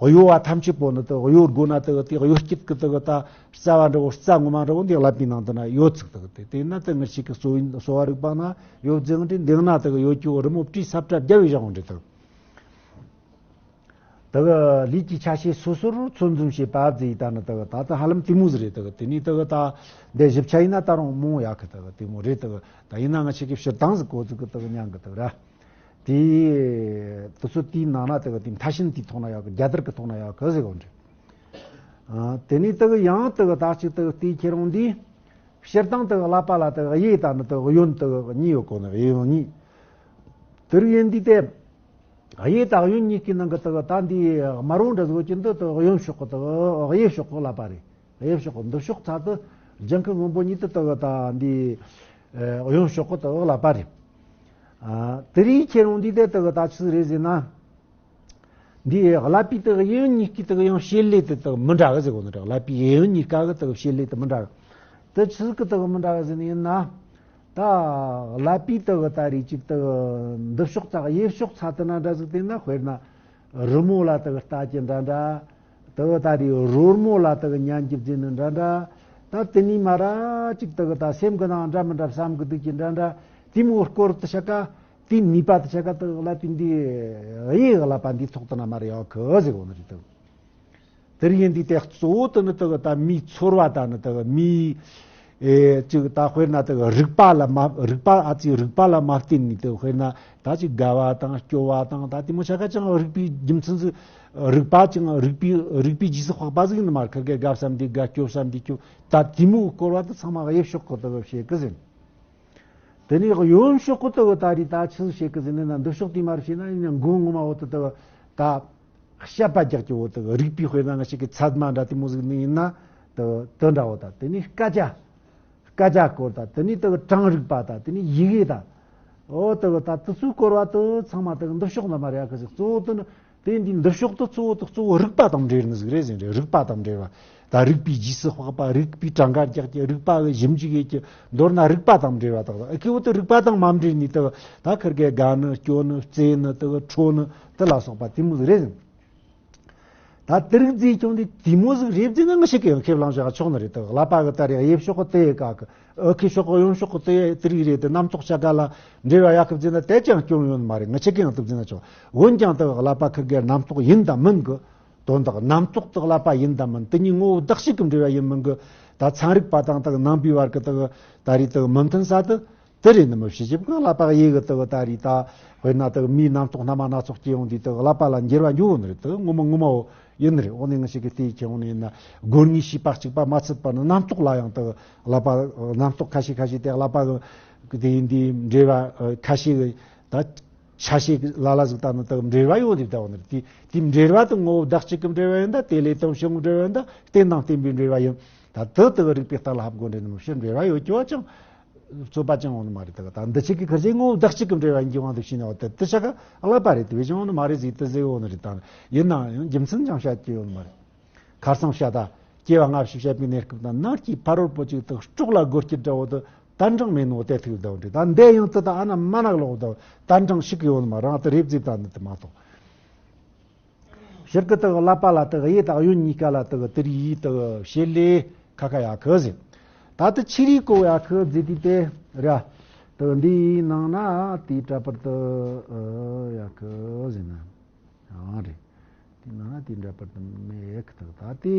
གཡོ་བ་ཐམས་ཅད་པོ་ནི་དག་གཡོ་དགོས་ན་དག་དེ་གཡོ་སྐྱིད་ཀྱི་དག་ད་རྩ་བ་འདྲ་བོ་རྩ་ངོ་མ་འདྲ་བོ་འདི་ཀླད་པའི་ནང་དུ་ན་ཡོད་ཟིག་དག་དེ་དེ་ན་དག་ངེད་ཅིག་གི་གསོ་བའི་གསོ་བ་རིག་པ་ན་ཡོད་ཟིག་འདྲི་འདེང་ན་དག་ཡོད་ཀྱི་རི་མོ་བྲིས་ས་བཀྲ་རྒྱབ་བའི་བཞག་འདྲི་དག་དག་ལུས་ཀྱི་ཆ་ཤས་སོ་སོར་ཚོད་འཛིན་བྱེད་པ་ཟེར་ཡི་ད་ནི་དག་ད་ལྟ་ཧ་ལམ་དེ་མོ་ཟིག་རེད། དག་དེ་ནས་དག་ད་འདི་ཞིབ་ཆ་ཡིན་ན་ད་རུང་མང་ཡག་གི་དག་དེ་མོ་རེད། དག་ད་ཡིན་ན་ང་ཅིག་གི་ཕྱིར་བཏང་ཟིག་གོ་ཟིག་གི་དག་མྱང་གི་དག་ར་དེ་དུ་ཚོད་དེའི་ནང་ན་དག་དེ་མཐའ་ཕྱིན་དེའི་ཐོག་ན་ཡག་གི་རྒྱ་དར་གི་ཐོག་ན་ཡག་གི་ཟིག་འོ་འདྲི། ཨ་དེ་ནས་དག་ཡང་དག་ད་ཅིག་དག་དེའི་ཁྱེད་རང་འདི། སྤྱིར་བཏང་དུ་ཀླད་པ་ལ་དུ་གཡས་དང་ནི་དུ་གཡོན་དུ་གཉིས་ཡོད་གོ་ནི། གཡས་གཡོན་གཉིས། དེར་ཡིན་དུས་དེ། གཡས་དང་གཡོན་གཉིས་ཀྱི་ནང་གི་དུ་ད་འདི་དམར་བོ་འདྲ་བཟོ་གྱི་འདི་དུ་གཡོན་ཕྱོགས་གི་དུ་གཡས་ཕྱོགས་གི་ཀླད་པ་རེད། གཡས་ཕྱོགས་གི་འདི་ཕྱོགས་ཚ་དུ་ལྗང་ཁུ་སྔོན་པོ་གཉིས་དུ་དུ་ད་འདི་གཡོན་ཕྱོགས་གི་དུ་ཀླད་པ་རེད། ཨ་དེ་རིང་ཁྱེད་རང་འདི་དེ་དུ་ད་ཆི་རེད་ཟེར་ན། འདིའི་ཀླད་པའི་དག་གཡས་གཡོན་གཉིས་ཀྱི་དག་ཡང་བྱེད་ལས་དེ་དག་མི་འདྲ་གི་ཟེར་གོ་ནི་རེད། ཀླད་པའི་གཡས་གཡོན་གཉིས་ཀ་གི་དག་བྱེད་ལས་དེ་མི་འདྲ་གི། དེ་ཆི་ཟིག་གི་དག་མི་འདྲ་གི་ཟེར་ནི་ཡིན་ན། ད་ཀླད་པའི་དག་ད་རེས་ཅིག་དག་འདི་ཕྱོགས་ཚ་གཡས་ཕྱོགས་ཚ་དེ་ན་འདྲ་ཟིག་དེ་ན་དཔེར་ན་རི་མོ་ལ་དག་ལྟ་གི་འདྲ་འདྲ། དག་ད་རེས་རོལ་མོ་ལ་དག་ཉན་རྒྱུ་བརྩེ་ནི་འདྲ་འདྲ། ད་དེ་ནས་མ་ར་ཅིག་དག་ད་སེམས་གི་ནང་འདྲ་མི་འདྲ་བསམ་གི་འདུག་གི་འདྲ་འདྲ། དེ་མོ་སྐོར་དུ་ཤ་ཀ་དེའི་ནུས་པ་དེ་ཆ་ག་དག་ཀླད་པའི་འདི་གཡས་ཀླད་པ་འདིའི་ཐོག་ཏུ་ན་མར་ཡོད་གི་ཟེར་གོ་ནི་རེད་དག་དེར་ཡིན་དུས་དེ་གཙོ་བོ་དེ་ནི་དག་ད་མིའི་ཚོར་བ་དང་ནི་དག་མིའི་ ཨེ་ཅིག་ད་དཔེར་ན་དེ་རིག་པ་ལ་མ་རིག་པ་ཨ་ཙི་རིག་པ་ལ་མ་བརྟེན་ནས་དེ་དཔེར་ན་ད་ཅིག་དགའ་བ་དང་སྐྱོ་བ་དང་ད་དེ་མོ་ཆ་ག་ཅང་རིག་པའི་རྒྱུ་མཚན་ཟིག་རིག་པ་ཅང་རིག་པའི་རིག་པའི་རྗེས་སུ་དཔག་པ་ཟིག་ཡིན་ནི་མ་རེད། ཁིར་གེ་དགའ་བསམ་དེ་དགའ་སྐྱོ་བསམ་དེ་སྐྱོ། ད་དེ་མོ་སྐོར་བ་དེ་ཚང་མ་དབྱིབས་ཕྱོགས་གི་དེ་བཤད་གི་ཟིན། དེ་ནས་གཡོན་ཕྱོགས་གི་དེ་ད་རེད། ད་ཆི་ཟིག་བཤད་གི་ཟིན་ན་འདི་ཕྱོགས་དེ་མར་བཤད་ན་ཡིན་ན་མགོ་ངོ་མ་འོ་དེ་དེ་ད་བཤད་པ་རྒྱག་གི་འོ་དེ་རིག་པའི་དཔེར་ན་ང་ཞིག་གི་ཚད་མ་འདྲ་དེ་མོ་ཟིག་ནི་ཡིན་ན་དེ་དེ་འདྲ་འོ། ད་དེ་ནས་སྐད་ཆ། སྐད་ཆ་སྐོར་དང་དེ་ནས་དེ་གྲངས་རིག་པ་དང་དེ་ནས་ཡི་གེ་དང་། འོ་དེ་ད་དེ་ཚོའི་སྐོར་བ་དེ་ཚང་མ་དེ་འདི་ཕྱོགས་ལ་མ་རེད་ཡ་གི་ཟིག། གཙོ་བོ་དེ་ནི་དེ་འདི་འདི་ཕྱོགས་དེ་གཙོ་བོ་དེ་གཙོ་བོ་རིག་པ་དང་འབྲེལ་ནི་ཟིག་རེད་ཟེར་རེད། རིག་པ་དང་འབྲེལ་བ། ད་རིག་པའི་རྗེས་སུ་དཔག་པ། རིག་པའི་གྲངས་ཀ་རྒྱག་གི། རིག་པ་གི་ཞིབ་འཇུག་ཡེད་ཀྱི། མདོར་ན་རིག་པ་དང་འབྲེལ་བ་དག་ཨ་ཁེ་བོ་དེ་རིག་པ་དང་མ་འབྲེལ་ནི་དེ་ད་ཁིར་གེ་དགའ་ནི་སྐྱོ་ནི་བརྩེ་ནི་དེ་ཁྲོ་ནི་དེ་ལ་སོགས་པ་དེ་མོ་ཟིག་རེད་ཟེར། ད་དེ་རིགས་རྫས་ཀྱང་དེ་དེ་མོ་ཟིག་རེད་ཟེར་ན་ང་ཞིག་གི་ཡང་ཁས་བླངས་བཞག་ཆོག་ནི་རེད། དེ་ཀླད་པ་གི་ད་རེད། དབྱིབས་ཕྱོགས་གི་དེ་ཡི་ཀ་གི་ཨ་ཁེ་ཕྱོགས་གི་གཡོན་ཕྱོགས་གི་དེ་དེ་རིགས་རེད། དེ་རྣམ་རྟོག་ཆ་ག་ལ་འབྲེལ་བ་ཡོད་གི་ཟེར་ན་དེ་ཅང་སྐྱོན་ཡོད་ནི་མ་རེད། ང་ཞིག་གི་ཡང་དེ་ཟེར་ན་ཆོག། འོན་ཀྱང་དེ་ཀླད་པ་ཁིར་གེ་རྣམ་རྟོག་ཡིན་དང་མིན་གི་དོན་དག། རྣམ་རྟོག་དེ་ཀླད་པ་ཡིན་དང་མིན། དེ་གཉིས་ངོ་བོ་བདག་གཅིག་གི་འབྲེལ་བ་ཡིན་མིན་གི་ད་ཚན་རིག་པ་དང་དེ་ནང་པའི་བར་གི་དེ་ད་རེད། དེ་མི་མཐུན་ས་དེ། དེ་རེད་ནི་མི་བྱེད་ཀྱི་གང་ལ་བག་ཡོད་གི་དེ་གི་ད་རེད། ད་དཔེར་ན་དེ་གི་མིའི་རྣམ་རྟོག་སྣ་མ་སྣ་ཚོགས་སྐྱེ་ཡོང་དུས་དེ་གི་ཀླད་པ་ལ་འགྱུར་བ་འགྱུར་ཡོང་ནི་རེད། དེ་གི་ངོ་མ་ངོ་མ་བོ་ཡིན་ནི་རེད། འོ་ནི་ང་ཞིག་གི་དེ་ཁྱེད་འོ་ནི་ཡིན་ན་སྒོ་ལྔའི་ཤེས་པ་གཅིག་པ་མ་ཚད་པ་ནི་རྣམ་རྟོག་ལ་ཡང་དེ་གི་ཀླད་པ་རྣམ་རྟོག་ཁ་ཤས་ཁ་ཤས་དེ་ཀླད་པ་གི་དེ་ཡིན་དེ་འབྲེལ་བ་ཁ་ཤས་གི་ད་ཆ་ཤས་ལ་ལ་ཟིག་ད་ནི་དེ་གི་འབྲེལ་བ་ཡོད་དེ་ད་འོ་ནི་རེད། དེ་དེ་འབྲེལ་བ་དེ་ངོ་བོ་བདག་གཅིག་གི་འབྲེལ་བ་ཡིན་ད། དེ་ལས་དང་བྱུང་འབྲེལ་བ་ཡིན་ད། རྟེན་དང་བརྟེན་པའི་འབྲེལ་བ་ཡིན་ད། དེ་དེ་གི་རིགས་པའི་རྟགས་ལ་ཧ་གོ་འདྲེ་ནི་མི་ཕྱིར་འབྲེལ་བ་ཡོད་རྒྱུ་བ་ཅང་རྩོད་པ་ཅང་འོང་ནི་མ་རེད། དེ་གི་ད་འདི་ཆེ་གི་ཁར་ཆེ་ངོ་བོ་བདག་གཅིག་གི་འབྲེལ་བ་ཡིན་གྱི་དབང་དུ་བྱས་ནས་འོ་དེ་དེ་ཆ་ག་ཀླད་པ་རེད། དེ་བས་ཀྱང་འོང་ནི་མ་རེད་ཟིག་དེ་ཟེར་འོང་ནི་རེད། ད་ཡིན་ནའང་རྒྱུ་མཚན་ཅང་བཤད་ཀྱི་ཡོད་ནི་མ་རེད། ཁར་སང་བཤད་ད་སྐྱེ་བ་སྔ་ཕྱི་བཤད་པའི་གནས་སྐབས་དང་ནམ་སྐྱེས་ཕ་རོལ་པོ་ཅིག་དེ་སྲོག་ལ་སྒོ་སྐྱེ་འདྲ་བོ་དེ་དན་གྲངས་མེད་ནོ་དེ་ཐུག་ད་འོ་འདྲེ། ད་འདས་ཡང་དེ་ད་ཨ་ན་མ་ན་ལོག་ད་དན་གྲངས་ཤིག་གི་ཡོད་ནི་མ་རང་དེ་རེད་ཟིག་ད་ནི་དེ་མ་གཏོགས། ཕྱིར་གི་དག་ཀླད་པ་ལ་དག་ཡེ་དག་གཡོན་གཉིས་ཀ་ལ་དག་དེ་རིགས་ཡིས་དག་བྱེད་ལས་ཁ་ཁ་ཡ་ཁི་ཟེར། ད་དེ་ཆི་རིགས་གོ་ཡ་ཁི་ཟེར་དུས་དེ་ར། དག་འདིའི་ནང་ན་དེའི་འདྲ་པར་དུ་ཡ་ཁི་ཟེར་ན། ཨང་རེད། དེའི་ནང་ན་དེའི་འདྲ་པར་དུ་མེད་ཁི་དག་ད་དེ།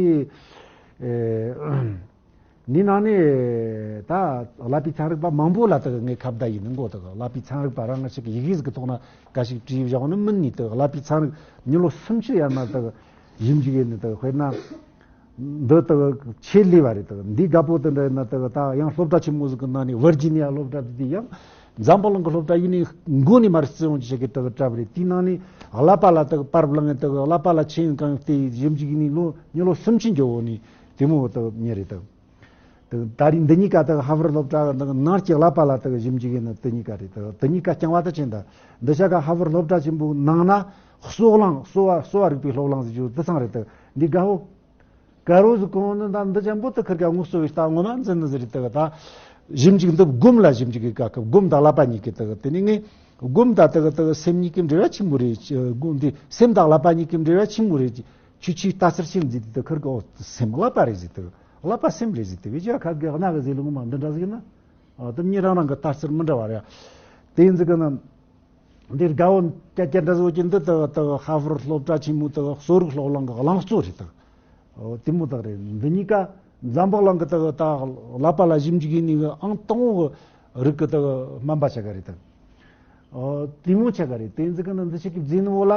འདི་ནང་ནས་ད་ཀླད་པའི་ཚན་རིག་པ་མང་པོ་ལ་དག་ངས་ཁ་བརྡ་ཡིན་ནི་མགོ་དག་ཀླད་པའི་ཚན་རིག་པ་རང་ང་ཞིག་གི་ཡི་གེ་ཟིག་གི་ཐོག་ན་ག་ཞིག་བྲིས་བཞག་ནི་མིན་ནི་དག་ཀླད་པའི་ཚན་རིག་མྱི་ལོ་སུམ་ཅུ་ཡར་མར་དག་ཞིབ་འཇུག་ཡིན་ནི་དག་དཔེར་ན་འདི་དག་ཆེད་ལས་པ་རེད། དག་འདི་དགའ་པོ་དེ་འདྲ་ཡིན་ན་དག་ད་ཡང་སློབ་གྲྭ་ཆེན་མོ་ཟིག་གི་ནང་ནས་ཝར་ཇི་ནི་ཡ་སློབ་གྲྭ་དེ་དེ་ཡང་འཛམ་བུ་གླིང་གི་སློབ་གྲྭ་ཡིན་ནི་མགོ་ནས་མར་བརྩི་ཡོང་ཅི་ཞིག་གི་དག་གྲབས་རེད། དེའི་ནང་ནས་ཀླད་པ་ལ་དག་པར་བླངས་དག་ཀླད་པ་ལ་ཆེད་ཡིན་གང་ཡིན་དེ་ཞིབ་འཇུག་ཡིན་ནི་ལོ་མྱི་ལོ་སུམ་ཅུ་འགྱོ་འོ་ནི་དེ་མོ་དག་མྱི་རེད་དག་ད་རིང་འདི་གཉིས་ཀ་དག་ཧ་ཝར་སློབ་གྲྭ་ནང་ནང་གི་ཀླད་པ་ལ་དག་ཞིབ་འཇུག་ཡིན་ན་དེ་གཉིས་ཀ་རེད། དག་དེ་གཉིས་ཀ་རྐྱང་བ་དག་ཅན་ད་འདི་ཤ་ཀ་ཧ་ཝར་སློབ་གྲྭ་ཆེན་པོའི་ནང་ན་གསོ་གླིང་གསོ་བ་གསོ་བ་རིག་པའི་སློབ་གླིང་ཟེར་རྒྱུ་དེ་ཚང་རེད། དག་འདི་དགའ་བོ་དཀར་བོ་ཟིག་གོང་ནི་ད་འདི་ཅན་པོ་དག་ཁིར་ཀ་ངོ་གསོ་བའི་རྟ་ངོ་མ་འཛིན་ནི་ཟེར་རེད། དག་ད་ཞིབ་འཇུག་འདི་སྒོམ་ལ་ཞིབ་འཇུག་གི་སྐབས་སྐབས་སྒོམ་དང་ཀླད་པ་གཉིས་ཀྱི་དག་དེ་ནི་ངས་སྒོམ་དང་དག་དག་སེམས་གཉིས་ཀྱི་འབྲེལ་བ་ཆི་མོ་རེད། སྒོམ་འདི་སེམས་དང་ཀླད་པ་གཉིས་ཀྱི་འབྲེལ་བ་ཆི་མོ་རེད། ཁྱོད་ཆོས་ལྟ་ཚུལ་ཤེས་མཛད་དེ་ཁུར་གི་འོ་སེམས་ཀླད་པ་རེད་ཟེར་དེ། ཀླད་པ་སེམས་རེད་ཟེར་དེ་བས་ཀྱང་ཁ་གི་རྣ་གི་ཟེར་ལུགས་མ་འདི་འདྲ་ཟིག་ཡིན་ན། ཨ་དེ་མྱི་རང་རང་གི་ལྟ་ཚུལ་མི་འདྲ་བ་རེད། དེ་ཡིན་ཟིག་གི་ན། འདིར་དགའ་བོ་ཀྱ་ཀྱ་འདྲ་ཟིག་གི་འདི་དག་དག་ཧ་ཧྥོར་སློབ་གྲྭ་ཆེན་མོའི་དག་གསོ་རིག་སློབ་གླིང་གི་གླིང་གཙོ་རེད་དག་ཨོ་དེ་མོ་དག་རེད། འདི་གཉིས་ཀ་འཛམ་བུ་གླིང་གི་དག་ད་ཀླད་པ་ལ་ཞིབ་འཇུག་ཡིན་ནི་གི་ཨང་དང་བོ་གི་རིགས་གི་དག་སྨན་པ་ཆ་ག་རེད་དག་ཨོ་དེ་མོ་ཆ་ག་རེད། དེ་ཚོ་གི་ནི་འདི་ཞིག་གི་རྫས་ནི་བོ་ལ་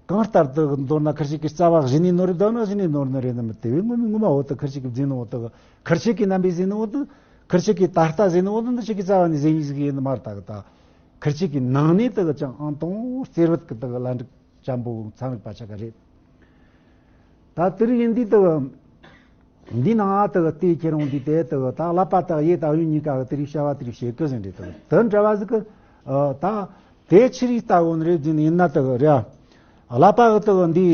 གང་ལྟར་དུ་མདོར་ན་ཁུར་ཆོ་གི་རྩ་བ་གཞི་ནས་ནོར་རེད་དག་ན་གཞི་ནས་ནོར་ནི་རེད་ནི་མི་དེ་བས་ངོ་མ་ངོ་མ་འོ་དུ་ཁུར་ཆོ་གི་རྫས་ནི་འོ་དུ་ཁུར་ཆོ་གི་རྣམ་པའི་རྫས་ནི་འོ་དུ་ཁུར་ཆོ་གི་ད་ལྟ་རྫས་ནི་འོ་དུ་འདི་ཞིག་གི་རྩ་བ་ནས་རྫས་ཉིད་ཟིག་ཡིན་ནི་མ་རེད་དག་ད་ཁུར་ཆོ་གི་ནང་ནས་དུ་ཅང་ཨང་དང་བོ་རྩེར་བུད་གི་དུ་ལ་འགྲིག་ཅམ་པོ་ཚན་རིག་པ་ཆ་ག་རེད། ད་དེ་རིགས་ཡིན་དུས་དུ། འདི་ནང་ཨ་དུ་དེ་ཁྱེད་རང་འདི་དེ་དུ་ད་ཀླད་པ་དག་ཡེ་དག་གཡོན་གཉིས་ཀ་གི་དེ་རིགས་བྱ་བ་དེ་རིགས་བྱེད་དགོས་ཟིན་རེད་དུ། དུ་འདྲ་བ་ཟིག་གི་ད་དེ་ཆི་རིགས་ལྟ་བུ་ནི་རེད་ཟིན་ཡིན་ན་དུ་རེད། ཀླད་པ་གི་དུ་འདི་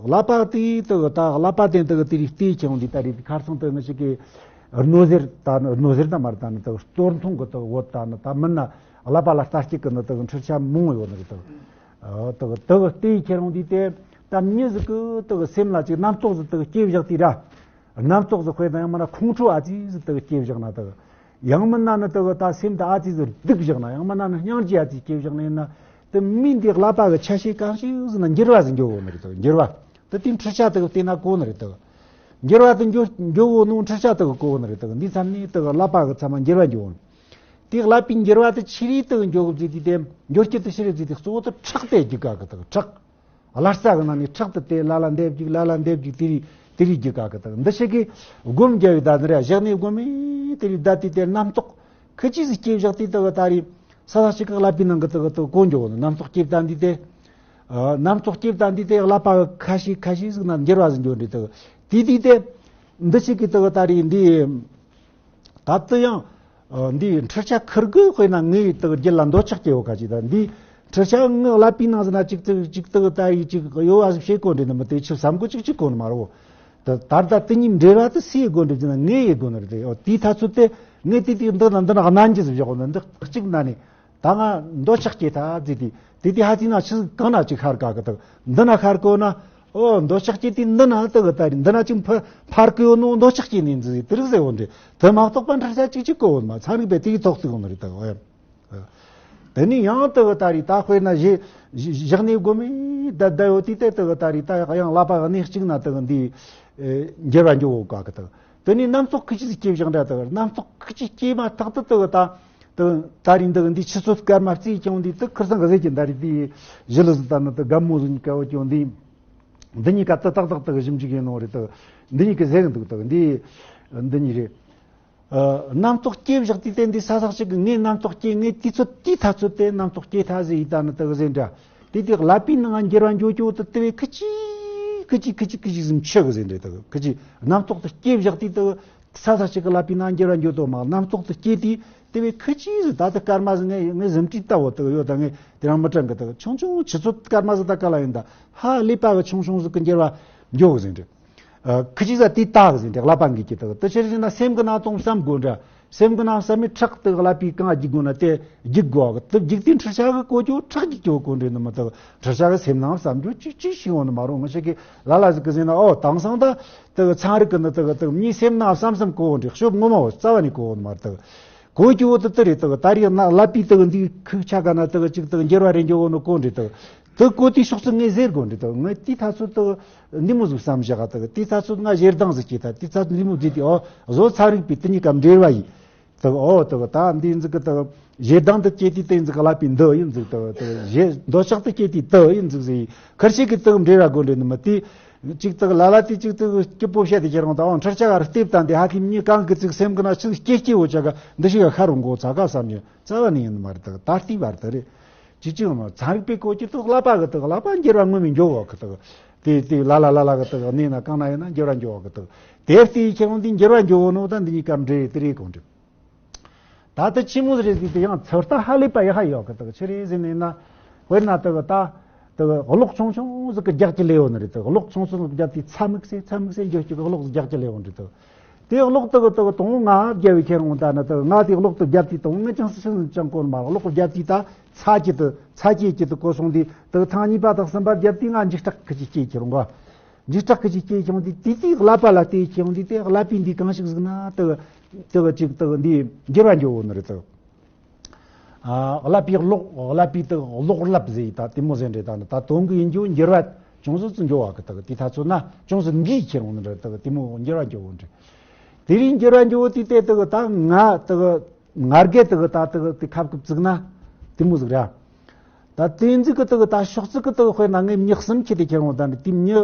ཀླད་པ་དེ་དུ་ད་ཀླད་པ་དེ་དུ་དེ་རིགས་དེ་ཁྱེད་རང་འདི་ད་རེད། ཁར་སང་དུ་ང་ཞིག་གི་རྣོ་ཟེར་ད་ནི་རྣོ་ཟེར་ད་མར་ད་ནི་དུ་གཏོར་མཐོང་གི་དུ་བོད་ད་ནི་ད་མིན་ན་ཀླད་པ་ལ་ལྟ་སྐྱེད་གི་ནི་དུ་འཕྲུལ་ཆ་མང་ཡོད་ནི་རེད་དུ། ཨོ་དག་དག་ལྟེ་ཁྱེད་རང་འདི་དེ་ད་མྱི་ཟིག་གི་དག་སེམས་ལ་ཅིག་རྣམ་རྟོག་ཟིག་དག་སྐྱེ་བཞག་དུས་ར། རྣམ་རྟོག་ཟིག་དཔེར་ན་ཡང་མིན་ན་ཁོང་ཁྲོ་ཨ་ཙི་ཟིག་དག་སྐྱེ་བཞག་ན་དག་ཡང་མིན་ན་ནི་དག་ད་སེམས་དེ་ཨ་ཙི་ཟིག་སྡུག་བཞག་ན། ཡང་མིན་ན་ནི་སྙིང་རྗེ་ཨ་ཙི་སྐྱེ་བཞག་ན་ཡིན་ན། དེ་མི་འདི་ཀླད་པ་གི་ཆ་ཤས་གང་ཞིག་ཟིག་ན་འགྱུར་བ་ཟིག་འགྱུར་འོང་ནི་རེད་དག་འགྱུར་བ་དེ་དེའི་འཕྲུལ་ཆ་དག་བལྟས་ན་གོ་ནི་རེད་དག་འགྱུར་བ་དེ་འགྱོ་འགྱོ་གོ་ནོ་འཕྲུལ་ཆས་དེ་གི་གོ་གི་ནི་རེད། དེ་གི་འདི་མཚམས་ནས་དེ་གི་ཀླད་པ་གི་མཚམས་མ་འགྱུར་བ་འགྱོ་གོ་ནི། དེ་ཀླད་པའི་འགྱུར་བ་དེ་ཆི་རེད་དེ་གི་འགྱོ་གི་བཟོས་དུས་དེ། འགྱུར་རྒྱུ་དེ་ཆི་རེད་བཟོས་དུས་གཙོ་བོ་དེ་ཁྲག་དེ་རྒྱུག་ག་གི། དེ་གི་ཁྲག་ལ་རྩ་གི་ནང་ནས་ཁྲག་དེ་དེ་ལ་ལ་འདེབས་རྒྱུག་ལ་ལ་འདེབས་རྒྱུག་དེ་རེད་དེ་རེད་རྒྱུག་ག་གི། དེ་གི་འདི་ཞིག་གིས་སྒོམ་རྒྱབ་ཡོད་ད་ནི་རེད། བཞག་ནས་སྒོམ་མི་དེ་རེད་ད། དེ་དེ་རྣམ་རྟོག་ཁི་ཅི་ཟིག་སྐྱེ་བཞག་དེ་དེ་གི་ད་རེད། ས་ས་ཞིག་གི་ཀླད་པའི་ནང་གི་དེ་གི་དེ་གི་གོ་འགྱོ་གོ་ནི། རྣམ་རྟོག་སྐྱེ་ད་འདི་དེ། ཨ། རྣམ་རྟོག་སྐྱེ་ད་འདི་དེ་ཀླད་པ་གི་ཁ་ཤས་ཁ་ཤས་ཟིག་ན་འགྱུར་བ་ཟིག་འགྱོ་འདྲི་དེ་གི། དེ་དེ་དེ་འདི་ཞིག་གི་དེ་གི་ད་རེད་འདི། ད་དུ་ཡང་། ཨ། འདི་འཕྲུལ་ཆས་ཁུར་གི་དཔེར་ན་ངའི་དེ་གི་རྒྱུད་ལ་འདོད་ཆགས་སྐྱེ་བོ་ཁ་ཅིག་ད། འདི་འཕྲུལ་ཆས་ངའི་ཀླད་པའི་ནང་ཟིན་ན་ཅིག་དེ་གི་ཅིག་དེ་གི་ད་ཡི་ཅིག་གཡོ་བ་ཟིག་བྱེད་གོ་འདྲི་ནི་མི་དེ་ཆི་བསམ་གོ་ཅིག་ཅིག་གོ་ནི་མ་རོ། ད་ད་ད་དེ་གཉིས་འབྲེལ་བ་དེ་སུས་དགོས་འདྲི་ཟེར་ན་ངས་ཡེ་དགོས་ནི་རེད་དེ། ཨོ། དེའི་ཐ་ཚོད་དེ་ངས་དེ་དེ་འདི་ན་འདི་ན་གནང་རྒྱུ་ཟིག་བཞག་གོ་ནི། འདི་གཅིག་ན་ནི་ད་ང་འདོད་ཆགས་སྐྱེ་ཐལ་ཟེར་དེ། དེ་དེ་ཧ་ཅི་ན་ཆི་ཟིག་གང་ན་ཅིག་ཤར་ག་གི་དེ་གི། འདི་ན་ཤར་གོ་ན། ཨོ། འདོད་ཆགས་སྐྱེ་དེ་འདི་ན་དེ་གི་ད་རེད། འདི་ན་ཅིག་འཕར་འཕར་གི་ཡོད་ནོ་འདོད་ཆགས་སྐྱེ་ནི་ཟིག་དེ་རིགས་ཟེར་བོ་འདྲི། དེ་མ་གཏོགས་པ་འཕྲུལ་ཆས་ཅིག་ཅིག་གོ་བོ་མ་ཚན་རིག་པས་དེ་གི་ཐོག་ཏུ་གོ་ནི་རེད་དེ་གི། ཨོ། དེ་ནས་ཡང་དེ་གི་ད་རེད། ད་དཔེར་ན་བཞི་བཞི་བཞག་ནས་སྒོམ་མི་ད་ད་ཡོད་དུས་དེ་དེ་གི་ད་རེད། ད་ཡང་ཀླད་པ་གནས་གཅིག་ན་དེ་གི་འདི་འགྱུར་བ་འགྱོ་གོ་ག་གི་དེ་གི། དེ་ནས་རྣམ་རྟོག་ཁི་ཅི་ཟིག་སྐྱེ་བཞག་འདྲ་དེ་གི། རྣམ་རྟོག་ཁི་ཅི་སྐྱེ་མ་ཐག་ཏུ་དེ་གི་ད་དེ་ད་རེད། འདི་གི་འདི་ཆུ་ཚོད་སྐར་མ་བརྩིས་ཀྱང་འདི་དེ་ཁིར་སང་གི་ཟེར་གྱི་ད་རེད། དེ་ཞི་ལི་ཟིག་ད་ནི་དེ་དགའ་མོ་ཟིག་གཉིས་ཀ་བོ་ཀྱང་འདི་འདི་གཉིས་ཀ་དེ་ཏག་ཏག་དེ་གི་ཞིབ་འཇུག་ཡིན་ནོ་རེད། དེ་འདི་གཉིས་ཀ་ཟེར་གི་འདུག་དེ་གི་འདི་འདི་གཉིས་རེད། ཨ། རྣམ་རྟོག་སྐྱེ་བཞག་དུས་དེ་འདི་ས་ས་ཞིག་གི་ངས་རྣམ་རྟོག་སྐྱེ། ངས་དུས་ཚོད་དེའི་ཐ་ཚོད་དེ་རྣམ་རྟོག་སྐྱེ་ཐལ་ཟེར་ཡི་ད་ནི་དེ་གི་ཟེར་འདྲ། དེ་དེ་ཀླད་པའི་ནང་འགྱུར་བ་འགྱོ་རྒྱུ་དེ་དེ་བས་ཁི་ཅི་ཁི་ཅི་ཁི་ཅི་ཁི་ཅི་ཟིག་ཆི་གི་ཟེར་འདྲ། དེ་གི་ཁི་ཅི་རྣམ་རྟོག་དེ་སྐྱེ་བཞག་དུས་དེ་གི་ས་ས་ཞིག་གི་ཀླད་པའི་ནང་འགྱུར་བ་འགྱོ་དོ་མ། རྣམ་རྟོག་དེ་སྐྱེ་དུས་དེ་བས་ཁི་ཅི་ཟིག་ད་དེ་སྐར་མ་ཟིག་ངས་ངས་གཟིམ་ཁྲིད་ལྟ་བོ་དེ་གི་ཡོད། ད་ངས་དེ་རིང་མི་དྲན་གི། དེ་གི་ཆུང་ཆུང་ཆུ་ཚོད་སྐར་མ་ཟིག་ད་ག་ལ་ཡིན། ད་ཧ་ལས་པ་གི་ཆུང་ཆུང་ཟིག་གི་འགྱུར་བ་འགྱོ་གི་ཟེར་འདྲ། ཨ། ཁི་ཅི་ཟ་དེ་ལྟ་གི་ཟེར་འདྲ། ཀླད་པ་འགིག་གི་དེ་གི། དེ་ཕྱིར་ཟེར་ན་སེམས་གི་ནང་དོན་བསམ་དགོས་འདྲ། སེམས་གི་ནང་བསམ་མི་ཁྲག་དེ་གི་ཀླད་པའི་གང་འགྱིག་དགོས་ན་དེ་འགྱིག་དགོས་གི། དེ་འགྱིག་དུས་འཕྲུལ་ཆས་གི་གོ་རྒྱུ་ཁྲག་འགྱིག་གི་གོ་འདྲ་ནི་མི་དེ་གི། འཕྲུལ་ཆས་གི་སེམས་ནང་བསམ་རྒྱུ་ཅི་ཅི་ཞིག་ཡོང་ནི་མ་རུང་། ང་ཞིག་གི་ལ་ལ་ཟིག་གི་ཟེར་ན། ཨོ། དེང་སང་ད་དེ་གི་ཚན་རིག་གི་ནི་དེ་གི་དེ་གི་མྱི་སེམས་ནང་བསམ་བསམ་གོ་འདྲ། ཤོབ་ངོ་མ་བོ་རྩ་བ་ནས་གོ་ནི་མ་རེད། དེ་གི་གོ་རྒྱུ་བོ་དེ་དེ་རེད། དེ་གི་ད་རེས་ན་ཀླད་པའི་དེ་གི་འདི་ཁུག་ཆ་ག་ན་དེ་གི་ཅིག་དེ་གི་འགྱུར་བ་རེ་འགྱོ་གོ་ནི་གོ་འདྲ། དེ་གི་དེ་གོ་དུས་ཕྱོགས་སུ་ངས་ཟེར་དགོས་འདྲ། དེ་གི་ངས་དེའི་ཐ་ཚོད་དེ་གི་འདི་མོ་ཟིག་བསམ་བཞག་ག། དེ་གི་དེའི་ཐ་ཚོད་ང་ཞེ་སྡང་ཟིག་སྐྱེས་ཐལ། དེའི་ཐ་ཚོད་འདི་མོ་བརྗེད་དུས། ཨོ། བཟོ་ཚན་རིག་པས་དེ་གཉིས་ཀ་འབྲེལ་བ་ཡིན། དེ་གི་ཨོ། དེ་གི་ད་འདི་ཟིག་གི་དེ་གི་ཞེ་སྡང་དེ་སྐྱེས་དུས་དེ་ཟིག་གི་ཀླད་པའི་འདི་ཡིན་ཟིག། དེ་གི་དེ་གི་ཞེ་འདོད་ཆགས་དེ་སྐྱེས་དུས་དེ་ཡིན་ཟིག་ཟེར་ཡིན། ཁར་ཤེས་གི་དེ་གི་འབྲེལ་བ་དགོས་འདྲ་ནི་མི་དེ། ཅིག་དེ་གི་ལ་ལ་དེ་ཅིག་དེ་གི་སྐྱིད་པོ་བཤད་དེ་ཁྱེད་རང་ད་འོང་འཕྲུལ་ཆས་ག་རུ་ལྟེབ་དང་དེ་ཧ་ལས་མྱི་གང་གི་ཅིག་སེམས་གི་ན་ཆི་སྐྱེ་སྐྱེ་བོ་ཆ་ག་འདི་ཞིག་ག་ཁ་རུ་འགོ་ཚ་ག་བསམ་ཉེ་རྩ་བ་ནས་ཡིན་ནི་མ་རེད། དེ་གི་ད་ལྟའི་བར་དུ་རེད། ཅི་ཅི་ཡང་མ། ཚན་རིག་པས་གོ་རྒྱུ་དེ་གི་ཀླད་པ་གི་དེ་གི་ཀླད་པ་འགྱུར་བ་ངོ་མ་འགྱོ་གོ་གི། དེ་གི་དེ་དེ་ལ་ལ་ལ་ལ་གི་དེ་གི་གནས་ན་གང་ན་ཡིན་ན་འགྱུར་བ་འགྱོ་གི། དེ་གི་དེ་ལྟའི་ཁྱེད་རང་དེ་འགྱུར་བ་འགྱོ་གོ་ནོ་ད་འདི་གཉིས་ཀ་འབྲེལ་དེ་རེད་གོ་འདྲ། ད་ལྟ་ཆི་མོ་རེད་ཟེར་དུས་ཡང་ཚོད་ལྟ་ཧ་ལས་པ་ཡག་ཡོད་གི། དེ་གི་ཆི་རེད་ཟེར་ནས་ན། དཔེར་ན་དེ་གི་ད་དེ་གི་གློག་ཆུང་ཆུང་ཟིག་གི་རྒྱག་གི་ལས་ཡོད་ནི་རེད། དེ་གི་གློག་ཆུང་ཆུང་ཟིག་རྒྱབ་དུས་ཚ་མིག་སེ་ཚ་མིག་སེ་འགྱོ་རྒྱུ་གི་གློག་ཟིག་རྒྱག་གི་ལས་ཡོད་ནི་རེད། དེ་གི་དེ་གློག་དེ་གི་དེ་གི་དང་ང་རྒྱབ་བའི་ཁྱེད་རང་ད་ནི་དེ་གི་ང་དེ་གློག་དེ་རྒྱབ་དུས་དང་ངས་ཅང་སེ་ཅང་གོ་མ་རེད། གློག་རྒྱབ་དུས་ད་ཚ་གི་དེ་ཚ་གི་གི་དེ་གོ་སོང་དུས་དེ་གི་ཐེངས་གཉིས་པ་དང་གསུམ་པ་རྒྱབ་དུས་ང་འཇིགས་སྐྲག་གི་ཅིག་སྐྱེས་ཁྱེད་རང་ག། འཇིགས་སྐྲག་གི་ཅིག་སྐྱེས་ཀྱང་དེ་དེ་དེའི་ཀླད་པ་ལ་བལྟས་ཀྱང་དེ་དེ་ཀླད་པའི་འདི་གང་ཞིག་ཟིག་ན་དེ་གི་དེ་གི་ཅིག་དེ་གི་འདི་འགྱུར་བ་འགྱོ་གོ་ནི་རེད། དེ་གི་ཨ། ཀླད་པའི་གློག་ཀླད་པའི་དེ་གི་གློག་རླབས་ཟེར་ཡི་ད་དེ་མོ་ཟེར་འདྲ། ད་ནི་ད་དོན་གི་ཡིན་རྒྱུ་འགྱུར་བ་ཅུང་ཟད་ཙམ་འགྱོ་བ་གི། དེ་གི་དེའི་ཐ་ཚོད་ན་ཅུང་ཟད་འགྱིག་ཁྱེར་འོང་ནི་རེད། དེ་གི་དེ་མོ་འགྱུར་བ་འགྱོ་གོ་ནི་རེད། དེ་རིང་འགྱུར་བ་འགྱོ་བོ་དེ་དེ་དེ་གི་ད་ང་དེ་གི་ང་རྒྱལ་དེ་གི་ད་དེ་གི་དེ་ཁབ་ཁུབ་བཙུགས་ན་དེ་མོ་ཟིག་ར། ད་དེ་ཟིག་གི་དེ་གི་ད་ཕྱོགས་ཟིག་གི་དེ་གི་དཔེར་ན་ངས་མྱི་གསུམ་ཁྱེར་ཏེ་ཁྱེར་འོང་ད་ནི་དེ་མྱི་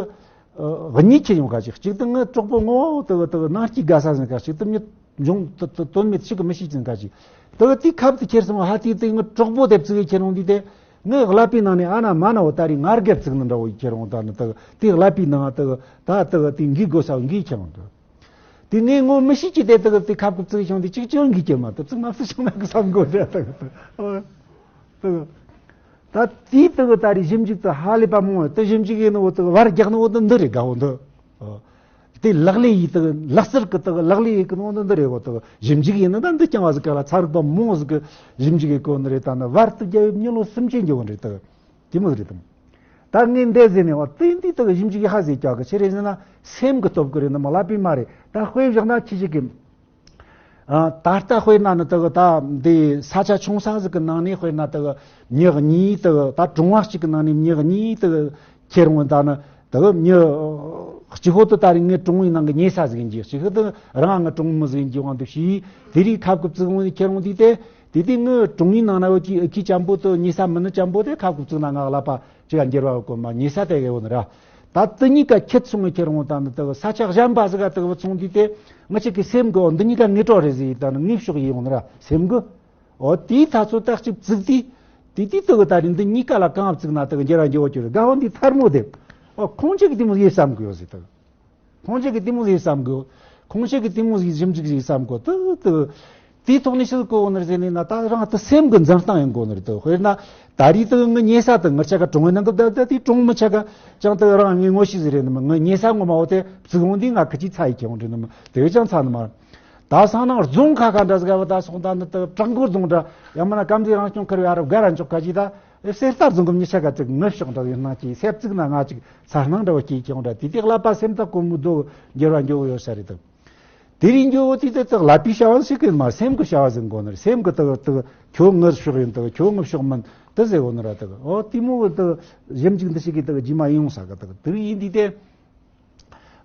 ཨ་གཉིས་ཁྱེར་ཡོང་ག་ཅིག་གཅིག་དེ་ངའི་གྲོགས་པོ་ངོ་བོ་དེ་གི་དེ་གི་ནང་སྐྱིད་དགའ་ས་ཟིག་ག། གཅིག་དེ་མྱི་འཇོང་དེ་དེ་དོན་མེད་ཞིག་གི་མི་ཤེས་ཅིག་ག་ཅིག་དེ་གི་དེ་ཁབ་དེ་ཁྱེར་སོང་། ཧ་དེ་དེ་ངའི་གྲོགས་པོ་དེ་བཙུགས་ཁྱེར་འོང་དུས་དེ་ངའི་ཀླད་པའི་ནང་ནས་ཨ་ན་མ་ན་བོ་ད་རེས་ང་རྒྱལ་བཙུགས་ནི་འདྲ་བོ་ཁྱེར་འོང་ད་ནི་དེ་གི་དེ་ཀླད་པའི་ནང་དེ་གི་ད་དེ་གི་དེ་འགྱིག་དགོས་ས་འགྱིག་ཁྱེར་འོང་དེ། དེ་ངས་ངོ་མི་ཤེས་ཀྱི་དེ་དག་དེ་ཁབ་ཁུབ་བཙུགས་བྱུང་དེ་གཅིག་ཀྱང་གིས་ཀྱི་མ་ཐུབ་ཚིག་མ་ཚིག་བྱུང་ན་གི་བསམ་དགོས་རེད། དག་དག་དག་ད་དེའི་དག་ད་རེས་ཞིབ་འཇུག་དུ་ཧ་ལས་པ་མང་བ་དེ་ཞིབ་འཇུག་ཡིན་ནོ་དག་བར་རྒྱག་ནོ་དེ་འདི་རེད། དགའ་བོ་འདི་དེ་ལག་ལེན་ཡིན་དག་ལག་རྩལ་གི་དག་ལག་ལེན་ཡིན་གི་ནོ་འདི་འདི་རེད། གོ་དག་ཞིབ་འཇུག་ཡིན་ན་ད་འདི་རྐྱང་བ་ཟིག་ག་ལ་ཚ་རིག་པ་མང་ཟིག་གི་ཞིབ་འཇུག་ཡིན་གོ་ནི་རེད། ད་ནི་བར་དུ་རྒྱག་ཡོད་མྱི་ལོ་སུམ་ཅུ་འགྱོ་བ་རེད། དག་དེ་མོ་རེད་དམ། ད་ངས་འདས་ཟེར་ནས་བ་དེ་འདི་དག་ཞིབ་འཇུག་ཧ་ཟེར་ཀྱག་གི་ཆི་རེད་ཟེར་ན་སེམས་གི་སྟོབས་གི་རེད་ནི་མ་ལབ་པས་མ་རེད། ད་དཔེ་བཞག་ན་ཁྱི་ཞིག་གི་ཨ། ད་ལྟ་དཔེར་ན་ནི་དག་ད་འདི་ས་ཆ་ཆུང་ས་ཟིག་གི་ནང་ནས་དཔེར་ན་དག་མྱི་གཉིས་དག་ད་གྲོང་བ་གཅིག་གི་ནང་ནས་མྱི་གཉིས་དག་ཁྱེར་འོང་ད་ནི་ ད་གི་མྱི་གཅིག་པོ་དེ་ད་རེས་ངའི་གྲོང་བའི་ནང་གི་ཉེ་ས་ཟིག་ཡིན་གྱི། གཅིག་པོ་དེ་རང་ངའི་གྲོང་མི་ཟིག་ཡིན་གྱི་དབང་དུ་བྱས། དེ་རིགས་ཁ་བཀོད་བཙུགས་འོང་ཁྱེར་འོང་དུས་དེ། དེ་དུས་ངའི་གྲོང་བའི་ནང་ན་ཡོད་ཀྱི་ཨུ་ཁུ་ཅན་པོ་དེ་ཉེ་ས་མིན་ནི་ཅན་པོ་དེ་ཁ་བཀོད་བཙུགས་ན། ང་ལག་པ་ཅིག་ག་འགྱུར་བ་ཡོད་གོ་མ། ཉེ་ས་དེ་གི་ཡོད་ནི་ར། ད་དེ་གཉིས་ཀ་ཁྱེར་སོང་ངས་ཁྱེར་འོང་ད་ནི་དེ་གི་ས་ཆ་གཞན་པ་ཟིག་ག་དེ་གི་བཙོང་དུས་དེ། ང་ཅག་གི་སེམས་གི། འོ་འདི་གཉིས་ཀ་ངའི་གྲོགས་རེད་ཟེར་ཡིན་ད་ནི་ངའི་ཕྱོགས་ཡིན་ཡོང་ནི་ར་སེམས་གི། འོ་དེའི་ཐ་ཚོད་ཏག་ཅིག་བཙུགས་དུས། དེ་དུས་དེ་གི་ད་རེས་འདི་གཉིས་ཀ་ལ་གང་བཙུགས་ན་དེ་གི་འགྱུར་བ་འགྱུར་བ་གྱུར། དགའ་བོ་འདི་ཐལ་མོ་དེ། འོ་ཁོང་ཅག་གི་དེ་མོ་ཡིན་བསམ་གི་ཡོད་ཟེར་དེ་གི། ཁོང་ཅག་གི་དེ་མོ་ཡིན་བསམ་གི། ཁོང་ཅག་གི་དེ་མོ་ཡིན་ཞིབ་འཇུག་ཡིན་བསམ་གི། དེ་དེ་དེའི་ཐོག་ནས་ཤི་གོ་ནི་ཟེར་ནས་ན། ད་རང་དེ་སེམས་གི་འཛིན་སྟངས་ཡིན་གོ་ནི་རེད་དེ། དཔེར་ན་ད་རེས་དེ་ངའི་ཉེ་ས་དེ་ངེད་ཅག་གི་གྲོང་བའི་ནང་གི་ད་ད་དེ་གྲོང་མི་ཆ་ག་ཅང་དེ་རང་ངའི་ངོ་ཤེས་ཟིག་རེད་ནི་མ། ངའི་ཉེ་ས་ངོ་མ་བོ་དེ་བཙུགས་འོང་དུས་ང་ཁི་ཅིག་ཚ་ཡི་ཁྱེར་འོང་རེད་ནི་མ། དེ་བས་ཀྱང་ཚ་ནི་མ། ད་སང་ནང་རྫོང་ཁ་ཁ་འདྲ་ཟིག་བ་ད་སོང་། ད་ནི་དེ་བྲག་འགོ་རྫོང་འདྲ། ཡང་མིན་ན་སྐམ་རྫས་རང་སྐྱོང་ཁུལ་བའི་ཨ་རབ་སྒར་ར་འཇོག་ཁ་ཅིག་ད། གསེར་རྟ་རྫོང་གི་མྱི་ཆ་ག་ཅིག་ངུ་ཕྱོགས་འདྲ་ཡིན་སྣང་གི། སེ་བཙུགས་ན་ང་ཅིག་ཚ་སྣང་འདྲ་བོ་སྐྱེས་ཀྱང་འདྲ། དེ་དེ་ཀླད་པ་སེམས་ཐག་གོར་མོའི་རྡོ་འགྱུར་བ་འགྱུར་བ་ཡོད་ས་རེད་དོ། དེ་རིང་འགྱུར་བ་དེ་དེ་ཚོ་ཀླད་པའི་བྱ་བ་ཞིག་གི་མ། སེམས་ཀྱི་བྱ་བ་ཟིག་གོ་ནི་རེད། སེམས་ཀྱི་དག་དག་ཁྱོད་ངུ་ཕྱོགས་ཡིན་དག་ཁྱོད་ངུ་ཕྱོགས་མིན་དེ་ཟེར་གོ་ནི་ར་དག། འོ་དེ་མོ་གི་དག་ཞིབ་འཇུག་འདི་ཞིག་གི་དག་རྗེས་མ་ཡིན་ཡོང་ས་གི་དག། དེ་རིང་ཡིན་དུས་དེ།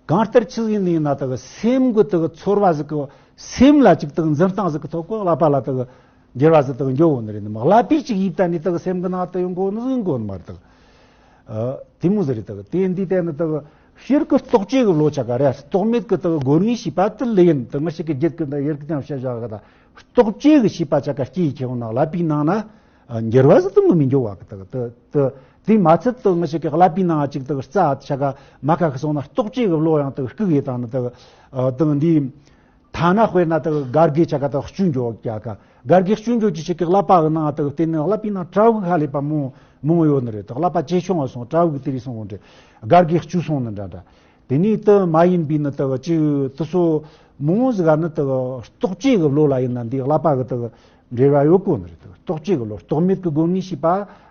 གང་ལྟར་ཆི་ཟིག་ཡིན་ན་དག་སེམས་ཀྱི་དག་ཚོར་བ་ཟིག་གི། སེམས་ལ་ཅིག་དག་འཛིན་སྟངས་ཟིག་གི་ཐོག་གི་ཀླད་པ་ལ་དག་འགྱུར་བ་ཟིག་དག་འགྱུར་འོང་ནི་རེད་ནི་མ། ཀླད་པའི་ཅིག་ཡིབ་ད་ནི་དག་སེམས་ཀྱི་ནང་དུ་ཡོང་གོ་ནི་ཟིག་ཡིན་གོ་ནི་མ་རེད་དག། ཨ། དེ་མོ་ཟིག་རེད་དག། དེ་འདི་དེ་ནི་དག་ཕྱིར་གི་རྟོག་བཅས་ཀྱི་བློ་ཆ་ག་རེད། རྟོག་མེད་ཀྱི་དག་སྒོ་ནས་ཤེས་པ་དེ་ལས་ཡིན་དག། ང་ཞིག་གི་རྒྱུད་ཀྱི་འདི་ཡུལ་གྱི་ཀྱང་བཤད་བཞག་གི་ད། རྟོག་བཅས་ཀྱི་ཤེས་པ་ཆ་ག་སྐྱེས་ཁྱེར་འོང་ན་ཀླད་པའི་ནང་ན། ཨ། འགྱུར་བ་ཟིག་དེ་མོ་མི་འགྱུར་བ་གི་དག་དེ་དེ་དེ་མ་ཚད་དག་ང་ཞིག་གི་ཀླད་པའི་ནང་ཅིག་དག་རྩ་ཆ་ག་མ་ཁ་ཁ་སོང་ན་རྟོག་བཅས་ཀྱི་བློ་ཡང་དག་ལྐུགས་ཡེ་དང་ནི་དག། ཨ། དག་འདི་ཐ་ན་དཔེར་ན་དག་སྒར་གི་ཆ་ག་དག་བཅོས་འགྱོ་ག་ག་སྒར་གི་བཅོས་འགྱོ་གི་ཆ་གི་ཀླད་པ་གི་ནང་དག་དེ་ནི་ཀླད་པའི་ནང་དྲ་བ་ཧ་ལས་པ་མང་མང་ཡོད་ནི་རེད་དག། ཀླད་པ་ཇེ་ཆུང་བ་སོང་དྲ་བ་དེ་རིགས་སོང་འདྲ། སྒར་གི་བཅོས་སོང་ནི་འདྲ་འདྲ། དེ་ནས་དེ་མ་ཡིན་པའི་ནི་དག་ཅིག་དེ་ཚོ་མང་ཟིག་ག་ནི་དག་རྟོག་བཅས་ཀྱི་བློ་ལ་ཡིན་ན་འདི་ཀླད་པ་གི་དག་འབྲེལ་བ་ཡོད་གོ་ནི་རེད་དག། རྟོག་བཅས་ཀྱི་བློ། རྟོག་མེད་ཀྱི་སྒོ་ནས་ཤེས་པ་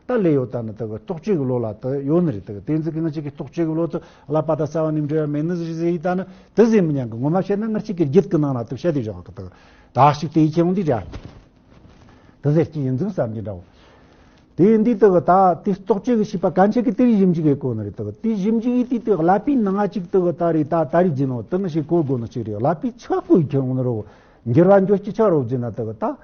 ད་ལས་ཡོད་ད་ནི་དག་རྟོག་བཅས་ཀྱི་བློ་ལ་དེ་ཡོད་ནི་རེད་དག། དེ་ཚོ་གི་ང་ཅག་གི་རྟོག་བཅས་ཀྱི་བློ་དེ་ཀླད་པ་དང་རྩ་བ་ནས་འབྲེལ་བ་མེད་ནི་ཟིག་ཟེར་ཡི་ད་ནི་དེ་ཟེར་མི་ཉན་གི། ངོ་མ་བཤད་ན་ང་ཅག་གི་རྒྱུད་ཀྱི་ནང་ལ་དེ་བཤད་དེ་བཞག་གི་དག། ད་ཞིག་དེ་ཡི་ཁྱེད་འོང་འདི་འདྲ། དེ་ཟེར་གྱི་ཡིན་ཟིག་བསམ་གྱི་འདྲ་བོ། དེ་འདི་དག་ད་དེ་རྟོག་བཅས་ཀྱི་ཤེས་པ་གན་ཆད་ཀྱི་དེ་རིགས་ཞིབ་འཇུག་ཡེ་གོ་ནི་རེད་དག། དེ་ཞིབ་འཇུག་ཡེ་དུས་དེ་ཀླད་པའི་ནང་ཅིག་དག་ད་རེད། ད་ད་རེད་ཟེར་ནོ་དེ་ནི་ཞིག་གོ་དགོས་ནི་ཅིག་རེད། ཀླད་པའི་ཆག་གོ་ཡི་ཁྱེར་འོང་ནི་རོ། འགྱུར་བ་འགྱོ་ཅི་ཆག་རོ་ཟེར་ན་དག་ད།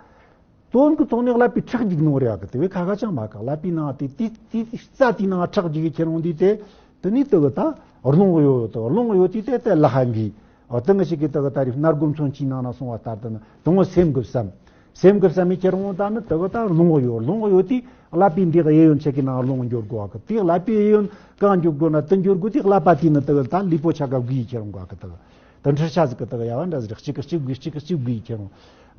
དོན་གྱི་ཐོག་ནས་ཀླད་པའི་ཁྲག་རྒྱུག་ནོ་རེད་ཨ་གི། དེ་བས་ཁ་ཁ་ཅང་མ་ཁ། ཀླད་པའི་ནང་དེ་དེ་དེ་རྩ་དེའི་ནང་ཁྲག་རྒྱུག་གི་ཁྱེར་འོང་དུས་དེ། དེ་ནས་དེ་གི་ད་རླུང་གཡོ་ཡོད་དོ། རླུང་གཡོ་དུས་དེ་དེ་ལ་ཧ་འགི། འོ་དེ་ང་ཞིག་གི་དེ་གི་ད་རེད་སྣ་སྒོ་མཚོན་ཆའི་ནང་ན་སོང་བ་ལྟར་དུ་ནི་དེ་ངོ་སེམས་གི་བསམ། སེམས་གི་བསམ་མི་ཁྱེར་འོང་ད་ནི་དེ་གི་ད་རླུང་གཡོ། རླུང་གཡོ་དུས་ཀླད་པའི་འདི་གི་གཡས་གཡོན་ཆ་གི་ནང་རླུང་འགྱུར་དགོས་ཨ་གི། དེ་ཀླད་པའི་གཡས་གཡོན་གང་འགྱུར་དགོས་ན་དེ་འགྱུར་དགོས་དུས་ཀླད་པ་དེ་ནི་དེ་གི་ད་ལུས་པོ་ཆ་ག་བསྒུལ་ཡི་ཁྱེར་འོང་གི་ཨ་གི། དེ་གི་ད་འཕྲུལ་ཆས་ཟིག་གི་དེ་གི་ཡ་བ་འདྲ་ཟིག་གཅིག་གི་གཅིག་བསྒུལ་གཅིག་གི་གཅིག་བསྒུལ་ཡི་ཁྱེར་འོང་།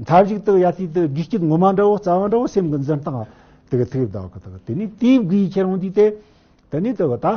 མཐའ་གཅིག་དེ་ཡ་དེ་དེ་བསྒུལ་སྐྱོད་ངོ་མ་འདྲ་བོ་རྩ་བ་འདྲ་བོ་སེམས་ཀྱི་འཛིན་སྟངས་དེ་གི་ཐུག་བསྡད་གི། དེ་གི་དེ་ནས་དེ་བསྒུལ་ཡི་ཁྱེར་འོང་དུས་དེ། དེ་ནས་དེ་གི་ད་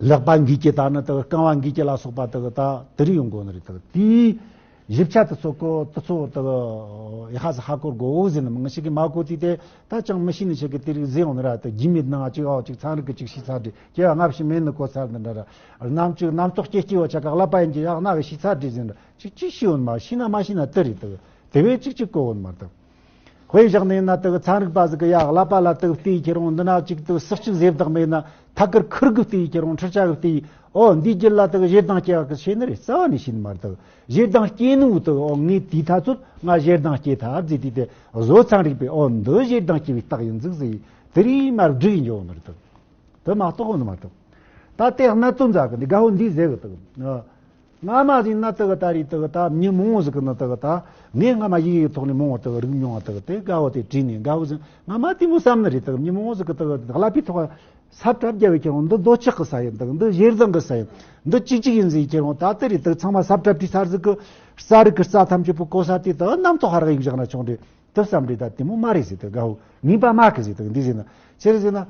ལག་པ་འགུལ་སྐྱོད་དང་ནི་དེ་གི་རྐང་བ་འགུལ་སྐྱོད་ལ་སོགས་པ་དེ་གི་ད་དེ་རིགས་ཡོང་དགོས་ནི་རེད། དེ་གི་དེའི་ཞིབ་ཆ་དེ་ཚོ་གོ་དེ་ཚོ་དེ་གི་ཡ་ཧ་ཟི་ཧ་གོ་དགོས་འོ་ཟེར་ནི་མི་ང་ཞིག་གི་མ་གོ་དུས་དེ། ད་ཅང་མི་ཤེས་ནི་ཞིག་གི་དེ་རིགས་ཟེར་ཡོང་ནི་ར། དེ་རྒྱུས་མེད་ནང་གཅིག་ཨོ་གཅིག་ཚན་རིག་གི་གཅིག་ཤེས་ཚར་དྲི་སྐྱེ་བ་སྔ་ཕྱི་མེད་ནི་གོ་ཚར་འདི་འདྲ་ར། རྣམ་གཅིག་རྣམ་རྟོག་སྐྱེ་སྐྱེ་བ་ཆ་ག་ཀླད་པ་ཡིན་གྱི་ཡག་སྣ་གི་ཤེས་ཚར་དྲི་ཟེར་འདྲ། གཅིག་གཅིག་ཤེས་ཡོད་མ་ཤེས་ན་མ་ཤེས་ན་དེ་རེད། དེ་དེ་བས་གཅིག་གཅིག་གོ་ཡོད་མ་རེད། དཔེ་བཞག་ནས་ན་དེ་གི་ཚན་རིག་པ་ཟིག་གི་ཡ་ཀླད་པ་ལ་དེ་གི་བལྟས་ཁྱེར་འོང་འདི་ན་གཅིག་དེ་གི་སྲོག་གཅིག་ཟེར་བདག་མེད་ན་ཐད་ཀར་ཁུར་གི་བལྟས་ཁྱེར་འོང་འཕྲུལ་ཆས་གི་བལྟས། ཨོ་འདིའི་རྒྱུད་ལ་དེ་གི་ཞེ་སྡང་སྐྱེ་བ་གི་ཤེས་ནི་རེད། རྩ་བ་ནས་ཤེས་ནི་མ་རེད། དེ་གི་ཞེ་སྡང་སྐྱེ་ནི་འུ་དེ་གི་ཨོ་ངས་དེའི་ཐ་ཚོད་ང་ཞེ་སྡང་སྐྱེ་ཐལ་ཟེར་དུས་དེ་བཟོ་ཚན་རིག་པས་ཨོ་འདི་ཞེ་སྡང་སྐྱེ་བའི་རྟགས་ཡིན་ཟིག་ཟེར་དེ་རིགས་མར་བསྒྲིགས་ཡིན་འཇོག་ནི་རེད། དེ་དེ་མ་གཏོགས་ནི་མ་གཏོགས། ད་དེ་གནད་དོན་ཛ་གི་འདི་དགའ་བོ་འདི་ཟེར་གི་དེ་གི། སྔ་མ་ཟིན་ན་དེ་གི་ད་རེས་དེ་གི་ད་མྱི་མང་བོ་ཟིག་གི་ནི་དེ་གི་ད་ངས་སྔ་མ་ཡི་གེ་ཐོག་ནས་མང་བོ་དེ་གི་རིག་མྱོང་བ་དེ་གི་དེ་དགའ་བོ་དེ་བྲིས་ནས་དགའ་བོ་ཟིན་སྔ་མ་དེ་མོ་བསམ་ནི་རེད། དེ་གི་མྱི་མང་བོ་ཟིག་གི་དེ་གི་ཀླད་པའི་ཐོག་ས་བཀྲ་བརྒྱབ་བའི་ཁྱེར་འོང་འདི་འདོད་ཆགས་གི་ས་ཡིན། དེ་གི་འདི་ཞེ་སྡང་གི་ས་ཡིན། འདི་གཅིག་གཅིག་ཡིན་ཟིག་ཁྱེར་འོང་ད་དེ་རེད། དེ་གི་ཚང་མ་ས་བཀྲ་བྲིས་ཚར་ཟིག་གི་རྩ་རིག་གི་རྩ་ཐམས་ཅད་པོ་གོ་ས་དེ་དེ་གི་རྣམ་རྟོག་ཧར་གི་ཡིག་བཞག་ན་ཆོག་འདྲི། དེ་བསམ་རེད། ད་དེ་མོ་མ་རེད་ཟེར། དེ་དགའ་བོ་ངེས་པ་མ་གི་ཟེར། དེ་འདི་ཟེར་ན་ཆི་རེད་ཟེར་ན།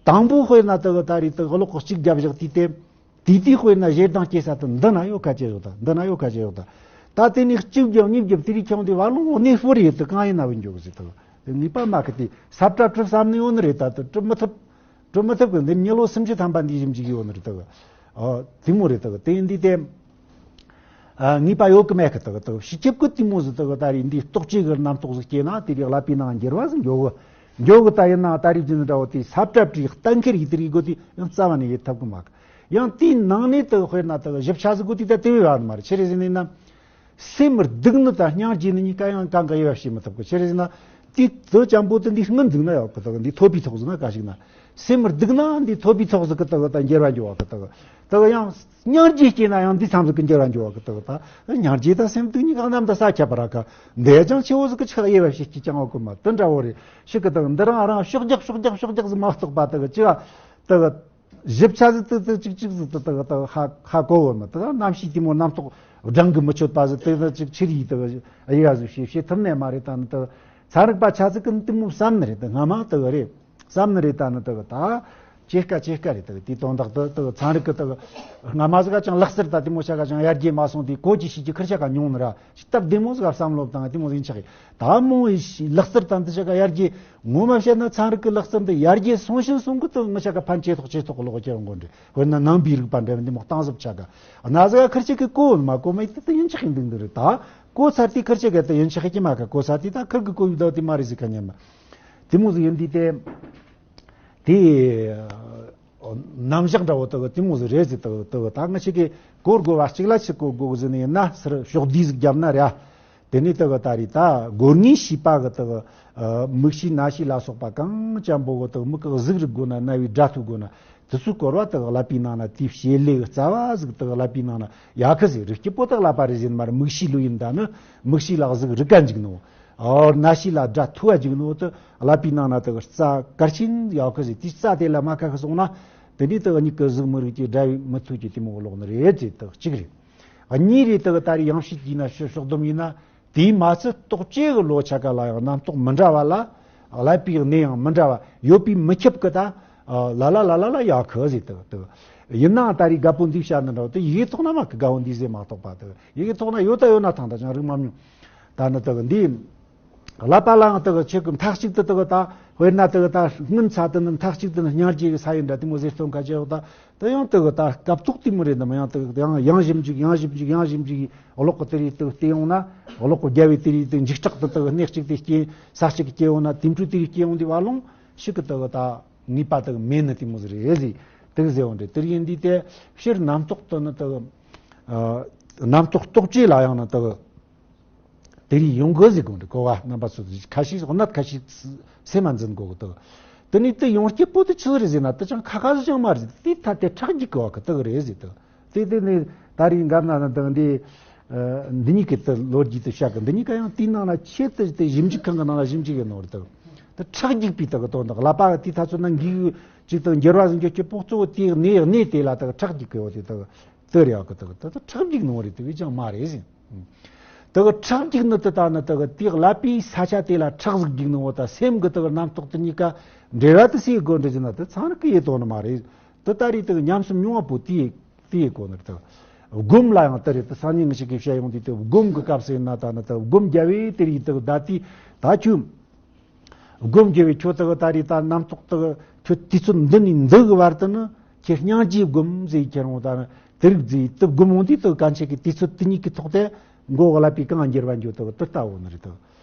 དང་པོ་དཔེར་ན་དེ་གི་ད་རེས་དེ་གི་གློག་གི་གཅིག་བརྒྱབ་བཞག་དུས་དེ། དེ་དུས་དཔེར་ན་ཞེ་སྡང་སྐྱེ་ས་དེ་འདི་ན་ཡོད་ཁ་ཅེ་ཡོད་ད། འདི་ན་ཡོད་ཁ་ཅེ་ཡོད་ད། ད་དེ་ནས་གཅིག་བརྒྱབ་གཉིས་བརྒྱབ་དེ་རིགས་ཁྱོང་དེ་བ་ལོང་གནས་སྤོར་ཡོད་དེ་གང་ཡིན་ན་བུད་འཇོག་གི་ཟེར། དེ་གི་དེ་ངེས་པ་མ་གི་དེ་ས་བཀྲ་བྲི་བསམ་ནི་ཡོད་ནི་རེད། ད་དེ་བྲི་མི་ཐུབ། བྲི་མི་ཐུབ་གི། འདི་མྱི་ལོ་སུམ་ཅུ་ཐམ་པ་འདི་ཞིབ་འཇུག་ཡོད་ནི་རེད། དེ་གི་ཨ་དེ་མོ་རེད། དེ་གི་དེ་འདི་དེ། ཨ་ངེས་པ་ཡོད་གི་མེད་གི། དེ་གི་དེ་གི་སྤྱི་ཁྱབ་གི་དེ་མོ་ཟིག་དེ་གི་ད་རེས་འདི་རྟོག་བཅས་གི་རྣམ་རྟོག་ཟིག་སྐྱེས་ན་དེ་རིགས་ཀླད་པའི་ནང་འགྱུར་བ་ཟིག་འགྱོ་གི། འགྱོ་གི་ད་ཡིན་ན་ད་རེས་ཀྱི་འདྲ་བོ་དེ་ས་བཀྲ་བྲིས་གཏན་འཁེལ་ཡིག་དེ་རིགས་དགོས་དུས་ཡང་རྩ་བ་ནས་ཡེད་ཐུབ་གི་མ་གི། ཡང་དེའི་ནང་ནས་དག་དཔེར་ན་དག་ཞིབ་ཆ་ཟིག་གོ་དུས་ད་དེ་བས་བ་མ་རེད། ཆི་རེད་ཟེར་ནས་ན། སེམས་སྡུག་ནི་དང་སྙིང་རྗེ་ནི་གཉིས་ཀ་ཡང་གང་གི་དབྱེ་བ་ཕྱེ་མི་ཐུབ་གི། ཆི་རེད་ཟེར་ན། དེ་དུ་ཅམ་པོ་དེ་འདི་སྔོན་འདུག་ན་ཡོད་གི། དག་འདི་ཐོབ་པའི་ཐོག་ཟིག་ན་ག་ཞིག་ན། སེམས་སྡུག་ན་འདི་ཐོབ་པའི་ཐོག་ཟིག་གི་དག་ད་འགྱུར་བ་འགྱུར་བ་གི་དག། དག་ཡང་སྙིང་རྗེ་སྐྱེས་ན་ཡང་འདི་ཙམ་ཟིག་གི་འགྱུར་བ་འགྱུར་བ་གི་དག། ད་སྙིང་རྗེ་དང་སེམས་སྡུག་གཉིས་ཀ་གནམ་དང་ས་ཁྱད་པར་ག། འདས་ཀྱང་ཆེ་བོ་ཟིག་གི་ཆགས་དབྱེ་བ་ཕྱེ་སྐྱེ་ཀྱང་འོ་གི་མ་དེ་འདྲ་བོ་རེད། ཤི་གི་དག་འདི་རང་རང་ཕྱོགས་རྒྱག་ཕྱོགས་རྒྱག་ཕྱོགས་རྒྱག་ཟིག་མ་གཏོགས་པ་དག་ཅི་བ་དག། ཞིབ་ཆ་ཟིག་ཏག་ཏག་ཅིག་ཅིག་ཟིག་ཏག་ཏག་ཏག་ཧ་ཧ་གོ་བོ་མི་ཏག། རྣམ་ཤེས་དེ་མོ་རྣམ་རྟོག་སྦྲང་གི་མི་ཆོད་པ་ཟིག་ཏག་ཏག་ཅིག་ཆི་རིགས་ཏག་ཨ་ཡ་ཟིག་ཤེས་ཤེས་ཐུབ་ནས་མ་རེད། ད་ནི་ཏག་ཚན་རིག་པ་ཆ་ཟིག་གི་དེ་མོ་བསམ་ནི་རེད། ཏག་སྔ་མ་ཏག་རེད་བསམ་ནི་རེད། ད་ནི་ཏག་ད་ཅེ་ཀ་ཅེ་ཀ་རེད། ཏག་དེ་དོན་དག་ཏག་ཏག་ཚན་རིག་གི་ཏག་སྔ་མ་ཟིག་ག་ཅང་ལག་རྩལ་ད་དེ་མོ་ཆ་ག་ཅང་ཡར་རྒྱས་མ་སོང་དུས་གོ་ཅི་ཤེས་ཀྱི་ཁུར་ཆ་ག་ཉུང་ནི་ར། སྟབས་བདེ་མོ་ཟིག་བསམ་བློ་བཏང་དེ་མོ་ཟིག་ཆགས་ཡིན། ད་མོ་ཡི་ལག་རྩལ་དང་འདི་ཆ་ག་ཡར་རྒྱས་ངོ་མ་བཤད་ན་ཚན་རིག་གི་ལག་རྩལ་འདི་ཡར་རྒྱས་སོང་ཞིང་སོང་གི་དུ་ངི་ཆ་ག་ཕན་ཆེ་ཐོག་ཆེ་ཐོག་གི་ལོག་ཁྱེར་འགོ་འདྲི། དཔེར་ན་ནང་པའི་རིག་པ་འདྲ་བ་འདི་མོ་གཏིང་ཟབ་ཆ་ག་ན་ཟིག་ཁུར་ཆ་གི་གོ་མ་གོ་མ་ཡི་དེ་དུ་ཡིན་ཆགས་ཡིན་འདུག་འདི་རེད། ད་གོ་ཚར་དེ་ཁུར་ཆ་ག་དུ་ཡིན་ཆགས་ཀྱི་མ་ག་གོ་ཚར་དེ་ད་ཁུར་གི་གོ་ཡི་ད་དེ་མ་རེད་ཟིག་ག་ཉན་མ་དེ་མོ་ཟིག་ཡིན་དུས་དེ། དེ་རྣམ་གཞག་འདྲ་བོ་དག་དེ་མོ་ཟིག་རེད་ཟིག་དག་དག་ད་ང་ཆེ་གེ་གོ་དགོ་བ་གཅིག་ལ་ཆི་གོ་དགོ་ཟིག་ནི་ཡིན་ན་སར་ཕྱོགས་བསྡུས་ཟིག་བརྒྱབ་ན་ར། དེ་ནས་དག་ད་རེད། ད་སྒོར་ངའི་ཤེས་པ་གི་དག་མིག་ཤེས་རྣ་ཤེས་ལ་སོགས་པ་གང་ཅམ་པོ་གི་དག་མིག་གི་གཟུགས་རིག་དགོ་ན་རྣ་བའི་སྒྲ་ཐོས་དགོ་ན་དེ་ཚོའི་སྐོར་བ་དག་ཀླད་པའི་ནང་ན་དེའི་བྱེད་ལས་རྩ་བ་ཟིག་དག་ཀླད་པའི་ནང་ན་ཡག་གི་ཟིག་རིག་སྐྱིད་པོ་དག་ཀླད་པ་རེད་ཟིན་མར་མིག་ཤེས་ལོས་ཡིན། ད་ནི་མིག་ཤེས་ལ་གཟུགས་རིག་ག་འཇུག་ནོ། ཨོ་རྣ་ཤེས་ལ་སྒྲ་ཐོས་པ་འཇུག་ནོ་དུ་ཀླད་པའི་ནང་ན་དུ་རྩ་གལ་ཆེན་ཡོད་གི་ཟེར། དེ་རྩ་དེ་ལ་མ་ཁ་ཁ་སོང་ན་དེ་ནས་དུ་གཉིས་ཀྱི་གཟུགས་མི་རིག་གི་སྒྲ་ཡི་མི་ཐོས་ཀྱི་དེ་མོ་ལོག་ནི་རེད་ཅེས་དུ་གཅིག་རེད། གཉིས་རེད། དུ་ད་རེས་ཡང་ཤེས་ཀྱི་ན་ཕྱི་ཕྱོགས་བསྡོམས་ཡིན་ན་དེའི་མ་ཚད་རྟོག་བཅས་ཀྱི་ལོ་ཆ་ག་ལ་ཡང་རྣམ་རྟོག་མི་འདྲ་བ་ལ་ཀླད་པའི་གནས་ཡང་མི་འདྲ་བ་ཡོད་པའི་མི་ཁྱབ་གི་ད་ལ་ལ་ལ་ལ་ལ་ཡོད་གི་ཟེར། དུ་དུ་ཡིན་ནའང་ད་རེས་རྒད་པོ་འདི་བཤད་ནི་འདྲ་བ་དུ་ཡི་གེ་ཐོག་ན་མ་གི་དགའ་བོ་འདི་ཟེར་མ་གཏོགས་པ་དུ་ཡི་གེ་ཐོག་ན་ཡོད་ད་ཡོད་ན་ཐང་ད་ཅང་རིག་མ་མྱོང་། ད་ནི་དག་འདི། ཀླད་པ་ལའང་དག་ཆེ་གི་མཐའ་གཅིག་ཏུ་དག་ད་དཔེར་ན་དག་ད་སྔོན་ཚ་དུ་ནི་མཐའ་གཅིག་ཏུ་ནི་སྙིང་རྗེ་གི་ས་ཡིན་འདྲ་དེ་མོ་ཟེར་སྟོན་ཁ་ཆེ་བ་ད་ད་ཡང་དག་ད་སྐབས་ཐོག་དེ་མོ་རེད་འདམ་ཡང་དག་ཡང་ཡང་ཞིབ་འཇུག་ཡང་ཞིབ་འཇུག་ཡང་ཞིབ་འཇུག་གློག་གི་དེ་རིགས་དག་བལྟས་ཡོང་ན་གློག་གི་རྒྱལ་བའི་དེ་རིགས་དག་འཇིགས་སྐྲག་ཏུ་དག་སྣེ་གཅིག་ཏུ་སྐྱེ་ས་གཅིག་སྐྱེ་ཡོང་ན་དེ་འཕྲུལ་དེ་རིགས་སྐྱེ་ཡོང་དུས་བ་ལོང་ཞིག་གི་དག་ད་ངེས་པ་དག་མེད་ནི་དེ་མོ་ཟེར་རེད་ཟེར་དག་ཟེར་བ་འདྲ་དེ་ཡིན་དུས་དེ་ཕྱིར་རྣམ་རྟོག་ཏུ་ནི་དག་རྣམ་རྟོག་རྟོག་བཅས་ལ་ཡང་ནི་དག་དེ་རིགས་ཡོང་གི་ཟིག་གོ་འདྲ་གོ་བ་རྣམ་པ་ཚོ་ཁ་ཤས་གནད་ཁ་ཤས་སེམས་མ་འཛིན་གོ་གི་དག་དེ་ནས་དེ་ཡོང་སྐྱེ་པོ་དེ་ཆི་ཟིག་རེད་ཟེར་ན་དེ་ཅང་ཁ་ཁ་ཟིག་ཅང་མ་རེད། དེ་ཐ་དེ་ཁྲག་རྒྱུག་གི་བ་གི་དག་རེད་ཟེར་དག་དེ་དེ་ནས་ད་རིང་འགབ་ན་ན་དང་འདི་འདི་གཉིས་ཀྱི་དེ་ལོ་རྒྱུས་དེ་བཤད་གི་འདི་གཉིས་ཀ་ཡང་དེའི་ནང་ན་ཆེད་དུ་དེ་ཞིབ་འཇུག་ཁང་གི་ནང་ན་ཞིབ་འཇུག་ཡོད་ནོ་རེད་དག་དེ་ཁྲག་རྒྱུག་པའི་དག་གི་དོན་དག་ཀླད་པ་གི་དེ་ཐ་ཚོད་ན་འགིག་ཅིག་དང་འགྱུར་བ་ཟིན་རྒྱུ་སྐྱེ་པོ་གཙོ་བོ་དེ་གནས་གནས་དེ་ལ་དག་ཁྲག་རྒྱུག་གི་བ་དེ་དག་དེ་རེད་ཡག་གི་དག་དེ་དག་ཁྲག་རྒྱུག་ནོ་རེད། དེ་བས་ཀྱང་མ་རེད་ཟིན། དག་ཁྲག་རྒྱུག་ནི་དེ་ལྟ་ནི་དག་དེ་ཀླད་པའི་ས་ཆ་དེ་ལ་ཁྲག་ཟིག་རྒྱུག་ནི་འོ་ད་སེམས་གི་དག་རྣམ་རྟོག་དེ་གཉིས་ཀ་འབྲེལ་བ་དེ་སའི་སྒོ་འབྲེལ་ཟིན་ན་དེ་ཚན་རིག་གི་ཡེ་དོ་ནི་མ་རེད། དེ་ད་རེས་དག་ཉམས་སུ་མྱོང་བ་པོ་དེ་དེ་ཡེ་གོ་ནི་རེད། དག་སྒོམ་ལ་ཡང་དེ་རེད། དེ་སང་ཉིན་ངི་ཞིག་གིས་བཤད་ཡོང་དུས་དེ་སྒོམ་གི་སྐབས་སུ་ཡིན་ན་ད་ནི་དག་སྒོམ་རྒྱབ་བས་དེ་རེད། དག་ད་དེ་ད་ཁྱོད། སྒོམ་རྒྱབ་བས་ཁྱོད་དག་ད་རེས་ད་རྣམ་རྟོག་དག་ཁྱོད་དུས་ཚོད་འདི་ནས་འདི་གི་བར་དུ་ནི་ཁྱེད་སྙིང་རྗེ་སྒོམ་ཟེར་ཁྱེད་རང་ད་ནི་དེ་རིགས་ཟེར་དུ་སྒོམ་འོང་དུས་དག་གང་ཆེ་གི་དུས་ཚོད་དེ་གཉིས་ཀྱི་ཐོག་དེ་མགོ་གླ་པའི་གང་འགྱུར་བ་འགྱུར་དག་དུ་ལྟ་བོ་ནི་རེད་དག་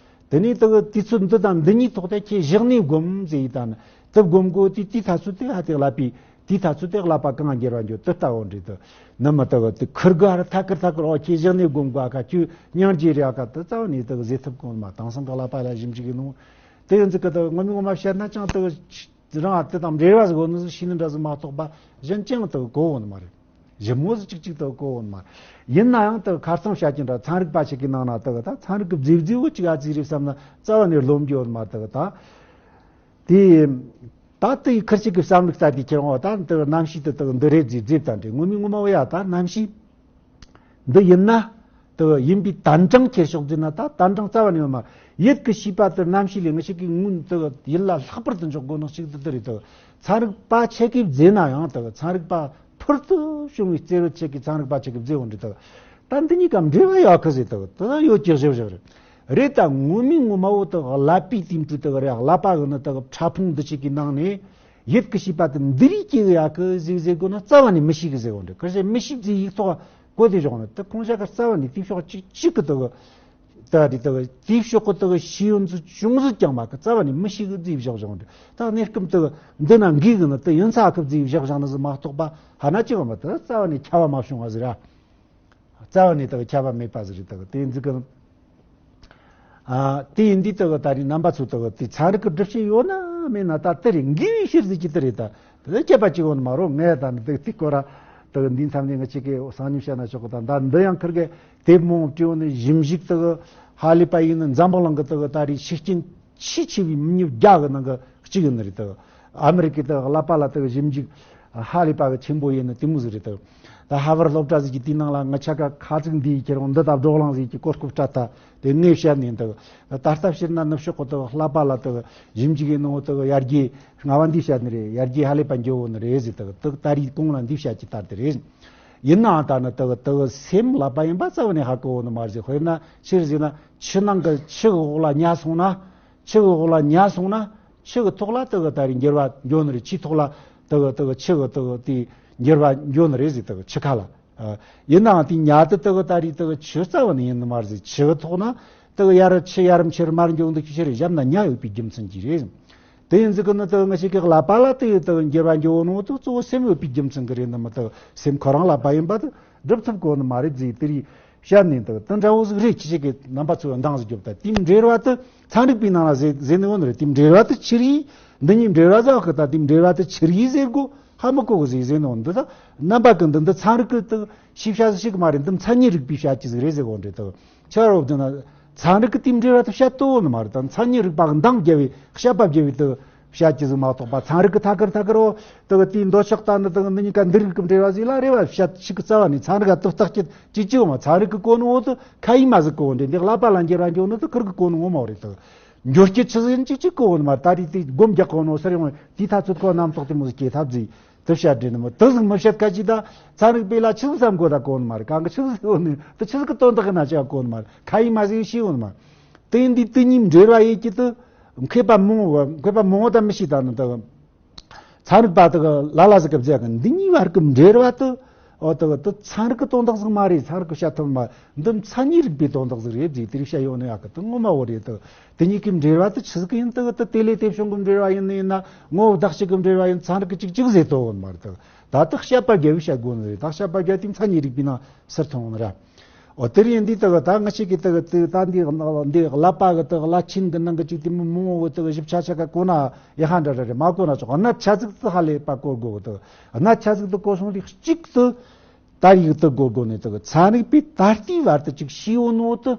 དེ་ནས་དག་དུས་ཚོད་འདི་དང་འདི་གཉིས་ཐོག་དེ་ཁྱེད་བཞག་ནས་སྒོམ་ཟེར་ཡི་ད་ནི་དུ་སྒོམ་གོ་དུས་དེའི་ཐ་ཚོད་དེ་ཧ་དེ་གླ་པའི་དེའི་ཐ་ཚོད་དེ་གླ་པ་གང་འགྱུར་བ་འགྱུར་དུ་ལྟ་བོ་འདྲེ་དུ་ནི་མི་དག་དུ་ཁུར་ག་ར་ཐ་ཁུར་ཐ་ཁུར་ཨོ་ཁྱེད་བཞག་ནས་སྒོམ་གོ་ཁ་ཁྱོད་སྙིང་རྗེ་རེ་ཨ་ཁ་དུ་རྩ་བ་ནས་དག་ཟེར་ཐུབ་གོ་མ་དེང་སང་གི་གླ་པ་ལ་ཞིབ་འཇུག་གི་ནོ། དེ་ཡིན་ཙི་ཀི་དུ་ངོ་མི་ངོ་མ་བཤད་ན་ཅང་དུ་རང་ཨ་དེ་དང་འབྲེལ་བ་ཟིག་གོ་ནི་ཟིག་ཤེས་ནི་འདྲ་ཟིག་མ་གཏོགས་པ་གཞན་ཅང་དུ་གོ་བོ་ནི་མ་རེད། ཞིབ་མོ་ཟིག་གཅིག་གཅིག་དུ་གོ་བོ་ནི་མ་རེད། ཡིན་ན་ཡང་དུ་ཁ་རྩང་བཤད་ཀྱི་འདྲ་ཚན་རིག་པ་ཞིག་གི་ནང་ན་དུ་ད་ཚན་རིག་གི་མཛེས་མཛེས་བོ་ཅིག་ཨ་ཙི་རེད་བསམ་ན་རྩ་བ་ནས་རློམ་རྒྱུ་ཡོད་མ་དུ་ད། དེ་ད་དུ་ཡི་ཁུར་ཅིག་གི་བསམ་ལུགས་ལྟ་དུས་ཁྱེད་རང་བ་ད་དུ་རྣམ་ཤེས་དུ་དུ་འདི་རེད་ཟེར་ཟེར་ད་འདྲེ་ངོ་མི་ངོ་མ་བོ་ཡ་ད་རྣམ་ཤེས། འདི་ཡིན་ན། དེ་ཡིན་པའི་དན་གྲངས་ཁྱེར་ཤོག་ཟེར་ན་ད་དན་གྲངས་རྩ་བ་ནས་ཡོད་མ་རེད། ཡུལ་གྱི་ཤེས་པ་དེ་རྣམ་ཤེས་ལས་ངེས་ཤེས་ཀྱི་ངོས་དེ་ཡུལ་ལ་ལྷག་པར་དུ་འཇོག་དགོས་ནོ་ཞིག་ཏུ་དེ་རེད་དོ། ཚན་རིག་པ་ཆེ་གེ་བཟླས་ན་ཡང་དེ་ཚན་རིག་པ་ཕུལ་དུ་བྱུང་བའི་བརྩེ་བའི་ཆེ་གེ་ཚན་རིག་པ་ཆེ་གེ་བཟླས་འོང་འདྲི་དོ། ད་འདི་གཉིས་ཀ་འབྲེལ་བ་ཡོད་གི་ཟེར་དོ། དེ་ཡོད་ཀྱི་ཞིབ་ཞིབ་རེད། རེད་ད་ངོ་མའི་ངོ་མ་བོ་དེ་ཀླད་པའི་དེ་འདྲ་དེ་རེད། ཀླད་པ་གི་ནི་དེ་ཕྲ་ཕུང་འདི་ཆེ་གེ་ནང་ནས། ཡུལ་གྱི་ཤེས་པ་དེ་འདི་རིགས་ཀྱི་ཡག་གི་ཟིག་ཟེར་དགོས་ན་རྩ་བ་ནས་མི་ཤེས་གི་ཟེར་བ་འདྲ། ཁ་ཤས་མི་ཤེས་ཟིག་ཡིག་ཐོག་གོ་དེ་ཞོག་ན་དེ་ཁོང་ཤ་ཁ་རྩ་བ་ནས་དེ་ཕྱོགས་གཅིག་གཅིག་གི་དུ་ ད་དེ་དག་དེའི་ཕྱོགས་ཀྱི་དག་ཤེས་ཡོན་ཚོ་ཅུང་ཟད་ཀྱང་མ་གི་རྩ་བ་ནས་མི་ཤེས་གི་རྫིས་བཞག་བཞག་འདྲ། ད་གནས་སྐབས་དག་འདི་ན་འགའི་གི་ནི་དེ་ཡིན་ཚ་གི་རྫིས་བཞག་བཞག་ནི་ཟིག་མ་གཏོགས་པ་ཧ་ན་ཅི་གི་མ་དེ་རྩ་བ་ནས་ཁྱབ་པ་མ་བྱུང་བ་ཟིག་ར། རྩ་བ་ནས་དག་ཁྱབ་པ་མེད་པ་ཟིག་རེད། དག་དེ་འཛི་གི། ཨ། དེ་ཡིན་དུས་དག་ད་རེས་རྣམ་པ་ཚོ་དག་དེ་ཚན་རིག་གི་སྒྲུབ་བྱེད་ཡོད་ན་མེད་ན་ད་དེ་རེད། འགའི་བའི་ཕྱིར་ཟིག་གི་དེ་རེད། ད་དེ་ཁྱབ་པ་ཅིག་ཡོད་ནི་མ་རོ། ངས་ད་ནི་དག་དེ་སྐོར་ར་དག་འདི་མཚམས་ནས་ང་ཅིག་གི་སང་ཉིན་བཤད་ན་ཆོག་གི། ད་ད་འདི་ཡང་ཁིར་གི་དེབ་མང་བྲིས་ཡོད་ནི་ཞིབ་འཇུག་དག་ཧ་ལས་པ་ཡིན་ནི་འཛམ་བུ་གླིང་གི་དག་ད་རེས་ཤུགས་རྐྱེན་ཆེས་ཆེ་བའི་མི་ཉིས་བརྒྱ་གི་ནང་གི་གཅིག་ཡིན་ནི་རེད། དག་ཨ་མི་རི་ཀའི་དག་ཀླད་པ་ལ་དག་ཞིབ་འཇུག་ཧ་ལས་པ་གི་ཆེན་པོ་ཡིན་ནི་དེ་མོ་ཟིག་རེད། དག་ད་ཧ་ཝར་སློབ་གྲྭ་ཟིག་གི་དེའི་ནང་ལ་ང་ཆ་ག་ཁ་ཚིག་འདིའི་ཁྱེར་འོང་འདི་ད་བགྲོ་གླེང་ཟིག་གི་གོ་སྐབས་སྤྲད་ད་དེ་ངས་བཤད་ནས་འདུག་ད་ལྟ་ཕྱིར་ན་ནུབ་ཕྱོགས་གི་དག་ཀླད་པ་ལ་དག་ཞིབ་འཇུག་གི་ནང་དག་ཡར་རྒྱས་སྔ་བ་འདི་བཤད་ནི་རེད། ཡར་རྒྱས་ཧ་ལས་པ་འགྱོ་འོ་ནི་རེད་ཟིག་དག་དག་ད་རེས་གོང་ལ་འདི་བཤད་ཀྱི་ལྟར་དེ་རེད། ཡིན་ནའང་ད་ནི་དག་དག་སེམས་ཀླད་པ་ཡིན་པ་རྩ་བ་ནས་ཧ་གོ་འོ་ནི་མ་རེད་ཟིག་དཔེར་ན་ཕྱིར་ཟེར་ན་ཆུ་ནང་གི་ཆུ་གི་འོག་ལ་ཉལ་སོང་ན། ཆུ་གི་འོག་ལ་ཉལ་སོང་ན་ཆུ་གི་ཐོག་ལ་དག་ད་རེས་འགྱུར་བ་འགྱོ་ནི་རེད། ཆུའི་ཐོག་ལ་དག་དག་ཆུ་གི་དག་དེ་འགྱུར་བ་འགྱོ་ནི་རེད་ཟིག་དག་ཆུ་ཁ་ལ། ཨ། ཡིན་ནའང་དེ་ཉལ་དུ་དག་ད་རེས་དག་ཆུ་རྩ་བ་ནས་ཡིན་ནི་མ་རེད་ཟིག་ཆུ་གི་ཐོག་ན་དག་ཡར་ཆུ་ཡར་མཆེར་མར་འགྱོ་འདུག་ཆུ་རེད། བཞག་ན་ཉལ་ཡོད་པའི་རྒྱུ་མཚན་གྱིས་རེད། དེ་ཡིན་ཟིག་གི་ནི་དག་ང་ཞིག་གི་ཀླད་པ་ལ་དེ་ཡི་དག་འགྱུར་བ་འགྱོ་ནོ་དག་གཙོ་བོ་སེམས་ཡོད་པའི་རྒྱུ་མཚན་གྱིས་རེད། ནི་མི་དག་སེམས་ཁོ་རང་ཀླད་པ་ཡིན་པ་དག་སྒྲུབ་ཐུབ་གོ་ནི་མ་རེད་ཟིག་དེ་རེད་བཤད་ནས་འདུག་དེ་འདྲ་བོ་ཟིག་རེད། ཁྱེད་ཅག་གི་རྣམ་པ་ཚོས་འདང་ཟིག་རྒྱོབ་ད། དེའི་འབྲེལ་བ་དེ་ཚན་རིག་པའི་ནང་ལ་ཟེར་ཟེར་ནི་ཡོད་ནི་རེད། དེའི་འབྲེལ་བ་དེ་ཆི་རེད། འདི་གཉིས་འབྲེལ་བ་ཟིག་གི་ད་དེའི་འབྲེལ་བ་དེ་ཆི་རེད་ཟེར་གོ་ཧ་མི་གོ་གི་ཟིག་ཟེར་ནི་ཡོད་འདི། ད་རྣམ་པ་གི་འདི་འདི་ཚན་རིག་གི་དེ་ཤེས་བྱ་ཟིག་ཞིག་མ་རེད། འདི་མཚན་ཉིད་རིག་པའི་བཤད་ཀྱི་ཟིག་རེད་ཟེར་གོ་འདྲེ་དེ་ཆ་རོགས་འདི་ན་ཚན་རིག་གི་དེའི་འབྲེལ་བ་དེ་བཤད་དོ་ནི་མ་རེད། ད་མཚན་ཉིད་རིག་པ་གི་འདང་རྒྱབ་བའི་བཤད་པ་རྒྱབ་བའི་དེ་བཤད་ཀྱི་ཟིག་མ་གཏོགས་པ་ཚན་རིག་གི་ཐད་ཀར་ཐད་ཀར་འོ་དེ་གི་དེའི་འདོད་ཆགས་ལྟ་ནི་དེ་གི་འདི་གཉིས་ཀ་འདི་རིགས་ཀྱི་འབྲེལ་བ་ཟིག་ལ་རེ་བ་བཤད་ཤིག་གི་རྩ་བ་ནས་ཚན་རིག་ག་དེ་བརྟག་དཔྱད་ཅིག་ཅིག་མ་ཚན་རིག་གི་གོ་ནོ་དེ་ཁ་ཡིས་མ་ཟིག་གོ་འདྲེ་འདི་ཀླད་པ་ལ་འགྱུར་བ་འགྱོ་ནོ་དེ་ཁུར་གི་གོ་ནོ་ངོ་མ་རེད། དེ་འགྱུར་སྐྱེད་ཆི་ཟིག་ཡིན་ཅིག་ཅིག་གོ་ནི་མ་ད་རེས་དེ་སྒོམ་རྒྱག་གོ་ནོ་སར་ཡོང་དེའི་ཐ་ཚོད་གོ་རྣམ་རྟོག་དེ་མོ་ཟིག་སྐྱེ་ཐབས་ཟིག་དེ་བཤད་འདྲེ་ནི་མོ་དེ་ཟིག་མི་བཤད་ཁ་ཅིག་ད་ཚན་རིག་པས་ལ་ཆི་ཟིག་བསམ་གོ་ད་གོ་ནི་མ་རེད། གང་གི་ཆི་ཟིག་ཡོད་ནི་དེ་ཆི་ཟིག་གི་དོན་དག་གི་ན་ཅི་གོ་ནི་མ་རེད། ཁ་ཡིས་མ་ཟིག་ཤེས་ཡོད་ནི་མ་རེད། དེ་ཡིན་དུས་དེ་གཉིས་འབྲེལ་བ་ཡོད་ཀྱི་དེ་མཁས་པ་མང་བོ་མཁས་པ་མང་བོ་ད་མི་ཤེས་ད་ནི་དེ་ཚན་རིག་པ་དེ་གི་ལ་ལ་ཟིག་གི་བརྫད་གི་འདི་གཉིས་བར་གི་འབྲེལ་བ་དེ་འོ་དེ་གི་དེ་ཚན་རིག་གི་དོན་དག་ཟིག་མ་རེད། ཚན་རིག་གི་བཤད་ཐུབ་མ་འདི་མཚན་ཉིད་རིག་པའི་དོན་དག་ཟིག་རེད་ཟིག་དེ་རིགས་བཤད་ཡོད་ནི་ཡག་གི་དེ་ངོ་མ་བོ་རེད་དེ། དེ་གཉིས་ཀྱི་འབྲེལ་བ་དེ་ཆི་ཟིག་ཡིན་དེ་གི་དེ་དེ་ལས་དེ་བྱུང་གི་འབྲེལ་བ་ཡིན་ནི་ཡིན་ན་ངོ་བོ་བདག་གཅིག་གི་འབྲེལ་བ་ཡིན། ཚན་རིག་གི་གཅིག་གཅིག་ཟེར་དོ་ཡོད་མ་རེད་དེ། ད་དེ་བཤད་པ་རྒྱལ་བས་བཤད་དགོས་ནི་རེད། ད་བཤད་པ་རྒྱལ་དེ་མཚན་ཉིད་རིག་པའི་ནང་ཟེར་ཐོན་ནི་རེད། འོ་དེ་རིང་འདི་དག་ད་ང་ཞིག་གིས་དག་དེ་ད་འདི་འདི་ཀླད་པ་གི་དག་བླ་ཆེན་གི་ནང་གི་ཅིག་དེ་མི་མང་བོ་དག་ཞིབ་ཆ་ཆ་ག་གོ་ན་ཡ་ཧ་འདྲ་འདྲ་རེད། མ་གོ་ན་ཆོག་གནད་ཆ་ཟིག་དེ་ཧ་ལས་པ་གོ་དགོས་དག་གནད་ཆ་ཟིག་དེ་གོ་སོང་དེ་གཅིག་དེ་ད་ཡིག་དེ་གོ་དགོས་ནས་དག་ཚན་རིག་པས་ད་ལྟའི་བར་དུ་ཅིག་ཤེས་ཡོད་ནོ་དེ།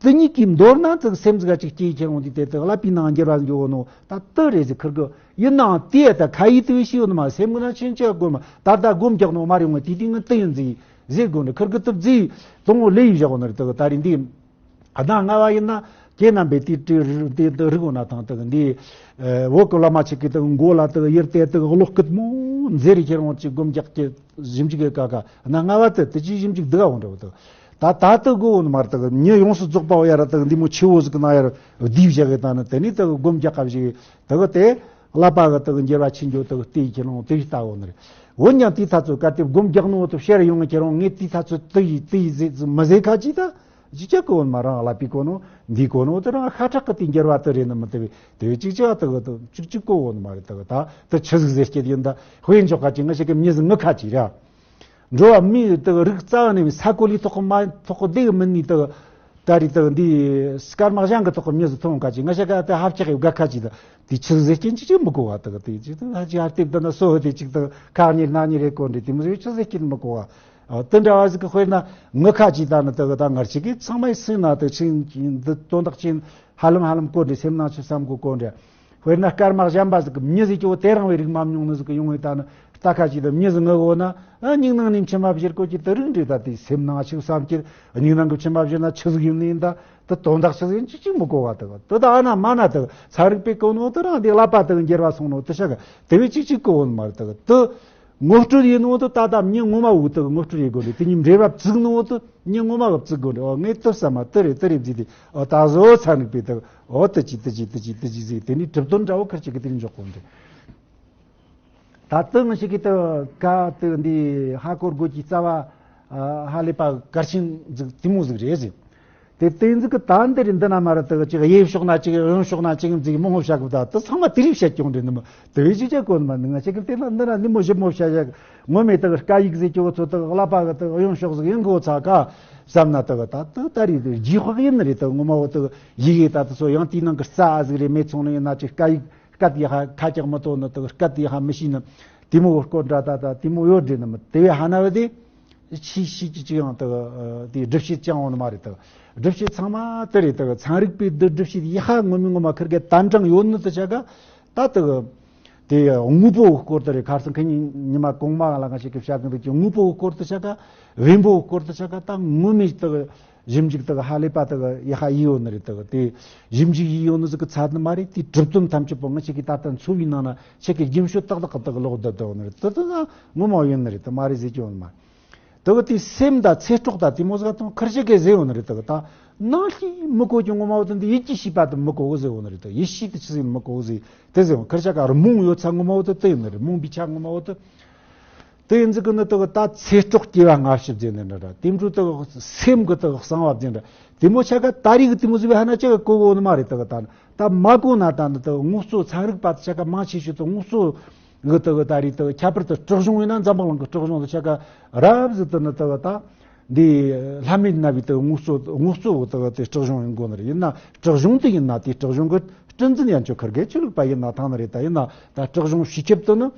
དེ་གཉིས་ཀྱིས་མདོར་ན་ཙིག་སེམས་ཟིག་ག་ཅིག་སྐྱེས་ཁྱེར་འོང་དུས་དེ་དག་ཀླད་པའི་ནང་འགྱུར་བ་འགྱོ་ནོ་ད་དེ་རེད་ཟེར་ཁུར་གི་ཡིན་ནའང་དེ་ད་ཁ་ཡིས་དེ་བས་ཤེས་ཡོད་ནི་མ་སེམས་གི་ན་ཆེན་ཆེ་དགོས་མ་ད་ད་སྒོམ་རྒྱག་ནོ་མ་རེད་འོང་དེ་དེ་ངི་དེ་ཡིན་ཟིག་ཟེར་དགོས་ནི་ཁུར་གི་དེ་ཟིག་དང་བོ་ལས་ཡིན་བཞག་ནི་རེད། དག་ད་རེས་འདི་གནའ་སྔ་བ་ཡིན་ན་ཁྱེད་རྣམ་པས་དེ་དེ་དེ་རིག་འོང་ན་ཐང་དག་འདི་བོད་གི་བླ་མ་ཆེ་གི་དག་མགོ་ལ་དག་ཡེར་ཏེ་དག་གློག་སྐུད་མོ་མཛེས་རེ་ཁྱེར་འོང་ཅིག་སྒོམ་རྒྱག་གི་ཞིབ་འཇུག་གི་ཀ་ཀ་གནའ་སྔ་བ་དེ་དེ་ཅིག་ཞིབ་འཇུག་སྡུག་ག་འོང་འདྲ་བོ་དག་ད་ད་ལྟ་དགོས་འོ་ནི་མ་རེད། དག་མྱི་ཡོངས་སུ་རྫོགས་པ་བོ་ཡ་ར་དག་འདི་མོ་ཆེ་བོ་ཟིག་གི་ནང་ཡ་ར་བསྡུས་བཞག་གི་ད་ནི་དེ་ནས་དག་སྒོམ་རྒྱག་ག་བཞག་དག་དེ་ཀླད་པ་གི་དག་འགྱུར་བ་ཕྱིན་འགྱོ་དག་དེ་ཡི་ཁྱེད་རང་དེ་ཡི་ལྟ་འོ་ནི་རེད། འོན་ཀྱང་དེའི་ཐ་ཚོད་གལ་ཏེ་སྒོམ་རྒྱག་ནོ་དེ་བཤད་ཡོང་ངེ་ཁྱེད་རང་ངས་དེའི་ཐ་ཚོད་དེ་ཡི་དེ་ཡི་ཟེར་མི་ཟེར་ཁ་ཅིག་ད་ཅི་ཅག་གི་འོ་ནི་མ་རང་ཀླད་པའི་གོ་ནོ་འདིའི་གོ་ནོ་དེ་རང་ཤ་ཁྲག་གི་དེ་འགྱུར་བ་དེ་རེད་ནི་མི་དེ་བས་དེ་བས་ཅིག་ཅིག་དག་དག་ཅིག་ཅིག་གོ་འོ་ནི་མ་རེད། དག་ད་དེ་ཆི་ཟིག་ཟེར་སྐྱེད་ཡིན་ད་དཔེ་འཇོག་ཁ་ཅིག་ང་ཞིག་གི་མྱི་ཟིག་ངུ་ཁ་ཅིག་ར། འགྲོ་བ་མིའི་དག་རིགས་རྩ་བ་ནས་ས་གོ་ལི་ཐོག་གི་མ་ཐོག་གི་བདེ་གི་མིན་ནི་དག་ད་རེས་དག་འདི་སྐར་མ་གཞན་གི་ཐོག་གི་མྱི་ཟིག་མཐོང་ཁ་ཅིག་ང་ཞིག་ག་དེ་ཧབ་ཆག་ཡོད་དགའ་ཁ་ཅིག་དག་དེ་ཆི་ཟེར་སྐྱེན་ཅིག་ཅིག་མི་གོ་བ་དག་དེ་ཅིག་དག་ཧ་ཅིག་ཧ་ལྟེབ་དག་ན་སོ་ཧོ་དེ་ཅིག་དག་ཁག་ཉེར་སྣ་ཉེར་རེ་གོ་འདྲེ་དེ་མི་ཟེར་ཆི་ཟེར་སྐྱེན་མི་གོ་བ། དེ་འདྲ་བ་ཟིག་གི་དཔེར་ན་ངུ་ཁ་ཅིག་དག་ནི་དག་དག་ངར་ཅིག་གིས་ཚང་མའི་སེམས་ན་དག་ཆིན་འདི་དོན་དག་ཆིན་ཧ་ལམ་ཧ་ལམ་གོ་འདྲེ་སེམས་ནང་ཆུ་བསམ་གོ་གོ་འདྲེ། དཔེར་ན་སྐར་མ་གཞན་པ་ཟིག་གི་མྱི་ཟིག་གི་འོ་དེ་རིང་བའི་རིག་མ་མྱོང་ནི་ཟིག་གི་ཡོང་བའི་ད་ནི་རྟ་ཁ་ཅིག་དང་མྱི་ཟིག་ངུ་གོ་ན་ཨ་སྙིང་ནང་ནས་མཆི་མ་བཞུར་གོ་ཅིག་དེ་རིགས་འདྲེ་ད་དེ་སེམས་ནང་ཆུ་བསམ་ཅིག་སྙིང་ནང་གི་མཆི་མ་བཞུར་ན་ཆི་ཟིག་ཡིན་ནི་ཡིན་ད་དེ་དོན་དག་ཆི་ཟིག་ཡིན་ཅིག་ཅིག་མི་གོ་བ་དག་དེ་ད་ཨ་ན་མ་ན་དག་ཚན་རིག་པས་གོ་ནོ་དེ་རང་དེ་ཀླད་པ་དག་འགྱུར་བ་སོང་ནོ་དེ་ཤ་ག་དེ་བས་ཅིག་ཅིག་གོ་འོ་ནི་མ་རེད། དག་དེ་ངོ་སྤྲོད་ཡིན་ནོ་དེ་ད་ལྟ་མྱི་ངོ་མ་བོ་དག་ངོ་སྤྲོད་ཡེ་དགོས་འདྲེ། དེ་གཉིས་འབྲེལ་བ་བཙུགས་ནོ་དེ་མྱི་ངོ་མ་བོ་བཙུགས་དགོས་འདྲེ། འོ་ངས་དེ་བསམ་མ་དེ་རེད་དེ་རེད་བཟླས་ཏེ་འོ་ད་གཟོད་ཚན་རིག་པས་དག་འོ་དེ་ཅི་དེ་ཅི་དེ་ཅི་དེ་ཅི་ཟེར་དེ་ནས་གྲུབ་དོན་འདྲ་བོ་ཁུར་ཅིག་གི་དེ་ནས་འཇོག་དགོས་འདྲེ། ད་དེ་ང་ཞིག་གིས་དེ་ཀ་དེ་འདི་ཧ་གོ་དགོས་ཀྱི་རྩ་བ་ཧ་ལས་པ་གལ་ཆེན་ཟིག་དེ་མོ་ཟིག་རེད་ཟེར། དེ་དེ་ཟིག་གི་ད་འདི་རེད། འདི་ན་མ་རེད། དེ་གི་ཅིག་གཡས་ཕྱོགས་ན་ཅིག་གཡོན་ཕྱོགས་ན་ཅིག་ཟིག་མང་བོ་བཤད་གི། ད་དེ་ཚང་མ་དེ་རིགས་བཤད་ཀྱང་རེད། ནི་མི་དེ་བས་ཅི་བྱ་གོ་ནི་མ། ནི་ང་ཅག་གི་དེ་ན་འདི་ན་ནི་མོ་ཞིབ་མོ་བཤད་བཤད་གི། ངོ་མས་དེ་གི་སྐད་ཡིག་ཟེར་གྱི་ཚོ་དེ་གི་ཀླད་པ་གི་དེ་གི་གཡོན་ཕྱོགས་ཟིག་ཡིན་གོ་ཚ་ག་བསམ་ན། དེ་གི་ད་དེ་ད་རེད། དེ་རྗེས་དཔག་ཡིན་ནི་རེད། དེ་གི་ངོ་མ་བོ་དེ་གི་ཡི་གེ་ད་དེ་ཚོ་ཡང་དེའི་ནང་གི་རྩ་ཨ་ཟིག་རེད། མེད་སོང་ནི་ཡིན་ན་ཅིག་སྐད་ཡིག་སྐད་ཡི་ཧ་ཁ་ཅག་མི་ཐོན་ནི། དེ་གི་སྐད་ཡི་ཧ་མི་ཤེས་ནི། དེ་མོ་བོ་སྐོར་འདྲ་ད་ད་དེ་མོ་ཡོད་རེད། ནི་མི་དེ་བས་ཧ་ན་བ་དེ། ཆེས་ཤོས་ཀྱི་ཅི་ཡང་དག་དེ་སྒྲུབ་བྱེད་ཅང་འོང་ནི་མ་རེད། དག་སྒྲུབ་བྱེད་ཚང་མ་དེ་རེད། དག་ཚན་རིག་པའི་འདི་སྒྲུབ་བྱེད་ཡི་ཧ་ངོ་མའི་ངོ་མ་ཁིར་གེ་དན་གྲངས་ཡོད་ནི་དུ་ཆ་ག་ད་དག་དེ་དངོས་པོ་སྐོར་དུ་རེད། ཁ་སང་ཁེ་ཉིན་ཉི་མ་གོང་མ་ལ་ང་ཞིག་གི་བཤད་གི་འདུག་ཀྱི། དངོས་པོ་སྐོར་དུ་ཆ་ག་བེམ་པོ་སྐོར་དུ་ཆ་ག་ད་ངོ་མའི་དག་ཞིབ་འཇུག་དག་ཧ་ལས་པ་དག་ཡི་ཧ་ཡི་ཡོད་ནི་རེད། དག་དེ་ཞིབ་འཇུག་ཡི་ཡོད་ནི་ཟིག་གི་ཚད་ནི་མ་རེད། དེ་གྲུབ་དོན་ཐམས་ཅད་པོ་ང་ཞིག་གི་ད་ལྟ་འཚོ་བའི་ནང་ན་ཆེ་གི་རྒྱུན་ཤོད་ཏག་ཏག་གི་དག་ལོག་བསྡད་བསྡད་ཡོད་ནི་རེད། དེ་དེ་ན་ངོ་མ་ཡོད་ནི་རེད། དེ་མ་རེད་ཟེར་གྱི་ཡོད་ནི་མ། དེ་གི་དེ་སེམས་དང་ཚེ་སྲོག་དང་དེ་མོ་ཟིག་དང་ཁིར་ཅིག་གི་ཟེར་ཡོད་ནི་རེད། དེ་གི་ད་ནང་བཞིན་མི་གོ་གི་ངོ་མ་བོ་དེ་འདི་ཡིད་ཀྱི་ཤེས་པ་དེ་མི་གོ་གི་ཟེར་ཡོད་ནི་རེད། དེ་ཡིད་ཤེས་དེ་ཆི་ཟིག་མི་གོ་གི་ཟེར་དེ་ཟེར་ཡོད། ཁིར་ཅག་ག་རུ་རྨོངས་ཡོད་ཚ་ངོ་མ་བོ་དེ་དེ་ཡིན་ནི་རེད། རྨོངས་པའི་ཆ་ངོ་མ་བོ་དེ་དེ་ཡིན་ཟིག་གི་ནི་དེ་གི་ད་ཚེ་སྲོག་སྐྱེ་བ་སྔ་ཕྱི་ཟེར་ནི་འདྲ་འདྲ། དེ་འཕྲོ་དེ་གི་སེམས་གི་དེ་གི་གསང་བ་ཟེར་འདྲ། དེ་མོ་ཆ་ག་ད་རེས་གི་དེ་མོ་ཟིག་བས་ཧ་ན་ཅག་གི་གོ་གོ་ནི་མ་རེད། དེ་གི་ད་ནི་ད་མ་གོ་ན་ད་ནི་དེ་གི་ངོ་སོ་ཚན་རིག་པ་དེ་ཆ་ག་མང་ཆེ་ཤོས་དེ་ངོ་སོ་གི་དེ་གི་ད་རེས་དེ་གི་ཁྱད་པར་དུ་སྲིད་གཞུང་ཡིན་ན་འཛམ་བུ་གླིང་གི་སྲིད་གཞུང་དེ་ཆ་ག་རབ་ཟིག་དེ་ནི་དེ་གི་ད་འདི་ལྷ་མེད་ན་བའི་དེ་གི་ངོ་སོ་ངོ་སོ་དེ་གི་དེ་སྲིད་གཞུང་ཡིན་དགོ་ནི་རེད། ཡིན་ན་སྲིད་གཞུང་དེ་ཡིན་ན་དེ་སྲིད་གཞུང་གི་སྲིད་འཛིན་ཡན་ཆོད་ཁིར་གེ་ཆོས་ལུགས་པ་ཡིན་ན་ཐང་ནི་རེད། ད་ཡིན་ན་ད་སྲིད་གཞུང་སྤྱི་ཁྱབ་དེ་ནི་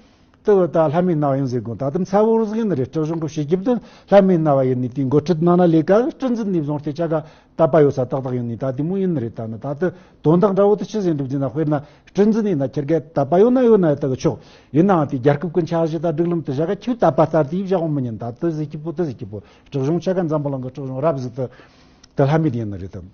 དེ་གི་ད་ལྷ་མེད་ན་བ་ཡིན་ཟེར་དགོ། ད་དེ་མཚན་བོ་རུ་ཟིག་ཡིན་ནི་རེད། སྲིད་གཞུང་གི་སྤྱི་ཁྱབ་དེ་ལྷ་མེད་ན་བ་ཡིན་ནི་དེ་འགོ་ཁྲིད་ནང་ན་ལས་ཀ་སྲིད་འཛིན་ནས་བཟུང་སྟེ་ཆ་ག་དད་པ་ཡོད་ས་ཏག་ཏག་ཡིན་ནི་ད་དེ་མོ་ཡིན་ནི་རེད། ད་ནི་ད་དེ་དོན་དག་འདྲ་བོ་དེ་ཆི་ཟིག་འགྲུབ་ཟིན་ན། དཔེར་ན་སྲིད་འཛིན་ཡིན་ན་ཁེར་གེ་དད་པ་ཡོད་ན་ཡོད་ན་ད་གི་ཆོག། ཡིན་ནའང་དེ་རྒྱལ་ཁབ་ཀྱི་འཆར་གཞི་དང་སྒྲིག་ལམ་དེ་བཞག་ག་ཁྱོད་དད་པ་ལྟར་དེ་བཞག་འོང་མི་ཉན། ད་དེ་ཟིག་སྐྱིད་པོ་དེ་ཟིག་སྐྱིད་པོ། སྲིད་གཞུང་ཆ་ག་འཛམ་བུ་གླིང་གི་སྲིད་གཞུང་རབ་ཟིག་དེ་དེ་ལྷ་མེད་ཡིན་ནི་རེད་དམ།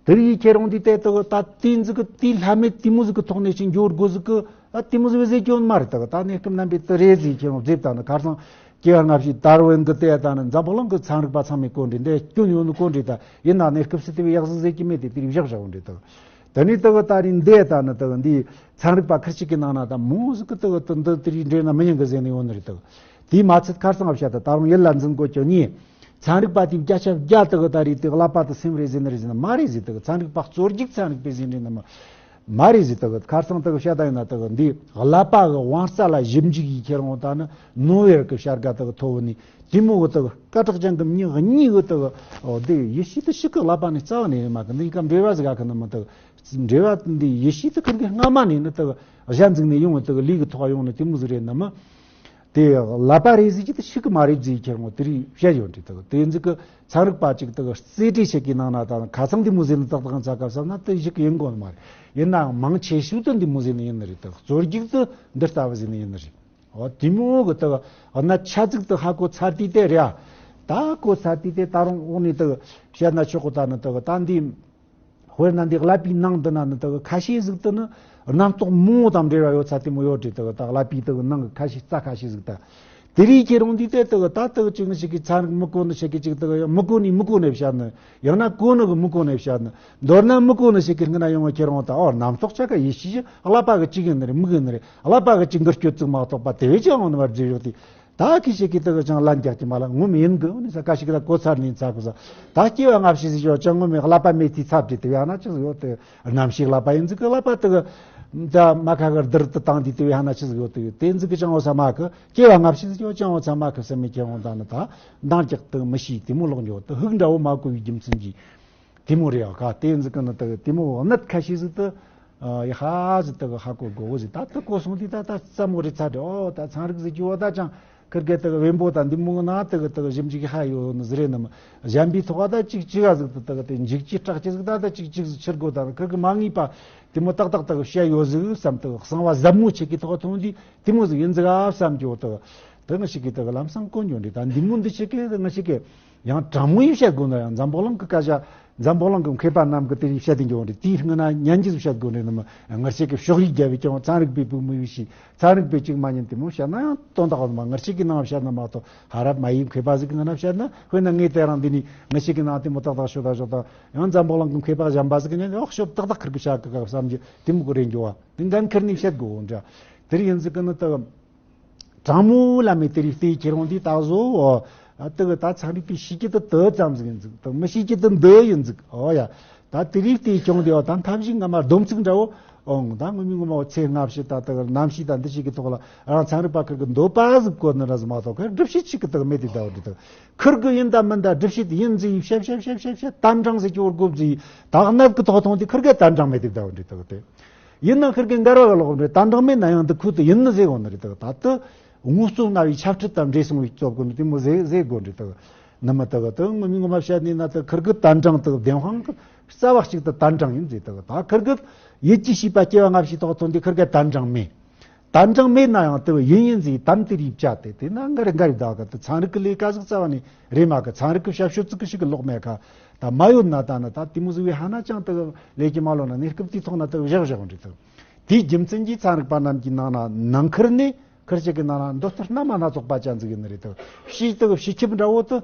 དེ་རིགས་ཁྱེད་རང་དེ་ལྟ་དག་ད་དེ་ཟིག་གི་དེ་ལྷ་མེད་དེ་མོ་ཟིག་གི་ཐོག་ནས་ཅིག་འགྱུར་དགོ་ཟིག་གི་ཨ་དེ་མོ་ཟིག་བས་ཟེར་གྱི་ཡོད་མ་རེད། ད་གི་ད་གནས་སྐབས་རྣམ་པའི་དེ་རེད་ཟིག་ཁྱེད་རང་བཟེབ་ད་ནི་ཁར་སང་སྐྱེ་བ་སྔ་ཕྱི་དར་ཝིན་གི་དེ་ད་ནི་འཛམ་བུ་གླིང་གི་ཚན་རིག་པ་ཚང་མས་གོ་འདྲི་འདི་སྐྱོན་ཡོད་ནི་གོ་འདྲི་ད་ཡིན་ན་གནས་སྐབས་སུ་དེ་བས་ཡག་ཟིག་ཟེར་གྱི་མེད། དེ་དེ་རིགས་བཞག་བཞག་འདྲི་ད་གི་དེ་ནི་ད་གི་ད་རིང་འདི་ད་ནི་ད་གི་འདི་ཚན་རིག་པ་ཁིར་ཅིག་གི་ནང་ན་ད་མོ་ཟིག་གི་ད་གི་ད་འདི་དེ་རིགས་འདྲེ་ན་མི་ཉན་གི་ཟེར་ནི་ཡོད་ནི་རེད། ད་གི་དེའི་མ་ཚད་ཁར་སང་ཨ་བཤད་ད་ད་རུང་ཡིད་ལ་འཛིན་དགོས་ཀྱི་ནི། ཚན་རིག་པ་དེ་བརྒྱ་ཆ་བརྒྱ་དག་ད་རེས་དེ་ཀླད་པ་དེ་སེམས་རེད་ཟེར་ནི་རེད་ཟེར་ན་མ་རེད་ཟེར། དག་ཚན་རིག་པ་གཙོ་རྒྱུག་ཚན་རིག་པས་ཟེར་ནི་རེད་ན་མ་མ་རེད་ཟེར། དག་ཁར་སང་དག་བཤད་ད་ཡིན་ན་དག་འདི་ཀླད་པ་གི་དབང་རྩ་ལ་ཞིབ་འཇུག་ཡིས་ཁྱེར་འོང་ད་ནི་ནོ་བེལ་གི་བྱ་དགའ་དག་ཐོབ་ནི་དེ་མོ་གི་དག་སྐད་གྲགས་ཅན་གི་མྱི་གཉིས་གི་དག་འོ་དེ་ཡེ་ཤེས་དེ་ཞིག་གི་ཀླད་པ་ནས་རྩ་བ་ནས་ཡོད་མ་གི། འདི་ཀ་འབྲེལ་བ་ཟིག་ག་གི་ནི་མི་དག་འབྲེལ་བ་འདི་ཡེ་ཤེས་དེ་ཁིར་གི་སྔ་མ་ནས་ནི་དག་གཞན་ཟིག་ནས་ཡོང་བའི་དག་ལུས་གི་ཐོག་ཡོང་ནི་དེ་མོ་ཟིག་རེད་ན་མ། དེ་ཀླད་པ་རེད་ཟེར་གྱི་དེ་ཤི་གི་མ་རེད་ཟེར་ཁྱེར་འོང་དེ་རིགས་བཤད་ཡོད་འདྲི། དག་དེ་ཟིག་གི་ཚན་རིག་པ་ཅིག་དག་རྩིས་སྤྲོད་བྱེད་ཀྱི་ནང་ན་དང་ཁ་ཚང་འདི་མོ་ཟེར་ནི་ཏག་ཏག་ཚ་སྐབས་བསམ་ན་དེ་ཞིག་ཡིན་དགོས་ནི་མ་རེད། ཡིན་ནའང་མང་ཆེ་ཤོས་དེ་འདི་མོ་ཟེར་ནི་ཡིན་ནི་རེད། དག་གཙོ་རྒྱུག་དེ་འདི་ལྟ་བུ་ཟེར་ནི་ཡིན་ནི་རེད། འོ་དེ་མོ་གི་དག་གནད་ཆ་ཟིག་དེ་ཧ་གོ་ཚར་དུས་དེ་རེད་ཨ། ད་གོ་ཚར་དུས་དེ་ད་རུང་འོག་ནས་དག་བཤད་ན་ཆོག་གོ། ད་ནི་དག་ད་འདི། དཔེར་ན་འདི་ཀླད་པའི་ནང་འདི་ན་ནི་དག་ཁ་ཤས་ཟིག་ཏུ་ནི་རྣམ་རྟོག་མང་བོ་དང་འབྲེལ་བ་ཡོད་ཚ་དེ་མོ་ཡོད་རེད། དག་ད་ཀླད་པའི་དག་ནང་གི་ཁ་ཤས་རྩ་ཁ་ཤས་ཟིག་ད་དེ་རིགས་ཁྱེད་རང་འདི་ལྟ་དག་ད་དག་ཅིག་ནི་ཞིག་གི་ཚན་རིག་མི་གོ་ནི་ཞིག་གི་ཅིག་དག་ཡང་མི་གོ་ནི་མི་གོ་ནས་བཤད་ནི་ཡང་ན་གོ་ནི་གི་མི་གོ་ནས་བཤད་ནི། མདོར་ན་མི་གོ་ནི་ཞིག་གི་སྔུན་ན་ཡོང་བ་ཁྱེད་རང་ད་ཨོ་རྣམ་རྟོག་ཆ་ག་ཡེ་ཤེས་ཀླད་པ་གི་གཅིག་ཡིན་ནི་རེད། མི་གི་ཡིན་ནི་རེད། ཀླད་པ་གི་གཅིག་འགུལ་སྐྱོད་ཙིག་མ་གཏོགས་པ་དེ་བས་ཀྱང་ཡོང་ནི་མ་རེད་ཟེར་ཡོད་དེ། ད་ཁི་ཤི་ཀི་དག་ཅང་ལན་རྒྱག་གི་མ་ལ་ངོ་མི་ཡིན་གི་ནི་ས་ཀ་ཤི་ཀི་ད་གོ་ཚར་ནི་ཚ་གོ་ས། ད་སྐྱེ་བ་སྔ་ཕྱི་ཟིག་ཡོད་ཅང་ངོ་མི་ཀླད་པ་མེད་དེ་ཚབ་དེ་དེ་ཡང་ན་ཅི་ཟིག་ཡོད་དེ། རྣམ་ཤེས་ཀླད་པ་ཡིན་ཟིག་གི་ཀླད་པ་དག་ད་མ་ཁ་གར་དིར་དུ་བཏང་དེ་དེ་ཡང་ན་ཅི་ཟིག་ཡོད་དེ་ཡོད་དེ་ཟིག་གི་ཅང་འོ་ས་མ་གི་སྐྱེ་བ་སྔ་ཕྱི་ཟིག་ཡོད་ཅང་འོ་ས་མ་གི་སེམས་མི་ཁྱེད་འོང་ད་ནི་ད་འདང་རྒྱག་དུ་མི་ཤེས་དེ་མོ་ལོག་འགྱོ་དུ་ཧུག་འདྲ་བོ་མ་གོ་བའི་རྒྱུ་མཚན་གྱིས། དེ་མོ་རེད་ཨ། ཁ་དེ་ཟིག་གི་ནི་དག་དེ་མོ་གནད་ཁ་ཤས་ཟིག་ཏུ་ཡ་ཧ་ཟིག་དག་ཧ་གོ་དགོ་བོ་ཟིག་ད་ལྟ་གོ་སོང་དུས་ད་ལྟ་རྩ་མོ་རེད་ཚ་རེད། ཨོ་ད་ཚན་རིག་ཟིག་རྒྱུ་བ་ད་ཅང་ཁིར་གེ་དག་བེམ་པོ་ད་འདི་མོ་ན་དག་དག་ཞིབ་འཇུག་ཧ་ཡོད་ནི་ཟིག་རེད་ནམ། གཞན་པའི་ཐོག་ད་ཅིག་ཅིག་ག་ཟིག་ཏུ་དག་དེ་འཇིག་ཅི་སྐྲག་ཅི་ཟིག་ད་ད་ཅིག་ཅིག་ཟིག་ཕྱིར་གོ་ད་ཁིར་གེ་མ་ངེས་པ་དེ་མོ་ཏག་ཏག་དག་བཤད་ཡོད་ཟིག་བསམ་དག་གསང་བ་ཟབ་མོ་ཆེ་གི་ཐོག་ཐོན་དུས་དེ་མོ་ཟིག་ཡིན་ཟིག་ཨ་བསམ་གྱི་འོ་དག་དེ་ང་ཞིག་གི་དག་ལམ་སང་གོ་འགྱོ་འདི་ད་འདི་མོ་འདི་ཆེ་གེ་ང་ཞིག་གེ་ཡང་དྲང་མོ་ཡིས་བཤད་དགོས་ན་ཡང་འཛམ་བུ་གླིང་གི་སྐད་ཆ། འཛམ་བུ་གླིང་གི་མཁས་པ་རྣམས་ཀྱིས་དེ་རིགས་བཤད་དེ་འགྱོ་བ་རེད། དེའི་སྔོན་ན་ཉན་གྱིས་བཤད་དགོས་རེད་ནམ། ངར་ཤེས་ཀྱི་ཕྱོགས་རིས་རྒྱབ་པའི་ཀྱང་ཚན་རིག་པའི་བུ་མི་བའི་ཤི་ཚན་རིག་པའི་གཅིག་མ་ཉན་དེ་མོ་བཤད་ན་ཡང་དོན་དག་ཨོ་ནི་མ་ངར་ཤེས་ཀྱི་ནང་བཤད་ན་མ་གཏོགས་ཧ་རབ་མ་ཡིན་མཁས་པ་ཟིག་གི་ངོས་ན་བཤད་ན། དཔེར་ན་ངས་དེ་རིང་འདི་ནས་ངར་ཤེས་ཀྱི་ནང་དེ་མོ་ཏག་ཏག་ཤོད་ད་ཤོད་ད་ཡང་འཛམ་བུ་གླིང་གི་མཁས་པ་གཞན་པ་ཟིག་གི་ཉན་ཡང་ཤོབ་ཏག་ཏག་ཁིར་གི་བཤད་གི་ག་བསམ་གྱི་དེ་མོ་གི་རེད་འགྱོ་བ། དེ་འགན་ཁུར་ནས་བཤད་དགོས་འོ་འདྲ། དེ་རིགས་ཡིན་ཟིག་གི་ནི་དག་དྲང་མོ་བླ་མའི་དེ་རིགས་བལྟས་ཁྱེར་འོང་དུས་ད་གཟོད། ཨ་དེ་གི་ད་ཚན་རིག་པས་ཤེས་ཀྱི་དེ་དེ་ཙམ་ཟིག་ཡིན་ཟིག། དེ་མི་ཤེས་ཀྱི་དེ་འདི་ཡིན་ཟིག། ཨོ་ཡ། ད་དེ་རིགས་དེ་བྱུང་དེ་བ་ད་མཐའ་བཞི་སྔ་མ་སྡོམ་ཚིག་འདྲ་བོ། ཨོང་། ད་སྔོན་མའི་སྔོན་མ་བོ་ཚེ་སྔ་ཕྱི་ད་དེ་གི་རྣམ་ཤེས་ད་འདི་ཞིག་གི་ཐོག་ལ་རང་ཚན་རིག་པ་ཁིར་གི་འདོད་པ་ཟིག་གོ་ནི་ར་ཟིག་མ་གཏོགས་ཁིར་སྒྲུབ་བྱེད་ཅིག་གི་དེ་གི་མེད་དེ་ད་བ་འདྲི་དེ་གི། ཁིར་གི་ཡིན་ད་མིན་ད་སྒྲུབ་བྱེད་ཡིན་ཟིག་བཤད་བཤད་བཤད་བཤད་བཤད་དམ་དྲང་ཟིག་གི་བོར་དགོ་ཟིག། ད་གནད་གི་ཐོག་ཐོང་དེ་ཁིར་གི་དམ་དྲང་མེད་དེ་ད་བ་འདྲི་དེ་གི་དེ། ཡིན་ན་ཁིར་གི་འགལ་བ་གི་ལོག་འདྲི། དམ་དྲང་མེད་ན་ཡང་འདི་ཁུལ་དུ་ཡིན་ནི་ཟེར་གོ་ནི་རེད་དེ་གི། ད་དེ་ངོ་སོ་ལྔ་བའི་ཆབ་ཁྲིད་དང་འདྲེས་སོང་བའི་སྟོབས་ཀུན་དེ་མོ་ཟེར་ཟེར་དགོས་འདྲི་དག་ནི་མི་དག་དག་ངོ་མི་ངོ་མ་བཤད་ནས་ན་དག་ཁིར་གི་དམ་དྲང་དག་བདེན་དཔང་གི་རྩ་བ་གཅིག་ཏུ་དམ་དྲང་ཡིན་ཟེར་དག་ད་ཁིར་གི་ཡིད་ཀྱི་བྱིས་པ་སྐྱེ་བ་སྔ་ཕྱིའི་ཐོག་ཐོན་དུས་ཁིར་གི་དམ་དྲང་མེད། དམ་དྲང་མེད་ན་ཡང་དེ་ཡིན་ཡིན་ཟེར་དམ་དེ་རིགས་བཅའ་དེ་དེ་ན་འགའ་རེ་འགའ་རེ་དག་གི་དེ་ཚན་རིག་གི་ལས་ཀ་ཟིག་རྩ་བ་ནས་རེད་མ་གི། ཚན་རིག་གི་ཞབས་ཞུ་ཙིག་གི་ཞིག་གི་ལོག་མེད་ཁ་ད་མ་ཡོད་ན་ད་ནི་ད་དེ་མོ་ཟིག་བས་ཧ་ན་ཅང་དག་ལས་ཀྱི་མ་ལོ་ན་གནས་སྐབས་དེའི་ཐོག་ན་དག་བཞག་བཞག་འདྲི་དག་དེའི་རྒྱུ་མཚན་གྱིས་ཚན་རིག་པ་རྣམས་ཀྱི་ནང་ན་ནང་ཁུལ་ནས་ཁུར་ཅིག་གི་ནང་ན་འདོད་ཚུལ་སྣ་མ་སྣ་ཚོགས་པ་ཅན་ཟིག་ཡིན་ནི་རེད་དོ། ཕྱིས་དུ་ཕྱི་ཁྱིམ་འདྲ་བོ་དུ་ད་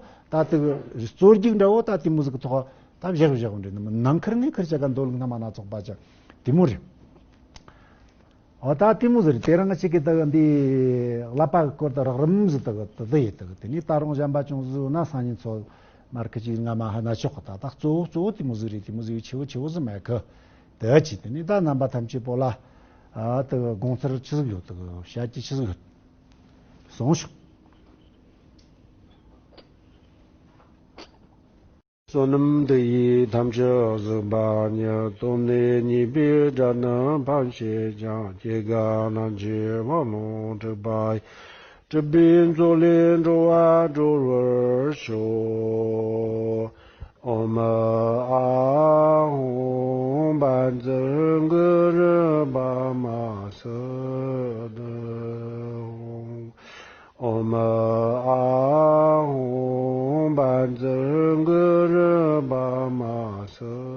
དུ་རྩོད་རྒྱུག་འདྲ་བོ་ད་དེ་མོ་ཟིག་གི་ཐོག་ད་བཞག་བཞག་འདྲ་ནི་མིན། ནང་ཁུལ་ནས་ཁུར་ཅིག་གི་འདོད་ལུགས་སྣ་མ་སྣ་ཚོགས་པ་ཅན་དེ་མོ་རེད། འོ་ད་དེ་མོ་ཟིག་རེད། དེ་རིང་ཅིག་གི་ད་འདི་ཀླད་པ་གི་སྐོར་དུ་རགས་རིམ་ཟིག་ད་དུ་དུ་ཡེ་ད་དེ་ནས་ད་རུང་གཞན་པ་ཅུང་ཟིག་ན་སང་ཉིན་ཚོ་མར་ཁུ་ཅིག་སྔ་མ་ཧ་ན་ཆོག་གི། ད་ད་གཙོ་བོ་གཙོ་བོ་དེ་མོ་ཟིག་རེད། དེ་མོ་ཟིག་ཆེ་བོ་ཆེ་བོ་ཟིག་མེད་གི། དེ་ཅི་དེ་ནི་ད་རྣམ་པ་ཐམས་ཅད་པོ་ལ། ཨ་དེ་དགོངས་ཚུལ་ཆི་ཟིག་ཡོད། དེ་བཤད་རྒྱུ་ཆི་ཟིག་ཡོད། གསུངས་ཤོག། བསོད་ནམས་འདི་ཡིས་ཐམས་ཅད་གཟིགས་པ་ཉིད། སྟོབས་ནི་གཉིས་པའི་དགྲ་རྣམས་ཕམ་བྱེད་ཅིང་། སྐྱེ་རྒ་ན་འཆིའི་རྦ་ཀློང་འཁྲུགས་པ་ཡི། སྲིད་པའི་མཚོ་ལས་འགྲོ་བ་སྒྲོལ་བར་ཤོག། ཨོཾ་ཨཱཿཧཱུྃ་བཛྲ་གུ་རུ་པདྨ་སིདྡྷི་ཧཱུྃ། ཨོཾ་ཨཱཿཧཱུྃ་བཛྲ་གུ་རུ་པདྨ་སིདྡྷི།